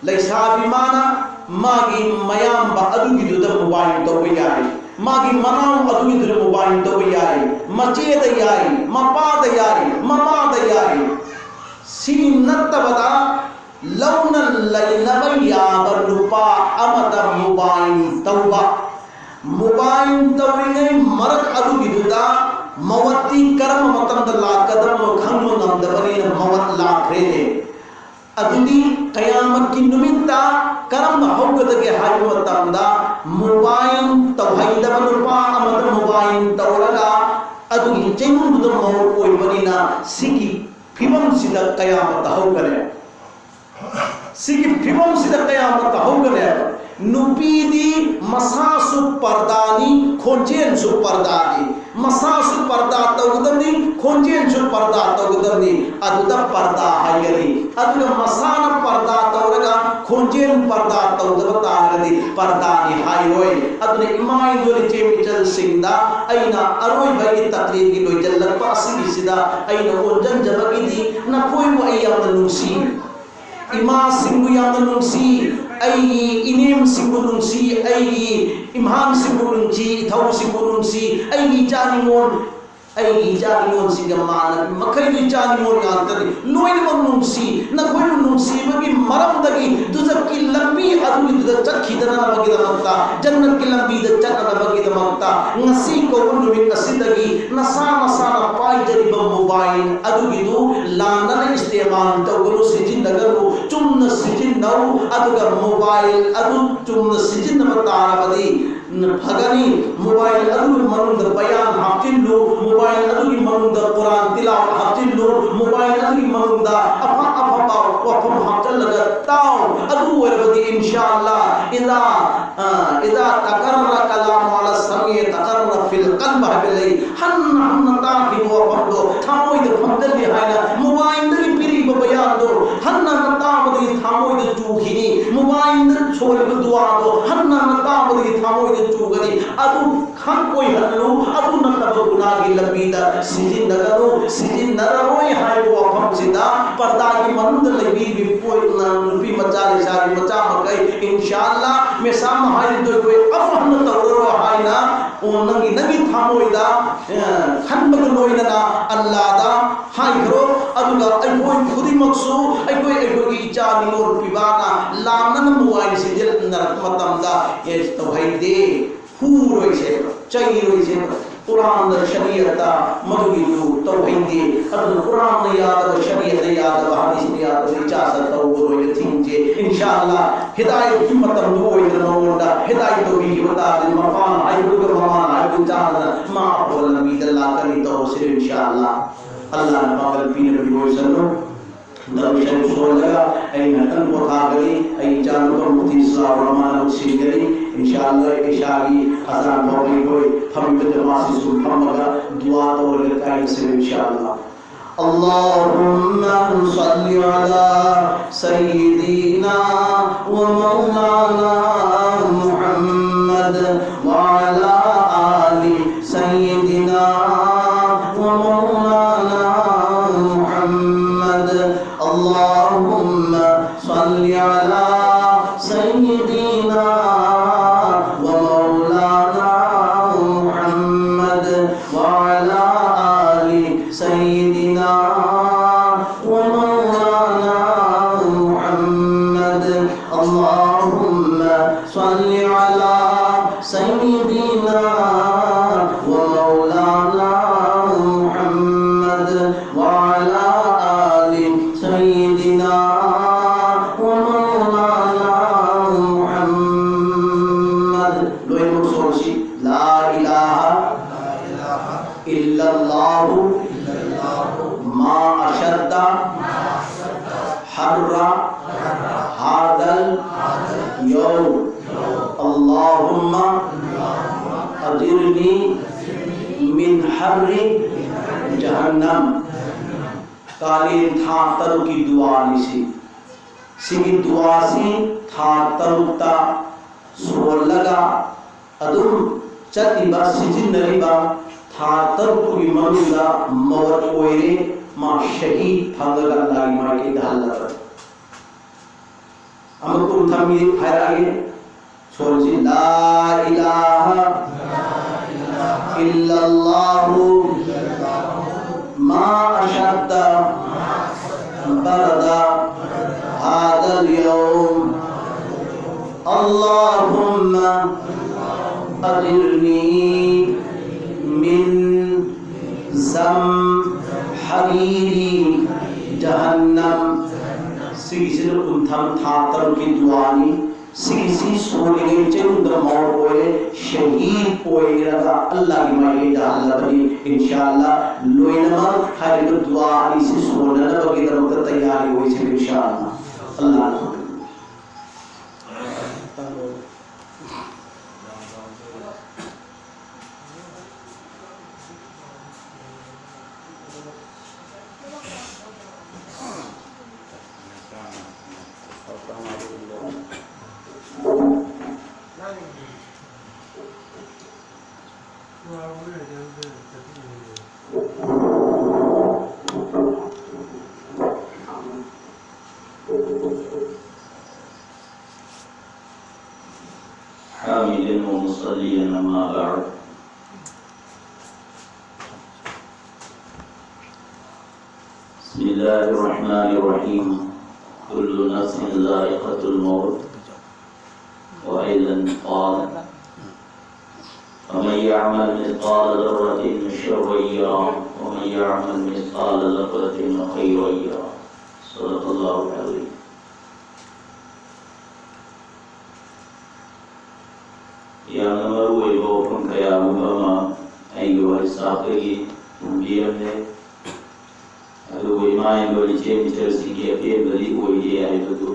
ꯂꯩꯁꯥꯕꯤ ꯃꯥꯅ ꯃꯥꯒꯤ ꯃꯌꯥꯝꯕ ꯑꯗꯨꯒꯤꯗꯨꯗ ꯃꯣꯕꯥꯏꯜ ꯇꯧꯕ ꯌꯥꯏ, ꯃꯥꯒꯤ ꯃꯅꯥꯎ ꯑꯗꯨꯒꯤꯗꯨꯗ ꯃꯣꯕꯥꯏꯜ ꯇꯧꯕ ꯌꯥꯏ, ꯃꯆꯦꯗ ꯌꯥꯏ, ꯃꯄꯥꯗ ꯌꯥꯏ, ꯃꯃꯥꯗ ꯌꯥꯏ꯫ ꯁꯤ ꯅꯠꯇꯕꯗ ꯂꯧꯅ ꯂꯩꯅꯕ ꯌꯥꯕ ꯅꯨꯄꯥ ꯑꯃꯗ ꯃꯣꯕꯥꯏꯜ ꯇꯧꯕ꯫ ꯃꯣꯕꯥꯏꯜ ꯇꯧꯔꯤꯉꯩ ꯃꯔꯛ ꯑꯗꯨꯒꯤꯗꯨꯗ ꯃꯋꯠꯇꯤ ꯀꯔꯝꯕ ꯃꯇꯝꯗ ꯂꯥꯛꯀꯗꯕꯅꯣ ꯈꯪꯕ ꯉꯝꯗꯕꯅꯤꯅ ꯃꯋꯠ ꯂꯥꯛꯈ꯭ꯔꯦꯅꯦ꯫ ꯑꯗꯨꯗꯤ ꯀꯌꯥꯃ ꯀꯤ ꯅꯨꯃꯤꯠꯇ ꯀꯔꯝꯅ ꯍꯧꯒꯗꯒꯦ ꯍꯥꯏꯕ ꯃꯇꯝꯗ, ꯃꯣꯕꯥꯏꯜ ꯇꯧꯍꯩꯗꯕ ꯅꯨꯄꯥ ꯑꯃꯗ ꯃꯣꯕꯥꯏꯜ ꯇꯧꯔꯒ ꯑꯗꯨꯒꯤ ꯆꯩꯅꯨꯡꯗꯨꯗ ꯃꯧ ꯑꯣꯏꯕꯅꯤꯅ ꯁꯤꯒꯤ ꯐꯤꯕꯝꯁꯤꯗ ꯀꯌꯥ ꯑꯃ ꯇꯥꯍꯧꯒꯅꯤ꯫ ꯁꯤꯒꯤ ꯐꯤꯕꯝꯁꯤꯗ ꯀꯌꯥ ꯑꯃ ꯇꯥꯍꯧꯒꯅꯤ꯫ ꯅꯨꯄꯤꯗꯤ ꯃꯁꯥꯁꯨ ꯄꯔꯗꯥꯅꯤ, ꯈꯣꯟꯖꯦꯜꯁꯨ ꯄꯔꯗꯥꯅꯤ꯫ ꯃꯁꯥꯁꯨ ꯄꯔꯗꯥ ꯇꯧꯒꯗꯕꯅꯤ, ꯈꯣꯟꯖꯦꯜꯁꯨ ꯄꯔꯗꯥ ꯇꯧꯒꯗꯕꯅꯤ꯫ ꯑꯗꯨꯗ ꯄꯔꯗꯥ ꯍꯥꯏꯒꯅꯤ꯫ ꯑꯗꯨꯒ ꯃꯁꯥꯅ ꯄꯔꯗꯥ ꯇꯧꯔꯒ ꯈꯣꯟꯖꯦꯜ ꯄꯔꯗꯥ ꯇꯧꯗꯕ ꯇꯥꯔꯒꯗꯤ ꯄꯔꯗꯥꯅꯤ ꯍꯥꯏꯔꯣꯏ꯫ ꯑꯗꯨꯅ ꯏꯃꯥ ꯏꯟꯗꯣꯜ ꯏꯆꯦ ꯏꯆꯜꯁꯤꯡꯗ ꯑꯩꯅ ꯑꯔꯣꯏꯕꯒꯤ ꯇꯛꯂꯤꯝꯒꯤ ꯂꯣꯏꯁꯤꯜꯂꯛꯄ ꯑꯁꯤꯒꯤꯁꯤꯗ ꯑꯩꯅ ꯑꯣꯟꯖꯟꯖꯕꯒꯤꯗꯤ ꯅꯈꯣꯏꯕꯨ ꯑꯩ ꯌꯥꯝꯅ ꯅꯨꯡꯁꯤ꯫ ꯏꯃꯥꯁꯤꯡꯕꯨ ꯌꯥꯝꯅ ꯅꯨꯡꯁꯤ, ꯑꯩꯒꯤ ꯏꯅꯦꯝꯁꯤꯡꯕꯨ ꯅꯨꯡꯁꯤ, ꯑꯩꯒꯤ ꯏꯝꯍꯥꯟꯁꯤꯡꯕꯨ ꯅꯨꯡꯁꯤ, ꯏꯊꯧꯁꯤꯡꯕꯨ ꯅꯨꯡꯁꯤ, ꯑꯩꯒꯤ ꯏꯆꯥ ꯅꯤꯉꯣꯜ, ꯑꯩꯒꯤ ꯏꯆꯥ ꯅꯤꯉꯣꯜꯁꯤꯡꯒ ꯃꯥꯟꯅꯕꯤ ꯃꯈꯩꯗꯨ ꯏꯆꯥ ꯅꯤꯉꯣꯜ ꯉꯥꯛꯇꯅꯤ꯫ ꯂꯣꯏꯅꯃꯛ ꯅꯨꯡꯁꯤ꯫ ꯅꯈꯣꯏꯕꯨ ꯅꯨꯡꯁꯤꯕꯒꯤ ꯃꯔꯝꯗꯒꯤ ꯗꯨꯖꯛꯀꯤ ꯂꯝꯕꯤ ꯑꯗꯨꯒꯤꯗꯨꯗ ꯆꯠꯈꯤꯗꯅꯕꯒꯤꯗꯃꯛꯇ, ꯖꯟꯅꯠꯀꯤ ꯂꯝꯕꯤꯗ ꯆꯠꯅꯅꯕꯒꯤꯗꯃꯛꯇ ꯉꯁꯤ ꯀꯧꯕ ꯅꯨꯃꯤꯠ ꯑꯁꯤꯗꯒꯤ ꯅꯁꯥ ꯅꯁꯥꯅ ꯄꯥꯏꯖꯔꯤꯕ ꯃꯣꯕꯥꯏꯜ ꯑꯗꯨꯒꯤꯗꯨ ꯂꯥꯟꯅꯅ ꯏꯁꯇꯦꯃꯥꯜ ꯇꯧꯒꯅꯨ, ꯁꯤꯖꯤꯟꯅꯒꯅꯨ, ꯆꯨꯝꯅ ꯁꯤꯖꯤꯟꯅꯧ꯫ ꯑꯗꯨꯒ ꯃꯣꯕꯥꯏꯜ ꯑꯗꯨ ꯆꯨꯝꯅ ꯁꯤꯖꯤꯟꯅꯕ ꯇꯥꯔꯕꯗꯤ ꯐꯒꯅꯤ꯫ ꯃꯣꯕꯥꯏꯜ ꯑꯗꯨꯒꯤ ꯃꯅꯨꯡꯗ ꯕꯌꯥꯟ ꯍꯥꯞꯆꯤꯜꯂꯨ, ꯃꯣꯕꯥꯏꯜ ꯑꯗꯨꯒꯤ ꯃꯅꯨꯡꯗ ꯀꯨꯔꯥꯟ ꯇꯤꯂꯥꯋꯠ ꯍꯥꯞꯆꯤꯜꯂꯨ, ꯃꯣꯕꯥꯏꯜ ꯑꯗꯨꯒꯤ ꯃꯅꯨꯡꯗ ꯑꯐ ꯑꯐꯕ ꯋꯥꯐꯝ ꯍꯥꯞꯆꯤꯜꯂꯒ ꯇꯥꯎ꯫ ꯑꯗꯨ ꯑꯣꯏꯔꯕꯗꯤ ꯏꯟꯁꯥ ꯑꯜꯂꯥ, ꯏꯗꯥ, ꯑ, ꯏꯗꯥ ꯇꯀꯔꯔ ꯀꯂꯥꯃꯨ ꯑꯂꯥ ꯁꯃꯤ ꯇꯀꯔꯔ ꯐꯤꯜ ꯀꯜꯕ ꯍꯥꯏꯕ ꯂꯩ꯫ ꯍꯟꯅ ꯍꯟꯅ ꯇꯥꯈꯤꯕ ꯋꯥꯐꯝꯗꯣ ꯊꯃꯣꯏꯗ ꯐꯝꯖꯤꯜꯂꯤ ꯍꯥꯏꯅ ꯃꯣꯕꯥꯏꯜꯗꯒꯤ ꯄꯤꯔꯤꯕ ꯕꯌꯥꯟꯗꯣ ꯍꯟꯅ ꯍꯟꯅ ꯇꯥꯕꯗꯒꯤ ꯊꯃꯣꯏꯗ ꯆꯨꯈꯤꯅꯤ꯫ ꯃꯣꯕꯥꯏꯜꯗ ꯁꯣꯜꯂꯤꯕ ꯗꯨꯋꯥꯗꯣ ꯍꯟꯅ ꯍꯟꯅ ꯇꯥꯕꯗꯒꯤ ꯊꯃꯣꯏꯗ ꯆꯨꯒꯅꯤ꯫ ꯑꯗꯨ ꯈꯛ ꯑꯣꯏꯍꯜꯂꯨ, ꯑꯗꯨ ꯅꯠꯇꯕ ꯒꯨꯅꯥꯒꯤ ꯂꯝꯕꯤꯗ ꯁꯤꯖꯤꯟꯅꯒꯅꯨ, ꯁꯤꯖꯤꯟꯅꯔꯔꯣꯏ ꯍꯥꯏꯕ ꯋꯥꯐꯝꯁꯤꯗ ꯄꯔꯗꯥꯒꯤ ꯃꯅꯨꯡꯗ ꯂꯩꯕꯤꯔꯤꯕ ꯄꯣꯠꯅ ꯅꯨꯄꯤ ꯃꯆꯥ ꯂꯩꯁꯥꯕꯤ ꯃꯆꯥ ꯃꯈꯩ, ꯏꯟꯁꯥ ꯑꯜꯂꯥ, ꯃꯦꯁꯥ ꯃꯍꯥꯏꯗꯣ ꯑꯩꯈꯣꯏ ꯑꯃꯨꯛ ꯍꯟꯅ ꯇꯧꯔꯔꯣꯏ ꯍꯥꯏꯅ, ꯑꯣ, ꯅꯪꯒꯤ, ꯅꯪꯒꯤ ꯊꯃꯣꯏꯗ, ꯑ, ꯈꯟꯕꯒ ꯂꯣꯏꯅꯅ ꯑꯜꯂꯥꯗ ꯍꯥꯏꯈ꯭ꯔꯣ꯫ ꯑꯗꯨꯒ ꯑꯩꯈꯣꯏ ꯈꯨꯗꯤꯡꯃꯛꯁꯨ ꯑꯩꯈꯣꯏ, ꯑꯩꯈꯣꯏꯒꯤ ꯏꯆꯥ ꯅꯤꯉꯣꯜ ꯄꯤꯕꯥꯅ ꯂꯥꯟꯅꯅ ꯃꯣꯕꯥꯏꯜ ꯁꯤꯖꯤꯟꯅꯔꯛꯄ ꯃꯇꯝꯗ, ꯑꯦ, ꯇꯧꯍꯩꯗꯦ, ꯐꯨꯔꯣꯏꯁꯦ, ꯆꯩꯔꯣꯏꯁꯦ꯫ ꯀꯨꯔꯥꯟꯗ, ꯁꯔꯤꯌꯠꯇ ꯃꯗꯨꯒꯤꯗꯨ ꯇꯧꯍꯩꯗꯦ꯫ ꯑꯗꯨꯅ ꯀꯨꯔꯥꯟꯅ ꯌꯥꯗꯕ, ꯁꯔꯤꯌꯠꯅ ꯌꯥꯗꯕ, ꯍꯗꯤꯁꯅ ꯌꯥꯗꯕ ꯏꯆꯥꯁꯤꯡ ꯇꯧꯕ ꯂꯣꯏꯅ ꯊꯤꯡꯖꯦ꯫ ꯑꯜꯂꯥ, ꯍꯤꯗꯥꯌꯠꯀꯤ ꯃꯇꯝꯗꯨ ꯑꯣꯏꯗꯅ ꯃꯉꯣꯟꯗ ꯍꯤꯗꯥꯌꯠ ꯇꯧꯕꯤꯈꯤꯕ ꯇꯥꯔꯗꯤ, ꯃꯄꯥꯅ ꯍꯥꯏꯕꯗꯨꯒ ꯃꯃꯥꯅ ꯍꯥꯏꯕꯗꯨ ꯆꯥꯗꯅ ꯃꯥ ꯑꯐꯕ ꯂꯝꯕꯤꯗ ꯂꯥꯛꯀꯅꯤ꯫ ꯇꯧꯔꯁꯤꯔ, ꯏꯟꯁꯥ ꯑꯜꯂꯥ꯫ ꯑꯜꯂꯥꯅ ꯄꯥꯡꯒꯜ ꯄꯤꯅꯕꯤꯕ ꯑꯣꯏꯁꯅꯨ꯫ ꯗꯔꯨꯗ ꯁꯔꯤꯐ ꯁꯣꯜꯂꯒ ꯑꯩ ꯉꯥꯛꯇꯪ ꯄꯣꯊꯥꯒꯅꯤ꯫ ꯑꯩ ꯏꯆꯥꯅꯨꯄꯥ ꯃꯨꯐꯇꯤ ꯏꯁꯂꯥꯝ ꯔꯍꯃꯥꯟ ꯑꯃꯨꯛ ꯁꯤꯟꯒꯅꯤ꯫ ꯏꯟꯁꯥ ꯑꯜꯂꯥ, ꯏꯁꯥꯒꯤ ꯑꯖꯥꯟ ꯐꯥꯎꯕ ꯑꯩꯈꯣꯏ ꯐꯝꯃꯤꯕ ꯖꯃꯥꯠꯁꯤ ꯁꯨꯝ ꯐꯝꯃꯒ ꯗꯨꯋꯥ ꯇꯧꯔꯒ ꯀꯥꯏꯅꯁꯤꯔ, ꯏꯟꯁꯥ ꯑꯜꯂꯥ꯫ اللهم صل على سيدنا ومولانا محمد وعلى آل سيدنا ومولانا محمد. اللهم صل على سيدنا ومولانا محمد وعلى آل سيدنا ومولانا محمد. اللهم صل على سيدنا ومولانا محمد وعلى آل سيدنا ومولانا محمد. ꯂꯣꯏꯅꯃꯛ ꯁꯣꯜꯂꯁꯤ. لا إله إلا الله، ما أشد حر هذا اليوم. اللهم أجرني من حر جهنم. ꯀꯥꯂꯦꯟ ꯊꯥ ꯇꯔꯨꯛꯀꯤ ꯗꯨꯋꯥꯅꯤ ꯁꯤ꯫ ꯁꯤꯒꯤ ꯗꯨꯋꯥꯁꯤ ꯊꯥ ꯇꯔꯨꯛꯇ ꯁꯣꯜꯂꯒ ꯑꯗꯨꯝ ꯆꯠꯂꯤꯕ, ꯁꯤꯖꯤꯟꯅꯔꯤꯕ ꯊꯥ ꯇꯔꯨꯛꯇꯨꯒꯤ ꯃꯅꯨꯡꯗ ꯃꯧꯠ ꯑꯣꯏꯔꯦ, ꯃꯥ ꯁꯍꯤ ꯐꯪꯉꯒ ꯑꯜꯂꯥꯒꯤ ꯃꯥꯏꯀꯩꯗ ꯍꯜꯂꯕꯅꯤ꯫ ꯑꯃꯨꯛ ꯊꯝꯒꯦ ꯍꯥꯏꯔꯛꯑꯒꯦ꯫ ꯁꯣꯜꯁꯤ. لا إله إلا الله، ما أشد برد هذا اليوم. اللهم أجرني من زمهرير جهنم. ꯁꯤꯒꯤꯁꯤꯅ ꯀꯨꯟꯊꯝ ꯊꯥ ꯇꯔꯨꯛꯀꯤ ꯗꯨꯋꯥꯅꯤ꯫ ꯁꯤꯒꯤꯁꯤ ꯁꯣꯜꯂꯤꯉꯩ ꯆꯤꯡꯗ ꯃꯧ ꯑꯣꯏꯔꯦ, ꯁꯍꯤꯗ ꯑꯣꯏꯔꯒ ꯑꯜꯂꯥꯍꯒꯤ ꯃꯥꯏꯀꯩꯗ ꯍꯜꯂꯕꯅꯤ꯫ ꯏꯟꯁꯥ ꯑꯜꯂꯥꯍ ꯂꯣꯏꯅꯃꯛ ꯍꯥꯏꯔꯤꯕ ꯗꯨꯋꯥ ꯑꯅꯤꯁꯤ ꯁꯣꯟꯅꯅꯕꯒꯤꯗꯃꯛꯇ ꯇꯌꯥꯔꯤ ꯑꯣꯏꯁꯤ, ꯏꯟꯁꯥ ꯑꯜꯂꯥꯍ꯫ ꯑꯜꯂꯥꯍ حامدا ومصليا، أما بعد. بسم الله الرحمن الرحيم. كل نفس ذائقة الموت. وأيضا قال: فمن يعمل مثقال ذرة شرا يره، ومن يعمل مثقال ذرة خيرا يره. صدق الله العظيم. ꯌꯥꯝꯅ ꯃꯔꯨ ꯑꯣꯏꯕ ꯋꯥꯐꯝ ꯀꯌꯥꯒꯨꯝꯕ ꯑꯃ ꯑꯩꯒꯤ ꯋꯥꯔꯤ ꯁꯥꯕꯗꯒꯤ ꯊꯝꯕꯤꯔꯝꯂꯦ꯫ ꯑꯗꯨꯕꯨ ꯏꯃꯥ ꯏꯕꯦꯜ ꯏꯆꯦ ꯏꯆꯜꯁꯤꯡꯒꯤ ꯑꯄꯦꯟꯕꯗꯤ ꯑꯣꯏꯗꯦ ꯍꯥꯏꯕꯗꯨ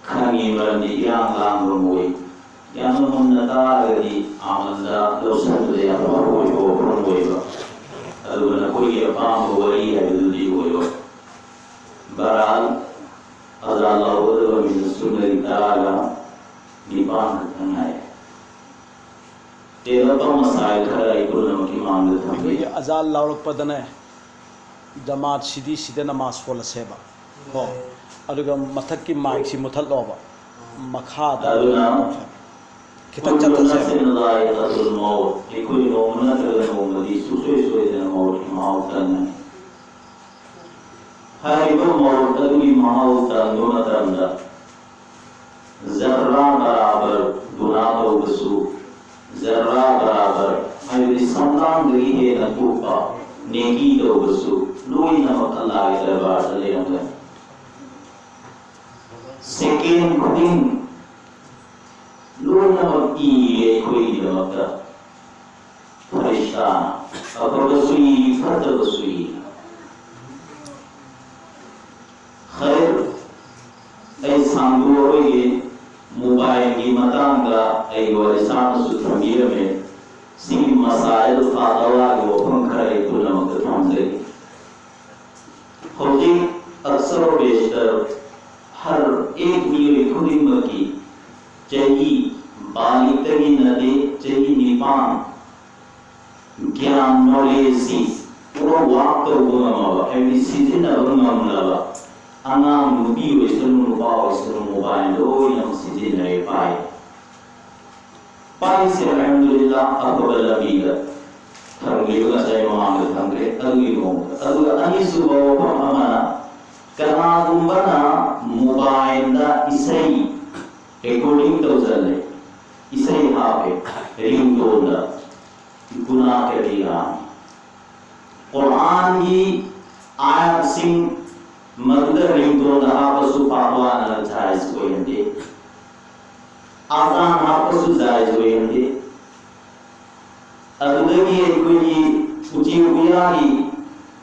ꯈꯪꯉꯤ, ꯃꯔꯝꯗꯤ ꯏꯔꯥꯡ ꯂꯥꯡꯕ ꯃꯣꯏ ꯌꯥꯝꯅ ꯃꯨꯟꯅ ꯇꯥꯔꯒꯗꯤ ꯑꯃꯜꯗ ꯂꯧꯁꯤꯟꯕꯗ ꯌꯥꯝꯅ ꯃꯔꯨ ꯑꯣꯏꯕ ꯋꯥꯐꯝ ꯑꯣꯏꯕ꯫ ꯑꯗꯨꯒ ꯅꯈꯣꯏꯒꯤ ꯑꯄꯥꯝꯕ ꯋꯥꯔꯤ ꯍꯥꯏꯕꯗꯨꯗꯤ ꯑꯣꯏꯔꯣꯏ꯫ ꯕꯍꯔꯍꯥꯜ, ꯑꯖꯥꯟ ꯂꯥꯎꯒꯗꯕ ꯃꯤꯅꯠꯁꯨ ꯃꯔꯤ ꯇꯔꯥꯒ ꯅꯤꯄꯥꯟ ꯈꯛꯇꯪ ꯉꯥꯏꯔꯦ꯫ ꯇꯦꯜꯂꯛꯄ ꯃꯁꯥꯏꯜ ꯈꯔ ꯑꯩ ꯄꯨꯝꯅꯃꯛꯀꯤ ꯃꯥꯡꯗ ꯊꯝꯒꯦ꯫ ꯑꯩꯈꯣꯏꯒꯤ ꯑꯖꯥꯟ ꯂꯥꯎꯔꯛꯄꯗꯅꯦ, ꯖꯃꯥꯠꯁꯤꯗꯤ ꯁꯤꯗ ꯅꯃꯥꯖ ꯁꯣꯜꯂꯁꯦꯕ꯫ ꯀꯣ? ꯑꯗꯨꯒ ꯃꯊꯛꯀꯤ ꯃꯥꯏꯛꯁꯤ ꯃꯨꯊꯠꯂꯣꯕ꯫ ꯃꯈꯥꯗ ꯑꯗꯨꯅ ꯈꯤꯇꯪ ꯆꯠꯊꯁꯦꯕ꯫ ꯀꯨꯜꯂꯨ ꯅꯐꯁꯤꯟ ꯖꯥꯏꯀꯥꯇꯨꯜ ꯃꯧꯠ꯫ ꯑꯩꯈꯣꯏ ꯅꯣꯡꯃ ꯅꯠꯇ꯭ꯔꯒ ꯅꯣꯡꯃꯗꯤ ꯁꯨꯡꯁꯣꯏ ꯁꯣꯏꯗꯅ ꯃꯧꯠꯀꯤ ꯃꯍꯥꯎ ꯇꯪꯒꯅꯤ꯫ ꯍꯥꯏꯔꯤꯕ ꯃꯧꯠ ꯑꯗꯨꯒꯤ ꯃꯍꯥꯎ ꯇꯪꯕ ꯃꯇꯝꯗ ꯖꯔ꯭ꯔꯥ ꯕꯔꯥꯕꯔ ꯒꯨꯅꯥ ꯇꯧꯕꯁꯨ, ꯖꯔ꯭ꯔꯥ ꯕꯔꯥꯕꯔ ꯍꯥꯏꯕꯗꯤ ꯁꯝꯂꯥꯡꯗꯒꯤ ꯍꯦꯟꯅ ꯀꯨꯞꯄ ꯅꯦꯀꯤ ꯇꯧꯕꯁꯨ ꯂꯣꯏꯅꯃꯛ ꯑꯜꯂꯥꯍꯒꯤ ꯗꯔꯕꯥꯔꯗ ꯂꯩꯔꯝꯒꯅꯤ꯫ ꯁꯦꯀꯦꯟ ꯈꯨꯗꯤꯡ ꯂꯣꯏꯅꯃꯛ ꯏꯔꯦ ꯑꯩꯈꯣꯏꯒꯤꯗꯃꯛꯇ꯫ ꯐꯔꯤꯁꯇꯥꯅ ꯑꯐꯕꯁꯨ ꯏ, ꯐꯠꯇꯕꯁꯨ ꯏ꯫ ꯈꯩꯔ, ꯑꯩ ꯁꯥꯡꯗꯣꯛꯑꯔꯣꯏꯒꯦ꯫ ꯃꯣꯕꯥꯏꯜꯒꯤ ꯃꯇꯥꯡꯗ ꯑꯩ ꯋꯥꯔꯤ ꯁꯥꯅꯁꯨ ꯊꯝꯕꯤꯔꯝꯃꯦ꯫ ꯁꯤꯒꯤ ꯃꯁꯥꯏꯜ ꯐꯥꯇꯋꯥꯒꯤ ꯋꯥꯐꯝ ꯈꯔ ꯑꯩ ꯄꯨꯝꯅꯃꯛꯇ ꯊꯝꯖꯒꯦ꯫ ꯍꯧꯖꯤꯛ ꯑꯛꯁꯔ ꯕꯦꯁꯇꯔ ꯍꯔ ꯑꯦꯛ ꯃꯤꯑꯣꯏ ꯈꯨꯗꯤꯡꯃꯛꯀꯤ ꯆꯍꯤ ꯕꯥꯂꯤꯛꯇꯒꯤ ꯅꯠꯇꯦ, ꯆꯍꯤ ꯅꯤꯄꯥꯟ ꯒ꯭ꯌꯥꯟ ꯅꯣꯂꯦꯖꯁꯤ ꯄꯨꯔꯥ ꯋꯥꯛ ꯇꯧꯕ ꯉꯝꯃꯕ, ꯍꯥꯏꯕꯗꯤ ꯁꯤꯖꯤꯟꯅꯕ ꯉꯝꯂꯕ ꯑꯉꯥꯡ ꯅꯨꯄꯤ ꯑꯣꯏꯁꯅꯨ ꯅꯨꯄꯥ ꯑꯣꯏꯁꯅꯨ ꯃꯣꯕꯥꯏꯜ ꯂꯣꯏꯅꯃꯛ ꯁꯤꯖꯤꯟꯅꯔꯦ, ꯄꯥꯏ꯫ ꯄꯥꯏꯁꯦ ꯑꯜꯍꯝꯗꯨꯂꯤꯜꯂꯥ ꯑꯐꯕ ꯂꯝꯕꯤꯗ ꯊꯝꯈꯤꯕ ꯉꯁꯥꯏ ꯃꯃꯥꯡꯗ ꯊꯝꯈ꯭ꯔꯦ, ꯑꯗꯨꯒꯤ ꯃꯑꯣꯡꯗ꯫ ꯑꯗꯨꯒ ꯑꯅꯤꯁꯨꯕ ꯋꯥꯐꯝ ꯑꯃꯅ, ꯀꯅꯥꯒꯨꯝꯕꯅ ꯃꯣꯕꯥꯏꯜꯗ ꯏꯁꯩ ꯔꯦꯀꯣꯔꯗꯤꯡ ꯇꯧꯁꯤꯜꯂꯦ, ꯏꯁꯩ ꯍꯥꯞꯄꯦ ꯔꯤꯡꯇꯣꯟꯗ, ꯒꯨꯅꯥ ꯀꯕꯤꯔꯥꯅꯤ꯫ ꯀꯨꯔꯥꯟꯒꯤ ꯑꯥꯌꯠꯁꯤꯡ ꯃꯗꯨꯗ ꯔꯤꯡꯇꯣꯟꯗ ꯍꯥꯞꯄꯁꯨ ꯐꯥꯇꯋꯥꯅ ꯖꯥꯏꯖ ꯑꯣꯏꯍꯟꯗꯦ, ꯑꯖꯥꯟ ꯍꯥꯞꯄꯁꯨ ꯖꯥꯏꯖ ꯑꯣꯏꯍꯟꯗꯦ꯫ ꯑꯗꯨꯗꯒꯤ ꯑꯩꯈꯣꯏꯒꯤ ꯎꯆꯦꯛ ꯎꯌꯥꯒꯤ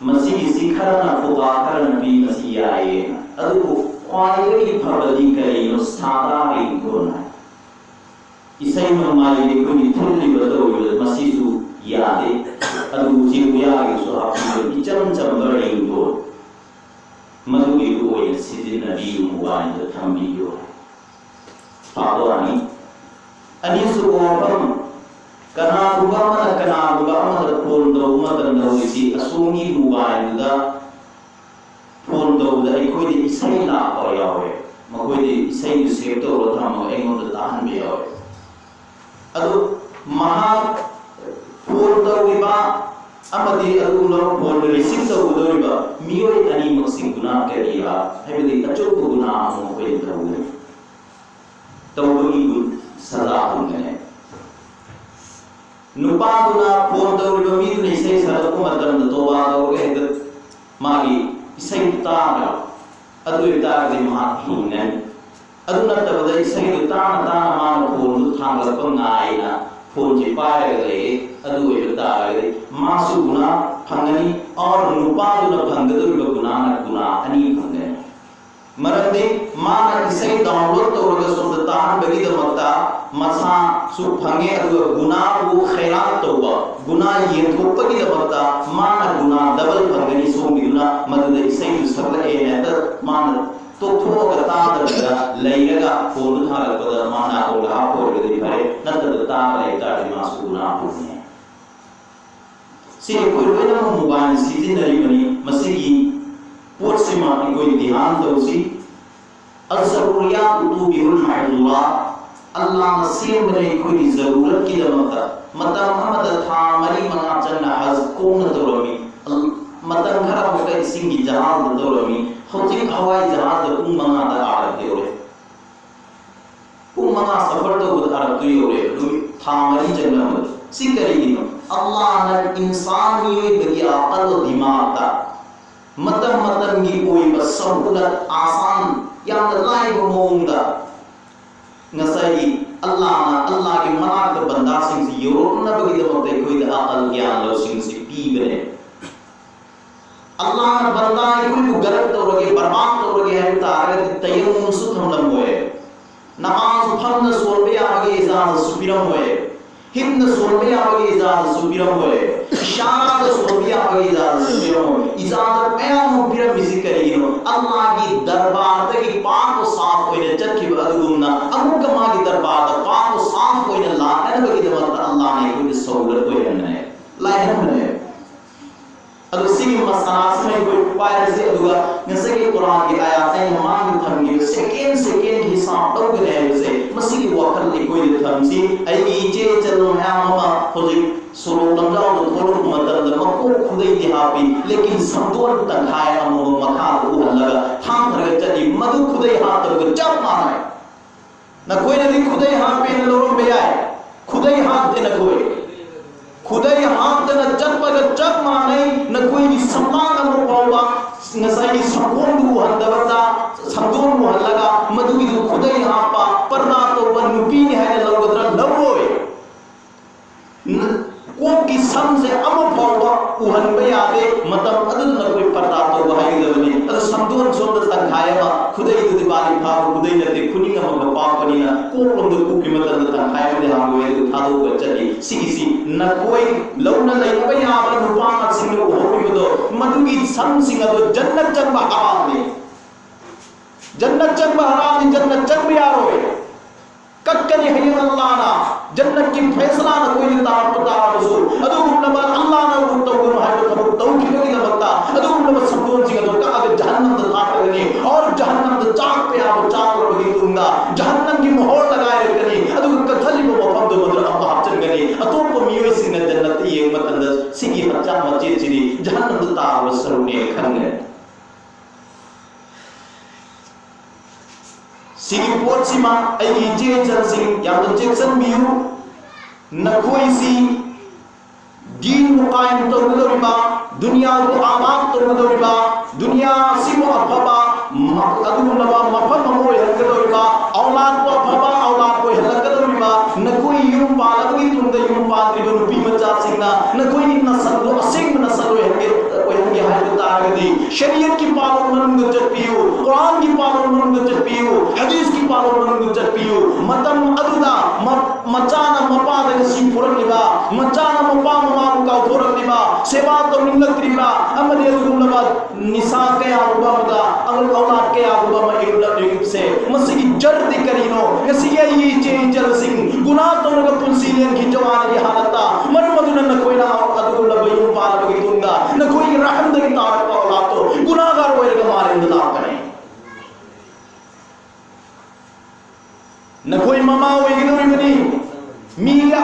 ꯃꯁꯤꯒꯤꯁꯤ ꯈꯔꯅ ꯐꯨꯀꯥ ꯈꯔꯅ ꯄꯤ, ꯃꯁꯤ ꯌꯥꯏꯌꯦꯅ꯫ ꯑꯗꯨꯕꯨ ꯈ꯭ꯋꯥꯏꯗꯒꯤ ꯐꯕꯗꯤ ꯀꯔꯤꯅꯣ? ꯁꯥꯗꯥ ꯔꯤꯡꯇꯣꯟ ꯍꯥꯏ꯫ ꯏꯁꯩ ꯅꯣꯡꯃꯥꯏꯒꯤ ꯑꯩꯈꯣꯏꯒꯤ ꯊꯤꯜꯂꯤꯕ ꯇꯧꯔꯤꯕ ꯃꯁꯤꯁꯨ ꯌꯥꯗꯦ꯫ ꯑꯗꯨꯕꯨ ꯎꯆꯦꯛ ꯎꯌꯥꯒꯤꯁꯨ ꯍꯥꯞꯄꯤꯕ ꯏꯆꯝ ꯆꯝꯕ ꯔꯤꯡꯇꯣꯟ ꯃꯗꯨꯒꯤꯗꯨ ꯑꯣꯏꯅ ꯁꯤꯖꯤꯟꯅꯕꯤꯌꯨ, ꯃꯣꯕꯥꯏꯜꯗ ꯊꯝꯕꯤꯌꯨ꯫ ꯐꯥꯕ ꯋꯥꯅꯤ꯫ ꯑꯅꯤꯁꯨꯕ ꯋꯥꯐꯝ, ꯀꯅꯥꯒꯨꯝꯕ ꯑꯃꯅ ꯀꯅꯥꯒꯨꯝꯕ ꯑꯃꯗ ꯐꯣꯟ ꯇꯧꯕ ꯃꯇꯝꯗ ꯍꯧꯖꯤꯛꯁꯤ ꯑꯁꯣꯝꯒꯤ ꯃꯣꯕꯥꯏꯜꯗꯨꯗ ꯐꯣꯟ ꯇꯧꯕꯗ ꯑꯩꯈꯣꯏꯗ ꯏꯁꯩ ꯂꯥꯛꯄ ꯌꯥꯎꯋꯦ꯫ ꯃꯈꯣꯏꯗꯤ ꯏꯁꯩꯗꯨ ꯁꯦꯚ ꯇꯧꯔꯒ ꯊꯝꯃꯒ ꯑꯩꯉꯣꯟꯗ ꯇꯥꯍꯟꯕ ꯌꯥꯎꯋꯦ꯫ ꯑꯗꯨ ꯃꯍꯥꯛ ꯐꯣꯟ ꯇꯧꯔꯤꯕ ꯑꯃꯗꯤ ꯑꯗꯨꯒꯨꯝꯂꯕ ꯐꯣꯟ ꯔꯤꯁꯤꯚ ꯇꯧꯒꯗꯧꯔꯤꯕ ꯃꯤꯑꯣꯏ ꯑꯅꯤꯃꯛꯁꯤ ꯒꯨꯅꯥ ꯀꯕꯤꯔꯥ, ꯍꯥꯏꯕꯗꯤ ꯑꯆꯧꯕ ꯒꯨꯅꯥ ꯑꯃ ꯃꯈꯣꯏꯅ ꯇꯧꯒꯅꯤ꯫ ꯇꯧꯕꯒꯤ ꯒꯨ-, ꯁꯖꯥ ꯐꯪꯒꯅꯤ꯫ ꯅꯨꯄꯥꯗꯨꯅ ꯐꯣꯟ ꯇꯧꯔꯤꯕ ꯃꯤꯗꯨꯅ ꯏꯁꯩ ꯁꯛꯂꯛꯄ ꯃꯇꯝꯗ ꯇꯣꯕꯥ ꯇꯧꯔꯒ ꯍꯦꯛꯇ ꯃꯥꯒꯤ ꯏꯁꯩ ꯇꯥꯔꯒ, ꯑꯗꯨ ꯑꯣꯏꯕ ꯇꯥꯔꯒꯗꯤ ꯃꯍꯥꯛ ꯍꯤꯡꯒꯅꯤ꯫ ꯑꯗꯨ ꯅꯠꯇꯕꯗ ꯏꯁꯩꯗꯨ ꯇꯥꯅ ꯇꯥꯅ ꯃꯥꯅ ꯐꯣꯟꯗꯨ ꯊꯥꯡꯒꯠꯂꯛꯄ ꯉꯥꯏꯅ ꯐꯣꯟꯁꯤ ꯄꯥꯏꯔꯒ ꯂꯩꯔꯦ, ꯑꯗꯨ ꯑꯣꯏꯕ ꯇꯥꯔꯒꯗꯤ ꯃꯥꯁꯨ ꯒꯨꯅꯥ ꯐꯪꯒꯅꯤ, ꯑꯣꯔ ꯅꯨꯄꯥꯗꯨꯅ ꯐꯪꯒꯗꯧꯔꯤꯕ ꯒꯨꯅꯥꯅ ꯒꯨꯅꯥ ꯑꯅꯤ ꯐꯪꯒꯅꯤ꯫ ꯃꯔꯝꯗꯤ ꯃꯥꯅ ꯏꯁꯩ ꯗꯥꯎꯟꯂꯣꯗ ꯇꯧꯔꯒ ꯁꯣꯝꯗ ꯇꯥꯍꯟꯕꯒꯤꯗꯃꯛꯇ ꯃꯁꯥꯁꯨ ꯐꯪꯉꯦ, ꯑꯗꯨꯒ ꯒꯨꯅꯥꯕꯨ ꯈꯩꯔꯥꯛ ꯇꯧꯕ, ꯒꯨꯅꯥ ꯌꯦꯟꯊꯣꯛꯄꯒꯤꯗꯃꯛꯇ ꯃꯥꯅ ꯒꯨꯅꯥ ꯗꯕꯜ ꯐꯪꯒꯅꯤ꯫ ꯁꯣꯝꯒꯤꯗꯨꯅ ꯃꯗꯨꯗ ꯏꯁꯩꯗꯨ ꯁꯛꯂꯛꯑꯦꯅ ꯍꯦꯛꯇ ꯃꯥꯅ ꯇꯣꯛꯊꯣꯛꯑꯒ ꯇꯥꯗꯕꯤꯗ ꯂꯩꯔꯒ ꯐꯣꯟꯗꯨ ꯊꯥꯔꯛꯄꯗ ꯃꯥ ꯅꯥꯀꯣꯡꯗ ꯍꯥꯞꯄ ꯑꯣꯏꯔꯒꯗꯤ ꯐꯔꯦ, ꯅꯠꯇ꯭ꯔꯒ ꯇꯥꯕ ꯂꯩ ꯇꯥꯔꯗꯤ ꯃꯥꯁꯨ ꯒꯨꯅꯥ ꯐꯪꯉꯦ꯫ ꯁꯤ ꯑꯩꯈꯣꯏ ꯂꯣꯏꯅꯃꯛ ꯃꯣꯕꯥꯏꯜ ꯁꯤꯖꯤꯟꯅꯔꯤꯕꯅꯤ꯫ ꯃꯁꯤꯒꯤ ꯄꯣꯠꯁꯤꯃ ꯑꯩꯈꯣꯏ ꯙ꯭ꯌꯥꯟ ꯇꯧꯁꯤ꯫ ꯑꯜ ꯖꯔꯨꯔꯤꯌꯥꯠ ꯇꯨꯕꯤꯍꯨꯜ ꯃꯍꯖꯨꯔꯥꯠ꯫ ꯑꯜꯂꯥꯍꯅ ꯁꯦꯝꯕꯅꯦ ꯑꯩꯈꯣꯏꯒꯤ ꯖꯔꯨꯔꯠꯀꯤꯗꯃꯛꯇ꯫ ꯃꯇꯝ ꯑꯃꯗ ꯊꯥ ꯃꯔꯤ ꯃꯉꯥ ꯆꯪꯅ ꯍꯖ ꯈꯣꯡꯅ ꯇꯧꯔꯝꯃꯤ꯫ ꯑꯜ-, ꯃꯇꯝ ꯈꯔ ꯑꯃꯨꯛꯀ ꯏꯁꯤꯡꯒꯤ ꯖꯍꯥꯖꯗ ꯇꯧꯔꯝꯃꯤ꯫ ꯍꯧꯖꯤꯛ ꯍꯋꯥꯏ ꯖꯍꯥꯖꯗ ꯄꯨꯡ ꯃꯉꯥꯗ ꯑꯥꯔꯠ ꯌꯧꯔꯦ꯫ ꯄꯨꯡ ꯃꯉꯥ ꯁꯐꯔ ꯇꯧꯕꯗ ꯑꯥꯔꯠꯇꯨ ꯌꯧꯔꯦ꯫ ꯅꯨꯃꯤꯠ ꯊꯥ ꯃꯔꯤ ꯆꯪꯂꯝꯕꯗ꯫ ꯁꯤ ꯀꯔꯤꯒꯤꯅꯣ? ꯑꯜꯂꯥꯍꯅ ꯏꯟꯁꯥꯟ ꯃꯤꯑꯣꯏꯕꯒꯤ ꯑꯀꯜ ꯗꯤꯃꯥꯒꯇ ꯃꯇꯝ ꯃꯇꯝꯒꯤ ꯑꯣꯏꯕ ꯁꯍꯨꯂꯠ, ꯑꯥꯁꯥꯟ, ꯌꯥꯝꯅ ꯂꯥꯏꯕ ꯃꯑꯣꯡꯗ ꯉꯁꯥꯏꯒꯤ ꯑꯜꯂꯥꯍꯅ, ꯑꯜꯂꯥꯍꯒꯤ ꯃꯅꯥꯛꯇ ꯕꯟꯗꯥꯁꯤꯡꯁꯤ ꯌꯧꯔꯛꯅꯕꯒꯤꯗꯃꯛꯇ ꯑꯩꯈꯣꯏꯗ ꯑꯀꯜ, ꯒ꯭ꯌꯥꯟ, ꯂꯧꯁꯤꯡꯁꯤ ꯄꯤꯕꯅꯦ꯫ ꯑꯜꯂꯥꯍꯅ ꯕꯟꯗꯥ ꯑꯩꯈꯣꯏꯕꯨ ꯒꯔꯛ ꯇꯧꯔꯒꯦ, ꯕꯔꯕꯥꯗ ꯇꯧꯔꯒꯦ ꯍꯥꯏꯕ ꯇꯥꯔꯒꯗꯤ ꯇꯌꯝꯃꯨꯝꯁꯨ ꯊꯝꯂꯝꯃꯣꯏ꯫ ꯅꯃꯥꯖ ꯐꯝꯅ ꯁꯣꯟꯕ ꯌꯥꯕꯒꯤ ꯏꯖꯥꯖꯠꯁꯨ ꯄꯤꯔꯝꯃꯣꯏ꯫ ꯍꯤꯞꯅ ꯁꯣꯟꯕ ꯌꯥꯕꯒꯤ ꯏꯖꯥꯖꯠꯁꯨ ꯄꯤꯔꯝꯃꯣꯏ꯫ ꯏꯁꯥꯔꯥꯗ ꯁꯣꯟꯕ ꯌꯥꯕꯒꯤ ꯏꯖꯥꯖꯠꯁꯨ ꯄꯤꯔꯝꯃꯣꯏ꯫ ꯏꯖꯥꯖꯠ ꯃꯌꯥꯝ ꯑꯃ ꯄꯤꯔꯝꯃꯤꯁꯤ ꯀꯔꯤꯒꯤꯅꯣ? ꯑꯜꯂꯥꯍꯒꯤ ꯗꯔꯕꯥꯔꯗꯒꯤ ꯄꯥꯛ ꯁꯥꯐ ꯑꯣꯏꯅ ꯆꯠꯈꯤꯕ ꯑꯗꯨꯒꯨꯝꯅ ꯑꯃꯨꯛꯀ ꯃꯥꯒꯤ ꯗꯔꯕꯥꯔꯗ ꯄꯥꯛ ꯁꯥꯐ ꯑꯣꯏꯅ ꯂꯥꯛꯅꯅꯕꯒꯤꯗꯃꯛꯇ ꯑꯜꯂꯥꯍꯅ ꯑꯩꯈꯣꯏꯗ ꯁꯧꯒꯠ ꯑꯣꯏꯍꯟꯕꯅꯦ, ꯂꯥꯏꯍꯟꯕꯅꯦ꯫ ꯑꯗꯨ ꯁꯤꯒꯤ ꯃꯁꯥꯂꯥꯁꯤꯃ ꯑꯩꯈꯣꯏ ꯄꯥꯏꯔꯁꯤ, ꯑꯗꯨꯒ ꯉꯁꯤꯒꯤ ꯀꯨꯔꯥꯟꯒꯤ ꯑꯥꯌꯥꯠ ꯑꯩꯅ ꯃꯃꯥꯡꯗ ꯊꯝꯈꯤꯕ ꯁꯦꯀꯦꯟ ꯁꯦꯀꯦꯟ ꯍꯤꯁꯥꯕ ꯇꯧꯒꯅꯤ ꯍꯥꯏꯕꯁꯦ, ꯃꯁꯤꯒꯤ ꯋꯥꯈꯜ ꯑꯩꯈꯣꯏꯗ ꯊꯝꯁꯤ꯫ ꯑꯩꯒꯤ ꯏꯆꯦ ꯏꯆꯜ ꯃꯌꯥꯝ ꯑꯃ ꯍꯧꯖꯤꯛ ꯁꯣꯔꯣꯛ ꯂꯝꯖꯥꯎꯗ ꯊꯣꯛꯂꯛꯄ ꯃꯇꯝꯗ ꯃꯀꯣꯛ ꯈꯨꯗꯩꯗꯤ ꯍꯥꯞꯄꯤ, ꯂꯦꯀꯤꯟ ꯁꯝꯗꯣꯟ ꯇꯪꯈꯥꯏ ꯑꯃꯃꯝ ꯃꯈꯥꯗ ꯎꯍꯜꯂꯒ ꯊꯥꯡꯊꯔꯒ ꯆꯠꯂꯤ꯫ ꯃꯗꯨ ꯈꯨꯗꯩ ꯍꯥꯞꯇꯕꯒ ꯆꯞ ꯃꯥꯟꯅꯩ꯫ ꯅꯈꯣꯏꯅꯗꯤ ꯈꯨꯗꯩ ꯍꯥꯞꯄꯦꯅ ꯂꯧꯔꯝꯕ ꯌꯥꯏ, ꯈꯨꯗꯩ ꯍꯥꯞꯇꯦ ꯅꯈꯣꯏ꯫ ꯈꯨꯗꯩ ꯍꯥꯞꯇꯅ ꯆꯠꯄꯒ ꯆꯞ ꯃꯥꯟꯅꯩ꯫ ꯅꯈꯣꯏꯒꯤ ꯁꯝꯂꯥꯡ ꯑꯃ ꯐꯥꯎꯕ ꯉꯁꯥꯏꯒꯤ ꯁꯪꯒꯣꯝꯗꯨ ꯎꯍꯟꯗꯕꯗ, ꯁꯪꯒꯣꯝ ꯎꯍꯜꯂꯒ ꯃꯗꯨꯒꯤꯗꯨ ꯈꯨꯗꯩ ꯍꯥꯞꯄ, ꯄꯔꯗꯥ ꯇꯧꯕ ꯅꯨꯄꯤꯅꯤ ꯍꯥꯏꯅ ꯂꯧꯒꯗ꯭ꯔꯥ? ꯂꯧꯔꯣꯏ꯫ ꯅ-, ꯀꯣꯛꯀꯤ ꯁꯝꯁꯦ ꯑꯃ ꯐꯥꯎꯕ ꯎꯍꯟꯕ ꯌꯥꯗꯦ꯫ ꯃꯇꯝ ꯑꯗꯨꯗ ꯅꯈꯣꯏ ꯄꯔꯗꯥ ꯇꯧꯕ ꯍꯥꯏꯒꯗꯕꯅꯤ꯫ ꯑꯗꯨ ꯁꯝꯗꯣꯟ ꯁꯣꯝꯗ ꯇꯪꯈꯥꯏ ꯑꯃ, ꯈꯨꯗꯩꯗꯨꯗꯤ ꯕꯥꯂꯤ ꯐꯥꯕ ꯈꯨꯗꯩ ꯅꯠꯇꯦ, ꯈꯨꯅꯤꯡ ꯑꯃꯒ ꯄꯥꯛꯄꯅꯤꯅ ꯀꯣꯛꯂꯣꯝꯗ ꯀꯨꯞꯄꯤ ꯃꯇꯝꯗ ꯇꯪꯈꯥꯏ ꯑꯃꯗꯤ ꯍꯥꯡꯗꯣꯛꯑꯦ, ꯑꯗꯨ ꯊꯥꯗꯣꯛꯑꯒ ꯆꯠꯂꯤ꯫ ꯁꯤꯒꯤꯁꯤ ꯅꯈꯣꯏ ꯂꯧꯅ ꯂꯩꯅꯕ ꯌꯥꯕ ꯅꯨꯄꯥꯁꯤꯡꯅ ꯎꯍꯧꯔꯤꯕꯗꯣ, ꯃꯗꯨꯒꯤ ꯁꯝꯁꯤꯡ ꯑꯗꯣ ꯖꯟꯅꯠ ꯆꯪꯕ ꯍꯔꯥꯝꯅꯤ꯫ ꯖꯟꯅꯠ ꯆꯪꯕ ꯍꯔꯥꯝꯅꯤ, ꯖꯟꯅꯠ ꯆꯪꯕ ꯌꯥꯔꯣꯏ꯫ ꯀꯛꯀꯅꯤ ꯍꯌꯦꯡ ꯑꯜꯂꯥꯅ꯫ ꯖꯟꯅꯠꯀꯤ ꯐꯩꯁꯂꯥ ꯅꯈꯣꯏꯗ ꯇꯥꯔꯛꯄ ꯇꯥꯔꯕꯁꯨ, ꯑꯗꯨꯒꯨꯝꯂꯕ ꯑꯜꯂꯥꯅ ꯇꯧꯒꯅꯨ ꯍꯥꯏꯕ ꯊꯕꯛ ꯇꯧꯈꯤꯕꯒꯤꯗꯃꯛꯇ ꯑꯗꯨꯒꯨꯝꯂꯕ ꯁꯝꯗꯣꯟꯁꯤꯡ ꯑꯗꯨ ꯀꯛꯑꯒ ꯖꯍꯟꯅꯝꯗ ꯊꯥꯈ꯭ꯔꯒꯅꯤ꯫ ꯑꯣꯔ ꯖꯍꯟꯅꯝꯗ ꯆꯥꯛꯄ ꯌꯥꯕ ꯆꯥꯛꯂꯕꯒꯤ ꯇꯨꯡꯗ ꯖꯍꯟꯅꯝꯒꯤ ꯃꯣꯍꯣꯔ ꯂꯒꯥꯏꯔꯛꯀꯅꯤ꯫ ꯑꯗꯨꯒ ꯀꯛꯊꯠꯂꯤꯕ ꯃꯐꯝꯗꯨ ꯃꯗꯨꯗ ꯑꯃꯨꯛ ꯍꯥꯞꯆꯤꯟꯒꯅꯤ꯫ ꯑꯇꯣꯞꯄ ꯃꯤꯑꯣꯏꯁꯤꯡꯅ ꯖꯟꯅꯠꯇ ꯌꯦꯡꯕ ꯃꯇꯝꯗ ꯁꯤꯒꯤ ꯍꯛꯆꯥꯡ ꯃꯆꯦꯠꯁꯤꯗꯤ ꯖꯍꯟꯅꯝꯗ ꯇꯥꯔꯕ ꯁꯔꯨꯛꯅꯦ ꯈꯟꯒꯅꯤ꯫ ꯁꯤꯒꯤ ꯄꯣꯠꯁꯤꯃ ꯑꯩꯒꯤ ꯏꯆꯦ ꯏꯆꯜꯁꯤꯡ ꯌꯥꯝꯅ ꯆꯦꯛꯁꯤꯟꯕꯤꯌꯨ꯫ ꯅꯈꯣꯏꯁꯤ ꯗꯤꯟꯕꯨ ꯀꯥꯏꯝ ꯇꯧꯒꯗꯧꯔꯤꯕ, ꯗꯨꯅꯤꯌꯥꯕꯨ ꯑꯥꯕꯥꯗ ꯇꯧꯒꯗꯧꯔꯤꯕ, ꯗꯨꯅꯤꯌꯥ ꯑꯁꯤꯕꯨ ꯑꯐꯕ ꯃ-, ꯑꯗꯨꯒꯨꯝꯂꯕ ꯃꯐꯝ ꯑꯃ ꯑꯣꯏꯍꯟꯒꯗꯧꯔꯤꯕ, ꯑꯧꯂꯥꯗꯄꯨ ꯑꯐꯕ ꯑꯧꯂꯥꯗ ꯑꯣꯏꯍꯜꯂꯛꯀꯗꯧꯔꯤꯕ, ꯅꯈꯣꯏ ꯌꯨꯝ ꯄꯥꯜꯂꯕꯒꯤ ꯇꯨꯡꯗ ꯌꯨꯝ ꯄꯥꯟꯗ꯭ꯔꯤꯕ ꯅꯨꯄꯤ ꯃꯆꯥꯁꯤꯡꯅ ꯅꯈꯣꯏꯒꯤ ꯅꯁꯜꯗꯨ ꯑꯁꯦꯡꯕ ꯅꯁꯜ ꯑꯣꯏꯍꯟꯒꯦ, ꯑꯣꯏꯍꯟꯒꯦ ꯍꯥꯏꯕ ꯇꯥꯔꯒꯗꯤ, ꯁꯔꯤꯌꯠꯀꯤ ꯄꯥꯂꯣꯟ ꯃꯅꯨꯡꯗ ꯆꯠꯄꯤꯌꯨ, ꯀꯨꯔꯥꯟꯒꯤ ꯄꯥꯂꯣꯟ ꯃꯅꯨꯡꯗ ꯆꯠꯄꯤꯌꯨ, ꯍꯗꯤꯁꯀꯤ ꯄꯥꯂꯣꯟ ꯃꯅꯨꯡꯗ ꯆꯠꯄꯤꯌꯨ꯫ ꯃꯇꯝ ꯑꯗꯨꯗ ꯃ-, ꯃꯆꯥꯅ ꯃꯄꯥꯗ ꯉꯁꯤ ꯐꯨꯔꯛꯂꯤꯕ, ꯃꯆꯥꯅ ꯃꯄꯥ ꯃꯃꯥꯕꯨ ꯀꯥꯎꯊꯣꯔꯛꯂꯤꯕ, ꯁꯦꯕꯥ ꯇꯧꯅꯤꯡꯂꯛꯇ꯭ꯔꯤꯕ, ꯑꯃꯗꯤ ꯑꯗꯨꯒꯨꯝꯂꯕ ꯅꯤꯁꯥ ꯀꯌꯥꯒꯨꯝꯕ ꯑꯃꯗ ꯑꯉꯜ ꯑꯧꯂꯥꯗ ꯀꯌꯥꯒꯨꯝꯕ ꯑꯃ ꯏꯔꯨꯞꯂꯛꯂꯤꯕꯁꯦ, ꯃꯁꯤꯒꯤ ꯖꯔꯗꯤ ꯀꯔꯤꯅꯣ? ꯉꯁꯤꯒꯤ ꯑꯩꯒꯤ ꯏꯆꯦ ꯏꯆꯜꯁꯤꯡ ꯒꯨꯅꯥ ꯇꯧꯔꯒ ꯄꯨꯟꯁꯤ ꯂꯦꯟꯈꯤ ꯖꯋꯥꯅꯤꯒꯤ ꯍꯥꯂꯠꯇ꯫ ꯃꯔꯝ ꯑꯗꯨꯅ ꯅꯈꯣꯏꯅ ꯑꯗꯨꯒꯨꯝꯂꯕ ꯌꯨꯝ ꯄꯥꯜꯂꯕꯒꯤ ꯇꯨꯡꯗ ꯅꯈꯣꯏꯒꯤ ꯔꯍꯝꯗꯒꯤ ꯇꯥꯔꯛꯄ ꯑꯧꯂꯥꯗꯇꯣ ꯒꯨꯅꯥꯒꯥꯔ ꯑꯣꯏꯔꯒ ꯃꯥꯂꯦꯝꯗ ꯂꯥꯛꯄꯅꯤ꯫ ꯅꯈꯣꯏ ꯃꯃꯥ ꯑꯣꯏꯒꯗꯧꯔꯤꯕꯅꯤ꯫ ꯃꯤꯒꯤ